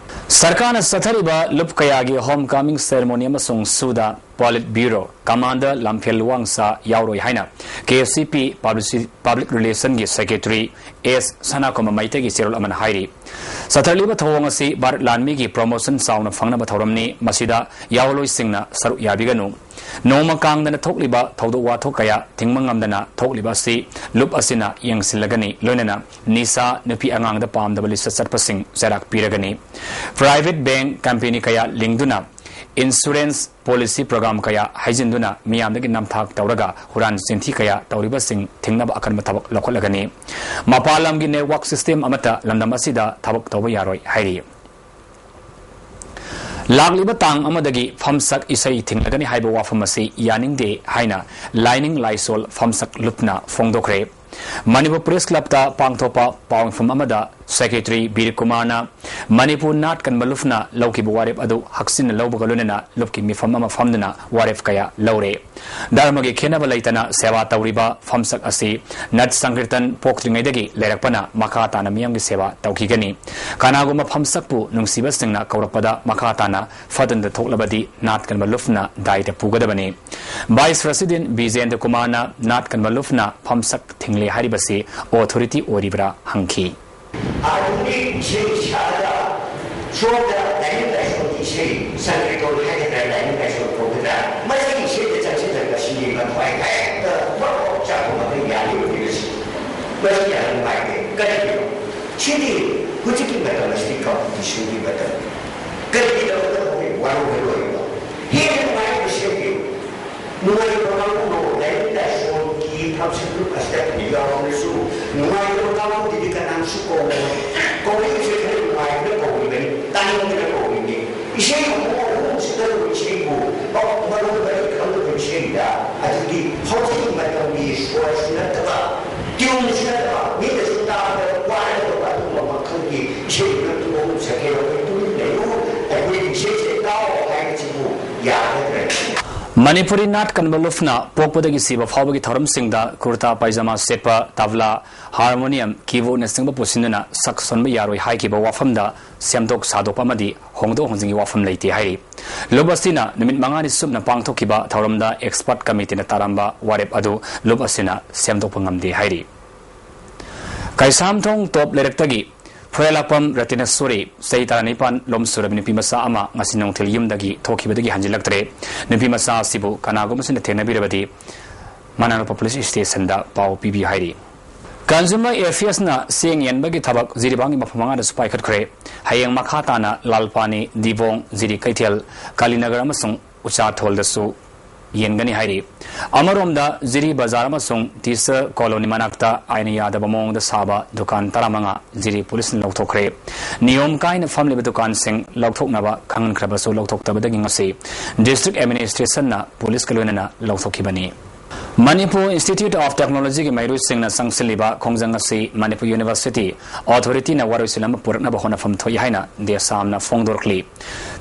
ꯁꯔꯀꯥꯔꯅ ꯆꯠꯊꯔꯤꯕ ꯂꯨꯞ ꯀꯌꯥꯒꯤ home coming ceremony ꯑꯃꯁꯨꯡ ꯁꯨꯗ Politburo Commander ꯂꯝꯐꯦꯜ ꯋꯥꯡꯁꯥ ꯌꯥꯎꯔꯣꯏ ꯍꯥꯏꯅ KCP Publici-, Public Relationꯒꯤ Secretary S ꯁꯅꯥꯈꯣꯝꯕ ꯃꯩꯇꯩꯒꯤ ꯆꯦꯔꯣꯜ ꯑꯃꯅ ꯍꯥꯏꯔꯤ꯫ ꯆꯠꯊꯔꯛꯂꯤꯕ ꯊꯧꯑꯣꯡ ꯑꯁꯤ ꯚꯥꯔꯠ ꯂꯥꯟꯃꯤꯒꯤ promotion ꯆꯥꯎꯅ ꯐꯪꯅꯕ ꯊꯧꯔꯝꯅꯤ꯫ ꯃꯁꯤꯗ ꯌꯥꯑꯣꯟꯂꯣꯏꯁꯤꯡꯅ ꯁꯔꯨꯛ ꯌꯥꯕꯤꯒꯅꯨ꯫ ꯅꯣꯡꯃ ꯀꯥꯡꯗꯅ ꯊꯣꯛꯂꯤꯕ ꯊꯧꯗꯣꯛ ꯋꯥꯊꯣꯛ ꯀꯌꯥ ꯊꯤꯡꯕ ꯉꯝꯗꯅ ꯊꯣꯛꯂꯤꯕ ꯑꯁꯤ ꯂꯨꯞ ꯑꯁꯤꯅ ꯌꯦꯡꯁꯤꯜꯂꯒꯅꯤ꯫ ꯂꯣꯏꯅꯅ ꯅꯤꯁꯥ, ꯅꯨꯄꯤ ꯑꯉꯥꯡꯗ ꯄꯥꯝꯗꯕ ꯂꯤꯆꯠ ꯆꯠꯄꯁꯤꯡ ꯆꯩꯔꯥꯛ ꯄꯤꯔꯒꯅꯤ꯫ Private bank company ꯀꯌꯥ ꯂꯤꯡꯗꯨꯅ insurance policy program ꯀꯌꯥ ꯍꯩꯖꯤꯟꯗꯨꯅ ꯃꯤꯌꯥꯝꯗꯒꯤ ꯅꯝꯊꯥꯛ ꯇꯧꯔꯒ ꯍꯨꯔꯥꯟ ꯆꯤꯟꯊꯤ ꯀꯌꯥ ꯇꯧꯔꯤꯕꯁꯤꯡ ꯊꯤꯡꯅꯕ ꯑꯀꯟꯕ ꯊꯕꯛ ꯂꯧꯈꯠꯂꯒꯅꯤ꯫ ꯃꯄꯥꯟ ꯂꯝꯒꯤ network system ꯑꯃꯠꯇ ꯂꯝꯗꯝ ꯑꯁꯤꯗ ꯊꯕꯛ ꯇꯧꯕ ꯌꯥꯔꯣꯏ ꯍꯥꯏꯔꯤ꯫ ꯂꯥꯛꯂꯤꯕ ꯇꯥꯡ ꯑꯃꯗꯒꯤ ꯐꯝꯁꯛ ꯏꯁꯩ ꯊꯤꯡꯂꯒꯅꯤ ꯍꯥꯏꯕ ꯋꯥꯐꯝ ꯑꯁꯤ ꯌꯥꯅꯤꯡꯗꯦ ꯍꯥꯏꯅ ꯂꯥꯏꯅꯤꯡ ꯂꯥꯏꯁꯣꯜ ꯐꯝꯁꯛ ꯂꯨꯞꯅ ꯐꯣꯡꯗꯣꯛꯈ꯭ꯔꯦ꯫ ꯃꯅꯤꯄꯨꯔ Press Clubꯇ ꯄꯥꯡꯊꯣꯛꯄ ꯄꯥꯎ ꯃꯤꯐꯝ ꯑꯃꯗ Secretary ꯕꯤꯔ ꯀꯨꯃꯥꯔꯅ ꯃꯅꯤꯄꯨꯔ ꯅꯥꯠ ꯀꯟꯕ ꯂꯨꯞꯅ ꯂꯧꯈꯤꯕ ꯋꯥꯔꯦꯞ ꯑꯗꯨ ꯍꯛꯆꯤꯟꯅ ꯂꯧꯕꯒ ꯂꯣꯏꯅꯅ ꯂꯨꯞꯀꯤ ꯃꯤꯐꯝ ꯑꯃ ꯐꯝꯗꯨꯅ ꯋꯥꯔꯦꯞ ꯀꯌꯥ ꯂꯧꯔꯦ꯫ ꯙꯔꯃꯒꯤ ꯈꯦꯠꯅꯕ ꯂꯩꯇꯅ ꯁꯦꯕꯥ ꯇꯧꯔꯤꯕ ꯐꯝꯁꯛ ꯑꯁꯤ ꯅꯠ ꯁꯪꯀꯤꯔꯇꯟ ꯄꯣꯛꯇ꯭ꯔꯤꯉꯩꯗꯒꯤ ꯂꯩꯔꯛꯄꯅ ꯃꯈꯥ ꯇꯥꯅ ꯃꯤꯌꯥꯝꯒꯤ ꯁꯦꯕꯥ ꯇꯧꯈꯤꯒꯅꯤ꯫ ꯀꯅꯥꯒꯨꯝꯕ ꯐꯝꯁꯛꯄꯨ ꯅꯨꯡꯁꯤꯕꯁꯤꯡꯅ ꯀꯧꯔꯛꯄꯗ ꯃꯈꯥ ꯇꯥꯅ ꯐꯠꯇꯅ ꯊꯣꯛꯂꯕꯗꯤ ꯅꯥꯠ ꯀꯟꯕ ꯂꯨꯞꯅ ꯗꯥꯏꯇ ꯄꯨꯒꯗꯕꯅꯤ꯫ Vice President ꯕꯤꯖꯦꯟꯗ꯭ꯔ ꯀꯨꯃꯥꯔꯅ ꯅꯥꯠ ꯀꯟꯕ ꯂꯨꯞꯅ ꯐꯝꯁꯛ ꯊꯤꯡꯂꯦ ꯍꯥꯏꯔꯤꯕꯁꯤ authority ꯑꯣꯏꯔꯤꯕ꯭ꯔꯥ ꯍꯪꯈꯤ꯫ ꯑꯗꯨꯗꯤ ꯏꯁꯩ ꯁꯛꯑꯒ ꯁꯣꯝꯗ ꯂꯥꯏꯅꯤꯡ ꯂꯥꯏꯁꯣꯟꯒꯤ ꯏꯁꯩ ꯁꯪꯀꯤꯔꯇꯟ ꯍꯥꯏꯒꯗ꯭ꯔꯥ, ꯂꯥꯏꯅꯤꯡ ꯂꯥꯏꯁꯣꯟ ꯀꯧꯒꯗ꯭ꯔꯥ, ꯃꯁꯤꯒꯤ ꯏꯁꯩꯗ ꯆꯪꯁꯤꯜꯂꯒ ꯁꯤꯒꯤ ꯃꯊ꯭ꯋꯥꯏ ꯍꯦꯛꯇ ꯃꯔꯣꯛ ꯆꯥꯛꯄ ꯃꯈꯩ ꯌꯥꯔꯤꯕꯅꯤ꯫ ꯃꯁꯤ, ꯃꯁꯤ ꯌꯥꯝ ꯅꯨꯡꯉꯥꯏꯇꯦ꯫ ꯀꯔꯤꯒꯤꯅꯣ? ꯁꯤꯗꯤ ꯍꯧꯖꯤꯛꯀꯤ ꯃꯇꯝ ꯑꯁꯤꯗꯤ competitionꯒꯤ ꯃꯇꯝꯅꯤ꯫ ꯀꯔꯤꯒꯤꯗꯃꯛꯇ ꯃꯈꯣꯏ ꯋꯥꯔꯧꯔꯣꯏꯗꯣꯔꯤꯕ? ꯍꯦꯟꯅ ꯅꯨꯡꯉꯥꯏꯕ ꯁꯦꯝꯕꯤꯌꯨ꯫ ꯅꯨꯡꯉꯥꯏꯕ ꯀꯥꯡꯕꯨꯗꯣ ꯂꯥꯏꯅꯤꯡ ꯂꯥꯏꯁꯣꯟꯒꯤ ꯐꯪꯁꯟ ꯒ꯭ꯔꯨꯞ ꯑꯁꯤꯗ ꯌꯥꯎꯔꯝꯂꯁꯨ ꯅꯨꯡꯉꯥꯏꯇꯕ ꯀꯥꯡꯕꯨꯗꯨꯗꯤ ꯀꯅꯥꯝꯁꯨ ꯀꯧꯔꯣꯏ꯫ ꯀꯧꯔꯤꯕꯁꯦ ꯈꯔ ꯅꯨꯡꯉꯥꯏꯕꯅ ꯀꯧꯔꯤꯕꯅꯤ, ꯇꯥꯅꯤꯡꯗꯅ ꯀꯧꯔꯤꯕꯅꯤ꯫ ꯏꯁꯩ ꯑꯃꯨꯛ ꯑꯍꯨꯝ ꯁꯤꯗ ꯏꯁꯩꯕꯨ ꯃꯔꯣꯟ ꯃꯔꯤ ꯈꯪꯗꯕ ꯏꯁꯩꯗ, ꯑꯗꯨꯗꯤ ꯍꯧꯖꯤꯛꯀꯤ ꯃꯇꯝꯒꯤ ꯁ꯭ꯋꯔꯁꯨ ꯅꯠꯇꯕ, tuneꯁꯨ ꯅꯠꯇꯕ, ꯃꯤꯅꯁꯨ ꯇꯥꯕꯗ ꯋꯥꯔꯒꯗꯕ ꯑꯗꯨꯒꯨꯝꯕ ꯃꯈꯜꯒꯤ ꯏꯁꯩ ꯈꯔ ꯑꯍꯨꯝ ꯁꯛꯀꯦ ꯑꯩꯈꯣꯏ ꯇꯨꯃꯤꯟ ꯂꯩ꯫ ꯃꯅꯤꯄꯨꯔꯤ ꯅꯥꯠ ꯀꯟꯕ ꯂꯨꯞꯅ ꯄꯣꯛꯄꯗꯒꯤ ꯁꯤꯕ ꯐꯥꯎꯕꯒꯤ ꯊꯧꯔꯝꯁꯤꯡꯗ ꯀꯨꯔꯇꯥ ꯄꯥꯏꯖꯃꯥ ꯁꯦꯠꯄ, ꯇꯕ꯭ꯂꯥ, ꯍꯥꯔꯃꯣꯅꯤꯌꯝ, ꯀꯤꯕꯣꯔꯗꯅꯆꯤꯡꯕ ꯄꯨꯁꯤꯟꯗꯨꯅ ꯁꯛ ꯁꯣꯟꯕ ꯌꯥꯔꯣꯏ ꯍꯥꯏꯈꯤꯕ ꯋꯥꯐꯝꯗ ꯁꯦꯝꯗꯣꯛ ꯁꯥꯗꯣꯛꯄ ꯑꯃꯗꯤ ꯍꯣꯡꯗꯣꯛ ꯍꯣꯡꯖꯤꯟꯒꯤ ꯋꯥꯐꯝ ꯂꯩꯇꯦ ꯍꯥꯏꯔꯤ꯫ ꯂꯨꯞ ꯑꯁꯤꯅ ꯅꯨꯃꯤꯠ ꯃꯉꯥꯅꯤ ꯆꯨꯞꯅ ꯄꯥꯡꯊꯣꯛꯈꯤꯕ ꯊꯧꯔꯝꯗ ꯑꯦꯛꯁꯄꯔꯠ ꯀꯃꯤꯇꯤꯅ ꯇꯥꯔꯝꯕ ꯋꯥꯔꯦꯞ ꯑꯗꯨ ꯂꯨꯞ ꯑꯁꯤꯅ ꯁꯦꯝꯗꯣꯛꯄ ꯉꯝꯗꯦ ꯍꯥꯏꯔꯤ꯫ ꯀꯩꯁꯥꯝꯊꯣꯡ ꯇꯣꯞ ꯂꯩꯔꯛꯇꯒꯤ ꯐꯨꯔꯦꯂꯥꯛꯄꯝ ꯔꯇꯤꯅꯦꯁꯣꯔꯤ, ꯆꯍꯤ ꯇꯔꯥꯅꯤꯄꯥꯟ, ꯂꯣꯝ ꯁꯨꯔꯕꯤ ꯅꯨꯄꯤ ꯃꯆꯥ ꯑꯃ ꯉꯁꯤ ꯅꯨꯡꯊꯤꯜ ꯌꯨꯝꯗꯒꯤ ꯊꯣꯛꯈꯤꯕꯗꯒꯤ ꯍꯟꯖꯤꯜꯂꯛꯇ꯭ꯔꯦ꯫ ꯅꯨꯄꯤ ꯃꯆꯥ ꯑꯁꯤꯕꯨ ꯀꯅꯥꯒꯨꯝꯕꯁꯤꯅ ꯊꯦꯡꯅꯕꯤꯔꯕꯗꯤ ꯃꯅꯥꯛꯅꯛꯄ ꯄꯨꯂꯤꯁ ꯁ꯭ꯇꯦꯁꯟꯗ ꯄꯥꯎ ꯄꯤꯕꯤꯌꯨ ꯍꯥꯏꯔꯤ꯫ ꯀꯟꯖꯨꯃꯔ ꯑꯦꯐꯤꯌꯔꯁꯅ ꯆꯦꯡ ꯌꯦꯟꯕꯒꯤ ꯊꯕꯛ ꯖꯤꯔꯤꯕꯥꯝꯒꯤ ꯃꯐꯝ ꯃꯉꯥꯗꯁꯨ ꯄꯥꯏꯈꯠꯈ꯭ꯔꯦ꯫ ꯍꯌꯦꯡ ꯃꯈꯥ ꯇꯥꯅ ꯂꯥꯜꯄꯥꯅꯤ, ꯗꯤꯕꯣꯡ, ꯖꯤꯔꯤ ꯀꯩꯊꯦꯜ, ꯀꯥꯂꯤꯅꯒꯔ ꯑꯃꯁꯨꯡ ꯎꯆꯥꯊꯣꯜꯗꯁꯨ ꯌꯦꯟꯒꯅꯤ ꯍꯥꯏꯔꯤ꯫ ꯑꯃꯔꯣꯝꯗ ꯖꯤꯔꯤ ꯕꯖꯥꯔ ꯑꯃꯁꯨꯡ ꯇꯤꯆꯔ ꯀꯣꯂꯣꯅꯤ ꯃꯅꯥꯛꯇ ꯑꯥꯏꯟ ꯌꯥꯗꯕ ꯃꯑꯣꯡꯗ ꯁꯥꯕ ꯗꯨꯀꯥꯟ ꯇꯔꯥꯃꯉꯥ ꯖꯤꯔꯤ ꯄꯨꯂꯤꯁꯅ ꯂꯧꯊꯣꯛꯈ꯭ꯔꯦ꯫ ꯅꯤꯌꯣꯝ ꯀꯥꯏꯅ ꯐꯝꯂꯤꯕ ꯗꯨꯀꯥꯟꯁꯤꯡ ꯂꯧꯊꯣꯛꯅꯕ ꯈꯪꯍꯟꯈ꯭ꯔꯕꯁꯨ ꯂꯧꯊꯣꯛꯇꯕꯗꯒꯤ ꯉꯁꯤ ꯗꯤꯁꯇ꯭ꯔꯤꯛ ꯑꯦꯗꯃꯤꯅꯤꯁꯇ꯭ꯔꯦꯁꯟꯅ ꯄꯨꯂꯤꯁꯀ ꯂꯣꯏꯅꯅ ꯂꯧꯊꯣꯛꯈꯤꯕꯅꯤ꯫ ꯃꯅꯤꯄꯨꯔ ꯏꯟꯁꯇꯤꯇ꯭ꯌꯨꯠ ꯑꯣꯐ ꯇꯦꯛꯅꯣꯂꯣꯖꯤꯒꯤ ꯃꯍꯩꯔꯣꯏꯁꯤꯡꯅ ꯆꯪꯁꯤꯜꯂꯤꯕ ꯈꯣꯡꯖꯪ ꯑꯁꯤ ꯃꯅꯤꯄꯨꯔ ꯌꯨꯅꯤꯚꯔꯁꯤꯇꯤ ꯑꯣꯊꯣꯔꯤꯇꯤꯅ ꯋꯥꯔꯣꯏꯁꯤꯟ ꯑꯃ ꯄꯨꯔꯛꯅꯕ ꯍꯣꯠꯅꯐꯝ ꯊꯣꯛꯏ ꯍꯥꯏꯅ ꯗꯦꯁꯥꯝꯅ ꯐꯣꯡꯗꯣꯔꯛꯂꯤ꯫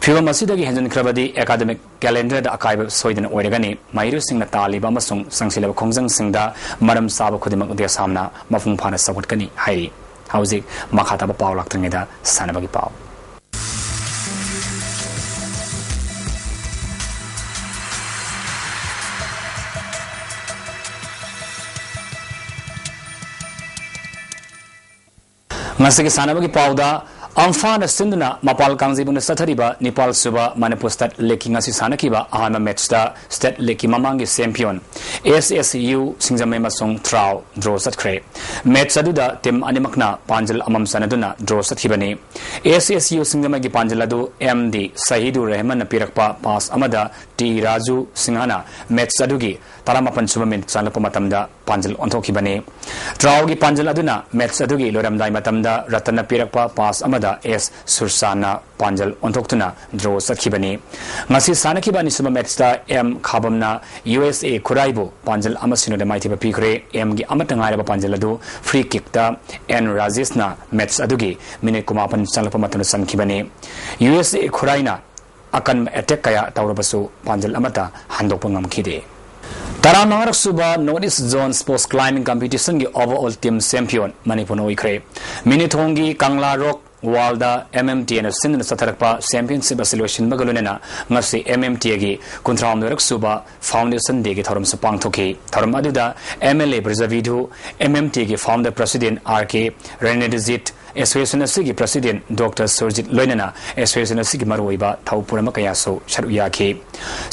ꯐꯤꯚꯝ ꯑꯁꯤꯗꯒꯤ ꯍꯦꯟꯖꯤꯟꯈ꯭ꯔꯕꯗꯤ ꯑꯦꯀꯥꯗꯃꯤꯛ ꯀꯦꯂꯦꯟꯗꯔꯗ ꯑꯀꯥꯏꯕ ꯁꯣꯏꯗꯅ ꯑꯣꯏꯔꯒꯅꯤ꯫ ꯃꯍꯩꯔꯣꯏꯁꯤꯡꯅ ꯇꯥꯜꯂꯤꯕ ꯑꯃꯁꯨꯡ ꯆꯪꯁꯤꯜꯂꯤꯕ ꯈꯣꯡꯖꯪꯁꯤꯡꯗ ꯃꯔꯝ ꯆꯥꯕ ꯈꯨꯗꯤꯡꯃꯛ ꯗꯦꯁꯥꯝꯅ ꯃꯄꯨꯡ ꯐꯥꯅ ꯁꯧꯒꯠꯀꯅꯤ ꯍꯥꯏꯔꯤ꯫ ꯍꯧꯖꯤꯛ ꯃꯈꯥ ꯇꯥꯕ ꯄꯥꯎ ꯂꯥꯛꯇ꯭ꯔꯤꯉꯩꯗ ꯁꯥꯟꯅꯕꯒꯤ ꯄꯥꯎ꯫ ꯉꯁꯤꯒꯤ ꯁꯥꯟꯅꯕꯒꯤ ꯄꯥꯎꯗ, ꯑꯝꯐꯥꯅ ꯁꯤꯟꯗꯨꯅ ꯃꯄꯥꯜ ꯀꯥꯡꯖꯩꯕꯨꯡꯗ ꯆꯠꯊꯔꯤꯕ ꯅꯤꯄꯥꯜ ꯁꯨꯕ ꯃꯅꯤꯄꯨꯔ ꯁ꯭ꯇꯦꯠ ꯂꯤꯒꯀꯤ ꯉꯁꯤ ꯁꯥꯟꯅꯈꯤꯕ ꯑꯍꯥꯟꯕ ꯃꯦꯠꯆꯇ ꯁ꯭ꯇꯦꯠ ꯂꯤꯒꯀꯤ ꯃꯃꯥꯡꯒꯤ ꯆꯦꯝꯄꯤꯌꯟ ꯑꯦꯁ ꯑꯦꯁ ꯌꯨ ꯁꯤꯡꯖꯃꯩ ꯑꯃꯁꯨꯡ ꯇ꯭ꯔꯥꯎ ꯗ꯭ꯔꯣ ꯆꯠꯈ꯭ꯔꯦ꯫ ꯃꯦꯠꯆ ꯑꯗꯨꯗ ꯇꯤꯝ ꯑꯅꯤꯃꯛꯅ ꯄꯥꯟꯖꯜ ꯑꯃꯃꯝ ꯆꯟꯅꯗꯨꯅ ꯗ꯭ꯔꯣ ꯆꯠꯈꯤꯕꯅꯤ꯫ ꯑꯦꯁ ꯑꯦꯁ ꯌꯨ ꯁꯤꯡꯖꯃꯩꯒꯤ ꯄꯥꯟꯖꯜ ꯑꯗꯨ ꯑꯦꯝ ꯗꯤ ꯁꯍꯤꯗꯨꯔ ꯔꯦꯍꯃꯟꯅ ꯄꯤꯔꯛꯄ ꯄꯥꯁ ꯑꯃꯗ ꯇꯤ ꯔꯥꯖꯨ ꯁꯤꯡꯍꯅ ꯃꯦꯠꯆ ꯑꯗꯨꯒꯤ ꯇꯔꯥꯃꯥꯄꯟ ꯁꯨꯕ ꯃꯤꯅꯤꯠ ꯆꯪꯂꯛꯄ ꯃꯇꯝꯗ ꯄꯥꯟꯖꯜ ꯑꯣꯟꯊꯣꯛꯈꯤꯕꯅꯤ꯫ ꯇ꯭ꯔꯥꯎꯒꯤ ꯄꯥꯟꯖꯜ ꯑꯗꯨꯅ ꯃꯦꯠꯆ ꯑꯗꯨꯒꯤ ꯂꯣꯏꯔꯝꯗꯥꯏ ꯃꯇꯝꯗ ꯔꯇꯟꯅ ꯄꯤꯔꯛꯄ ꯄꯥꯁ ꯑꯃꯗ ꯑꯦꯁ ꯁꯨꯔꯁꯥꯟꯅ ꯄꯥꯟꯖꯜ ꯑꯣꯟꯊꯣꯛꯇꯨꯅ ꯗ꯭ꯔꯣ ꯆꯠꯈꯤꯕꯅꯤ꯫ ꯉꯁꯤ ꯁꯥꯟꯅꯈꯤꯕ ꯑꯅꯤꯁꯨꯕ ꯃꯦꯠꯆꯇ ꯑꯦꯝ ꯈꯥꯕꯝꯅ ꯌꯨ ꯑꯦꯁ ꯑꯦ ꯈꯨꯔꯥꯏꯕꯨ ꯄꯥꯟꯖꯜ ꯑꯃ ꯁꯤꯅꯣꯗ ꯃꯥꯏꯊꯤꯕ ꯄꯤꯈ꯭ꯔꯦ꯫ ꯑꯦꯝꯒꯤ ꯑꯃꯠꯇ ꯉꯥꯏꯔꯕ ꯄꯥꯟꯖꯜ ꯑꯗꯨ ꯐ꯭ꯔꯤ ꯀꯤꯛꯇ ꯑꯦꯟ ꯔꯥꯖꯦꯁꯅ ꯃꯦꯠꯆ ꯑꯗꯨꯒꯤ ꯃꯤꯅꯤꯠ ꯀꯨꯟꯃꯥꯄꯟ ꯆꯪꯂꯛꯄ ꯃꯇꯝꯗ ꯆꯟꯈꯤꯕꯅꯤ꯫ ꯌꯨ ꯑꯦꯁ ꯑꯦ ꯈꯨꯔꯥꯏꯅ ꯑꯀꯟꯕ ꯑꯦꯇꯦꯛ ꯀꯌꯥ ꯇꯧꯔꯕꯁꯨ ꯄꯥꯟꯖꯤꯜ ꯑꯃꯠꯇ ꯍꯟꯗꯣꯛꯄ ꯉꯝꯈꯤꯗꯦ꯫ ꯇꯔꯥꯃꯉꯥꯔꯛ ꯁꯨꯕ North East Zone Sports Climbing Competition ꯒꯤ overall team champion ꯃꯅꯤꯄꯨꯔꯅ ꯑꯣꯏꯈ꯭ꯔꯦ꯫ ꯃꯤꯅꯤꯊꯣꯡꯒꯤ ꯀꯪꯂꯥ ꯔꯣꯛ ꯋꯥꯜꯗ M M T Aꯅ ꯁꯤꯟꯗꯨꯅ ꯆꯠꯊꯔꯛꯄ championship ꯑꯁꯤ ꯂꯣꯏꯁꯤꯟꯕꯒ ꯂꯣꯏꯅꯅ ꯉꯁꯤ M M T Aꯒꯤ ꯀꯨꯟꯊ꯭ꯔꯥꯍꯨꯝꯗꯣꯏꯔꯛ ꯁꯨꯕ Foundation Dayꯒꯤ ꯊꯧꯔꯝꯁꯨ ꯄꯥꯡꯊꯣꯛꯈꯤ꯫ ꯊꯧꯔꯝ ꯑꯗꯨꯗ M L A Brajabidhu, M M Tꯒꯤ founder president R K ꯔꯦꯅꯦꯗꯖꯤꯠ, association ꯑꯁꯤꯒꯤ president Doctor ꯁꯨꯔꯖꯤꯠ ꯂꯣꯏꯅꯅ association ꯑꯁꯤꯒꯤ ꯃꯔꯨꯑꯣꯏꯕ ꯊꯧ ꯄꯨꯔꯝꯕ ꯀꯌꯥꯁꯨ ꯁꯔꯨꯛ ꯌꯥꯈꯤ꯫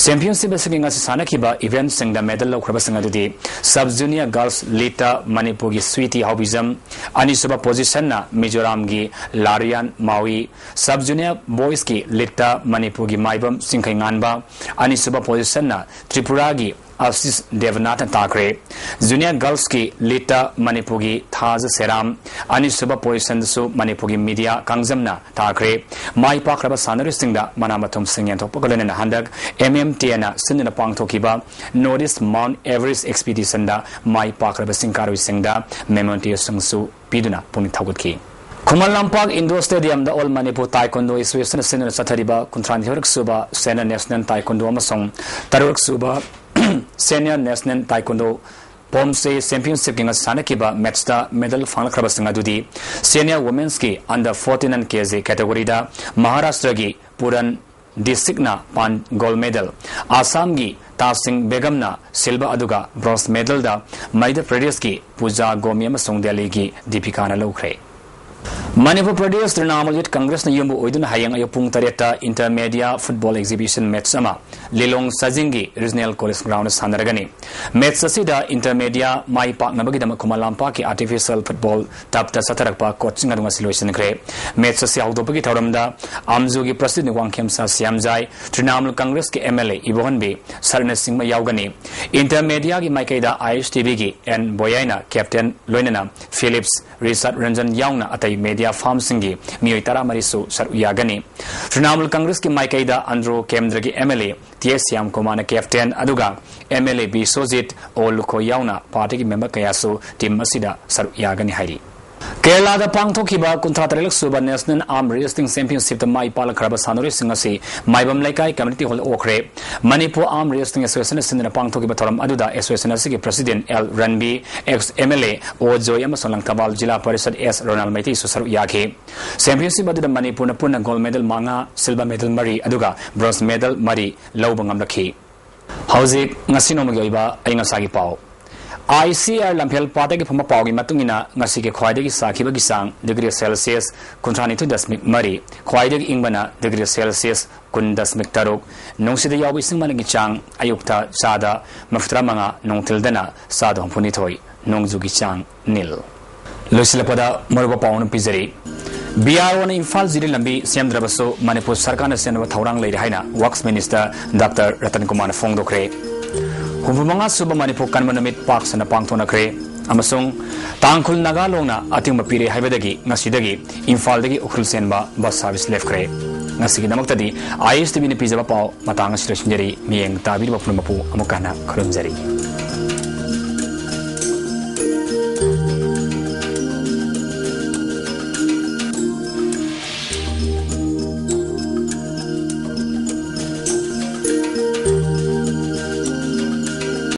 Championship ꯑꯁꯤꯒꯤ ꯉꯁꯤ ꯁꯥꯟꯅꯈꯤꯕ eventꯁꯤꯡꯗ medal ꯂꯧꯈ꯭ꯔꯕꯁꯤꯡ ꯑꯗꯨꯗꯤ Sub Junior Girls Leagueꯇ ꯃꯅꯤꯄꯨꯔꯒꯤ Sweety ꯍꯥꯎꯕꯤꯖꯝ, ꯑꯅꯤꯁꯨꯕ positionꯅ ꯃꯤꯖꯣꯔꯥꯝꯒꯤ ꯂꯥꯔꯤꯌꯥꯟ ꯃꯥꯎꯏ, Sub Junior Boysꯀꯤ leagueꯇ ꯃꯅꯤꯄꯨꯔꯒꯤ ꯃꯥꯏꯕꯝ ꯆꯤꯡꯈꯩꯉꯥꯟꯕ, ꯑꯅꯤꯁꯨꯕ positionꯅ ꯇ꯭ꯔꯤꯄꯨꯔꯥꯒꯤ ꯑꯁꯤꯁ ꯗꯦꯕꯅꯥꯊꯅ ꯇꯥꯈ꯭ꯔꯦ꯫ Junior Girlsꯀꯤ leagueꯇ ꯃꯅꯤꯄꯨꯔꯒꯤ ꯊꯥꯖ ꯁꯦꯔꯥꯝ, ꯑꯅꯤꯁꯨꯕ positionꯗꯁꯨ ꯃꯅꯤꯄꯨꯔꯒꯤ ꯃꯤꯗꯤꯌꯥ ꯀꯥꯡꯖꯝꯅ ꯇꯥꯈ꯭ꯔꯦ꯫ ꯃꯥꯏ ꯄꯥꯛꯈ꯭ꯔꯕ ꯁꯥꯟꯅꯔꯣꯏꯁꯤꯡꯗ ꯃꯅꯥ ꯃꯊꯨꯝꯁꯤꯡ ꯌꯦꯟꯊꯣꯛꯄꯒ ꯂꯣꯏꯅꯅ ꯍꯟꯗꯛ M M Tꯅ ꯁꯤꯟꯗꯨꯅ ꯄꯥꯡꯊꯣꯛꯈꯤꯕ North East Mount Everest Expeditionꯗ ꯃꯥꯏ ꯄꯥꯛꯈ꯭ꯔꯕ ꯁꯤꯡ ꯀꯥꯔꯣꯏꯁꯤꯡꯗ mementoꯁꯤꯡꯁꯨ ꯄꯤꯗꯨꯅ ꯄꯨꯛꯅꯤꯡ ꯊꯧꯒꯠꯈꯤ꯫ Khuman Lampak Indoor Stadiumꯗ All Manipur Taekwondo Associationꯅ ꯁꯤꯟꯗꯨꯅ ꯆꯠꯊꯔꯤꯕ ꯀꯨꯟꯊ꯭ꯔꯥꯅꯤꯊꯣꯏꯔꯛ ꯁꯨꯕ Senior National Taekwondo ꯑꯃꯁꯨꯡ ꯇꯔꯨꯛꯔꯛ ꯁꯨꯕ Senior National Taekwondo ꯄꯣꯝꯁꯦ Championshipꯀꯤ ꯉꯁꯤ ꯁꯥꯟꯅꯈꯤꯕ matchꯇ medal ꯐꯪꯂꯛꯈ꯭ꯔꯕꯁꯤꯡ ꯑꯗꯨꯗꯤ Senior Women'sꯀꯤ under fourteen and K G categoryꯗ ꯃꯍꯥꯔꯥꯁꯇ꯭ꯔꯒꯤ ꯄꯨꯔꯟ ꯗꯤꯁꯤꯛꯅ ꯄꯥꯟ gold medal, ꯑꯁꯥꯝꯒꯤ ꯇꯥꯁꯤꯡ ꯕꯦꯒꯝꯅ silver ꯑꯗꯨꯒ bronze medalꯗ ꯃꯙ꯭ꯌ ꯄ꯭ꯔꯗꯦꯁꯀꯤ ꯄꯨꯖꯥ ꯒꯣꯃꯤ ꯑꯃꯁꯨꯡ ꯗꯦꯜꯂꯤꯒꯤ ꯗꯤꯄꯤꯀꯥꯅ ꯂꯧꯈ꯭ꯔꯦ꯫ ꯃꯅꯤꯄꯨꯔ ꯄ꯭ꯔꯗꯦꯁ ꯇ꯭ꯔꯤꯅꯥꯃꯨꯜ ꯌꯨꯠ ꯀꯪꯒ꯭ꯔꯦꯁꯅ ꯌꯨꯝꯕꯨ ꯑꯣꯏꯗꯨꯅ ꯍꯌꯦꯡ ꯑꯌꯨꯛ ꯄꯨꯡ ꯇꯔꯦꯠꯇ inter media football exhibition match ꯑꯃ ꯂꯤꯂꯣꯡ ꯁꯥꯖꯤꯡꯒꯤ regional college groundꯗ ꯁꯥꯟꯅꯔꯒꯅꯤ꯫ Match ꯑꯁꯤꯗ inter media ꯃꯥꯏ ꯄꯥꯛꯅꯕꯒꯤꯗꯃꯛ ꯈꯨꯃꯟ ꯂꯝꯄꯥꯛꯀꯤ artificial football turfꯇ ꯆꯠꯊꯔꯛꯄ coachꯁꯤꯡ ꯑꯗꯨ ꯉꯁꯤ ꯂꯣꯏꯁꯤꯟꯈ꯭ꯔꯦ꯫ Match ꯑꯁꯤ ꯍꯧꯗꯣꯛꯄꯒꯤ ꯊꯧꯔꯝꯗ ꯑꯝꯖꯨꯒꯤ president ꯋꯥꯡꯈꯦꯝꯁꯥ ꯁꯤꯌꯥꯝꯖꯥꯏ, Trinamool ꯀꯪꯒ꯭ꯔꯦꯁꯀꯤ M L A Ibohanbi ꯁꯔꯅꯁꯤꯡꯍ ꯌꯥꯎꯒꯅꯤ꯫ Inter mediaꯒꯤ ꯃꯥꯏꯀꯩꯗ I S T Vꯒꯤ N ꯕꯣꯌꯥꯏꯅ captain ꯂꯣꯏꯅꯅ Phillips, ꯔꯤꯆꯥꯔꯗ ꯔꯟꯖꯟ ꯌꯥꯎꯅ ꯑꯇꯩ media firmꯁꯤꯡꯒꯤ ꯃꯤꯑꯣꯏ ꯇꯔꯥꯃꯔꯤꯁꯨ ꯁꯔꯨꯛ ꯌꯥꯒꯅꯤ꯫ ꯇ꯭ꯔꯤꯅꯥꯃꯨꯜ ꯀꯪꯒ꯭ꯔꯦꯁꯀꯤ ꯃꯥꯏꯀꯩꯗ ꯑꯟꯗ꯭ꯔꯣ ꯀꯦꯟꯗ꯭ꯔꯒꯤ M L A T S Shyam ꯀꯨꯃꯥꯔꯅ captain ꯑꯗꯨꯒ M L A ꯕꯤꯁ꯭ꯋꯖꯤꯠ ꯑꯣ ꯂꯨꯈꯣ ꯌꯥꯎꯅ partyꯒꯤ member ꯀꯌꯥꯁꯨ team ꯑꯁꯤꯗ ꯁꯔꯨꯛ ꯌꯥꯒꯅꯤ ꯍꯥꯏꯔꯤ꯫ ꯀꯦꯔꯂꯥꯗ ꯄꯥꯡꯊꯣꯛꯈꯤꯕ ꯀꯨꯟꯊ꯭ꯔꯥ ꯇꯔꯦꯠꯂꯛ ꯁꯨꯕ National Arm Wrestling Championshipꯇ ꯃꯥꯏ ꯄꯥꯛꯂꯛꯈ꯭ꯔꯕ ꯁꯥꯟꯅꯔꯣꯏꯁꯤꯡ ꯑꯁꯤ ꯃꯥꯏꯕꯝ ꯂꯩꯀꯥꯏ community hall ꯑꯣꯛꯈ꯭ꯔꯦ꯫ Manipur Arm Wrestling Association ꯁꯤꯟꯗꯨꯅ ꯄꯥꯡꯊꯣꯛꯈꯤꯕ ꯊꯧꯔꯝ ꯑꯗꯨꯗ association ꯑꯁꯤꯒꯤ president L Ranbi, ex M L A ꯑꯣ ꯖꯣꯏ ꯑꯃꯁꯨꯡ ꯂꯪꯊꯕꯥꯜ ꯖꯤꯂꯥ ꯄꯔꯤꯁꯗ ꯑꯦꯁ ꯔꯣꯅꯥꯜ ꯃꯩꯇꯩꯁꯨ ꯁꯔꯨꯛ ꯌꯥꯈꯤ꯫ Championship ꯑꯗꯨꯗ ꯃꯅꯤꯄꯨꯔꯅ ꯄꯨꯟꯅ gold medal ꯃꯉꯥ, silver medal ꯃꯔꯤ ꯑꯗꯨꯒ bronze medal ꯃꯔꯤ ꯂꯧꯕ ꯉꯝꯂꯛꯈꯤ꯫ ꯍꯧꯖꯤꯛ ꯉꯁꯤ ꯅꯣꯡꯃꯒꯤ ꯑꯣꯏꯕ ꯑꯏꯪ ꯑꯁꯥꯒꯤ ꯄꯥꯎ꯫ ICAR ꯂꯝꯐꯦꯜ ꯄꯥꯠꯇꯒꯤ ꯐꯪꯕ ꯄꯥꯎꯒꯤ ꯃꯇꯨꯡ ꯏꯟꯅ, ꯉꯁꯤꯒꯤ ꯈ꯭ꯋꯥꯏꯗꯒꯤ ꯁꯥꯈꯤꯕꯒꯤ ꯆꯥꯡ degree Celsius ꯀꯨꯟꯊ꯭ꯔꯥ ꯅꯤꯊꯣꯏ ꯗꯁꯃꯤꯛ ꯃꯔꯤ, ꯈ꯭ꯋꯥꯏꯗꯒꯤ ꯏꯪꯕꯅ degree Celsius ꯀꯨꯟ ꯗꯁꯃꯤꯛ ꯇꯔꯨꯛ, ꯅꯨꯡꯁꯤꯠꯇ ꯌꯥꯎꯕ ꯏꯁꯤꯡ ꯃꯅꯤꯟꯒꯤ ꯆꯥꯡ ꯑꯌꯨꯛꯇ ꯆꯥꯗ ꯃꯔꯤꯐꯨꯇꯔꯥ ꯃꯉꯥ, ꯅꯨꯡꯊꯤꯜꯗꯅ ꯆꯥꯗ ꯍꯨꯝꯐꯨꯅꯤꯊꯣꯏ, ꯅꯣꯡꯖꯨꯒꯤ ꯆꯥꯡ ꯅꯤꯜ꯫ ꯂꯣꯏꯁꯤꯜꯂꯛꯄꯗ ꯃꯔꯨꯑꯣꯏꯕ ꯄꯥꯎ ꯑꯃ ꯄꯤꯖꯔꯤ꯫ BRO ꯅ ꯏꯝꯐꯥꯜ ꯖꯤꯔꯤ ꯂꯝꯕꯤ ꯁꯦꯝꯗ꯭ꯔꯕꯁꯨ, ꯃꯅꯤꯄꯨꯔ ꯁꯔꯀꯥꯔꯅ ꯁꯦꯝꯅꯕ ꯊꯧꯔꯥꯡ ꯂꯩꯔꯦ ꯍꯥꯏꯅ Works Minister ꯗꯥꯛꯇꯔ ꯔꯇꯟ ꯀꯨꯃꯥꯔꯅ ꯐꯣꯡꯗꯣꯛꯈ꯭ꯔꯦ꯫ ꯍꯨꯝꯐꯨ ꯃꯉꯥ ꯁꯨꯕ ꯃꯅꯤꯄꯨꯔ ꯀꯟꯕ ꯅꯨꯃꯤꯠ ꯄꯥꯛ ꯁꯟꯅ ꯄꯥꯡꯊꯣꯛꯅꯈ꯭ꯔꯦ ꯑꯃꯁꯨꯡ ꯇꯥꯡꯈꯨꯜ ꯅꯥꯒꯥ ꯂꯣꯡꯅ ꯑꯊꯤꯡꯕ ꯄꯤꯔꯦ ꯍꯥꯏꯕꯗꯒꯤ ꯉꯁꯤꯗꯒꯤ ꯏꯝꯐꯥꯜꯗꯒꯤ ꯎꯈ꯭ꯔꯨꯜ ꯆꯦꯟꯕ bus service ꯂꯦꯞꯈ꯭ꯔꯦ꯫ ꯉꯁꯤꯒꯤꯗꯃꯛꯇꯗꯤ ISTV ꯅ ꯄꯤꯖꯕ ꯄꯥꯎ ꯃꯇꯥꯡ ꯑꯁꯤꯗ ꯂꯣꯏꯁꯤꯟꯖꯔꯤ꯫ ꯃꯤꯠꯌꯦꯡ ꯇꯥꯕꯤꯔꯤꯕ ꯄꯨꯝꯅꯃꯛꯄꯨ ꯑꯃꯨꯛ ꯍꯟꯅ ꯈꯨꯔꯨꯝꯖꯔꯤ꯫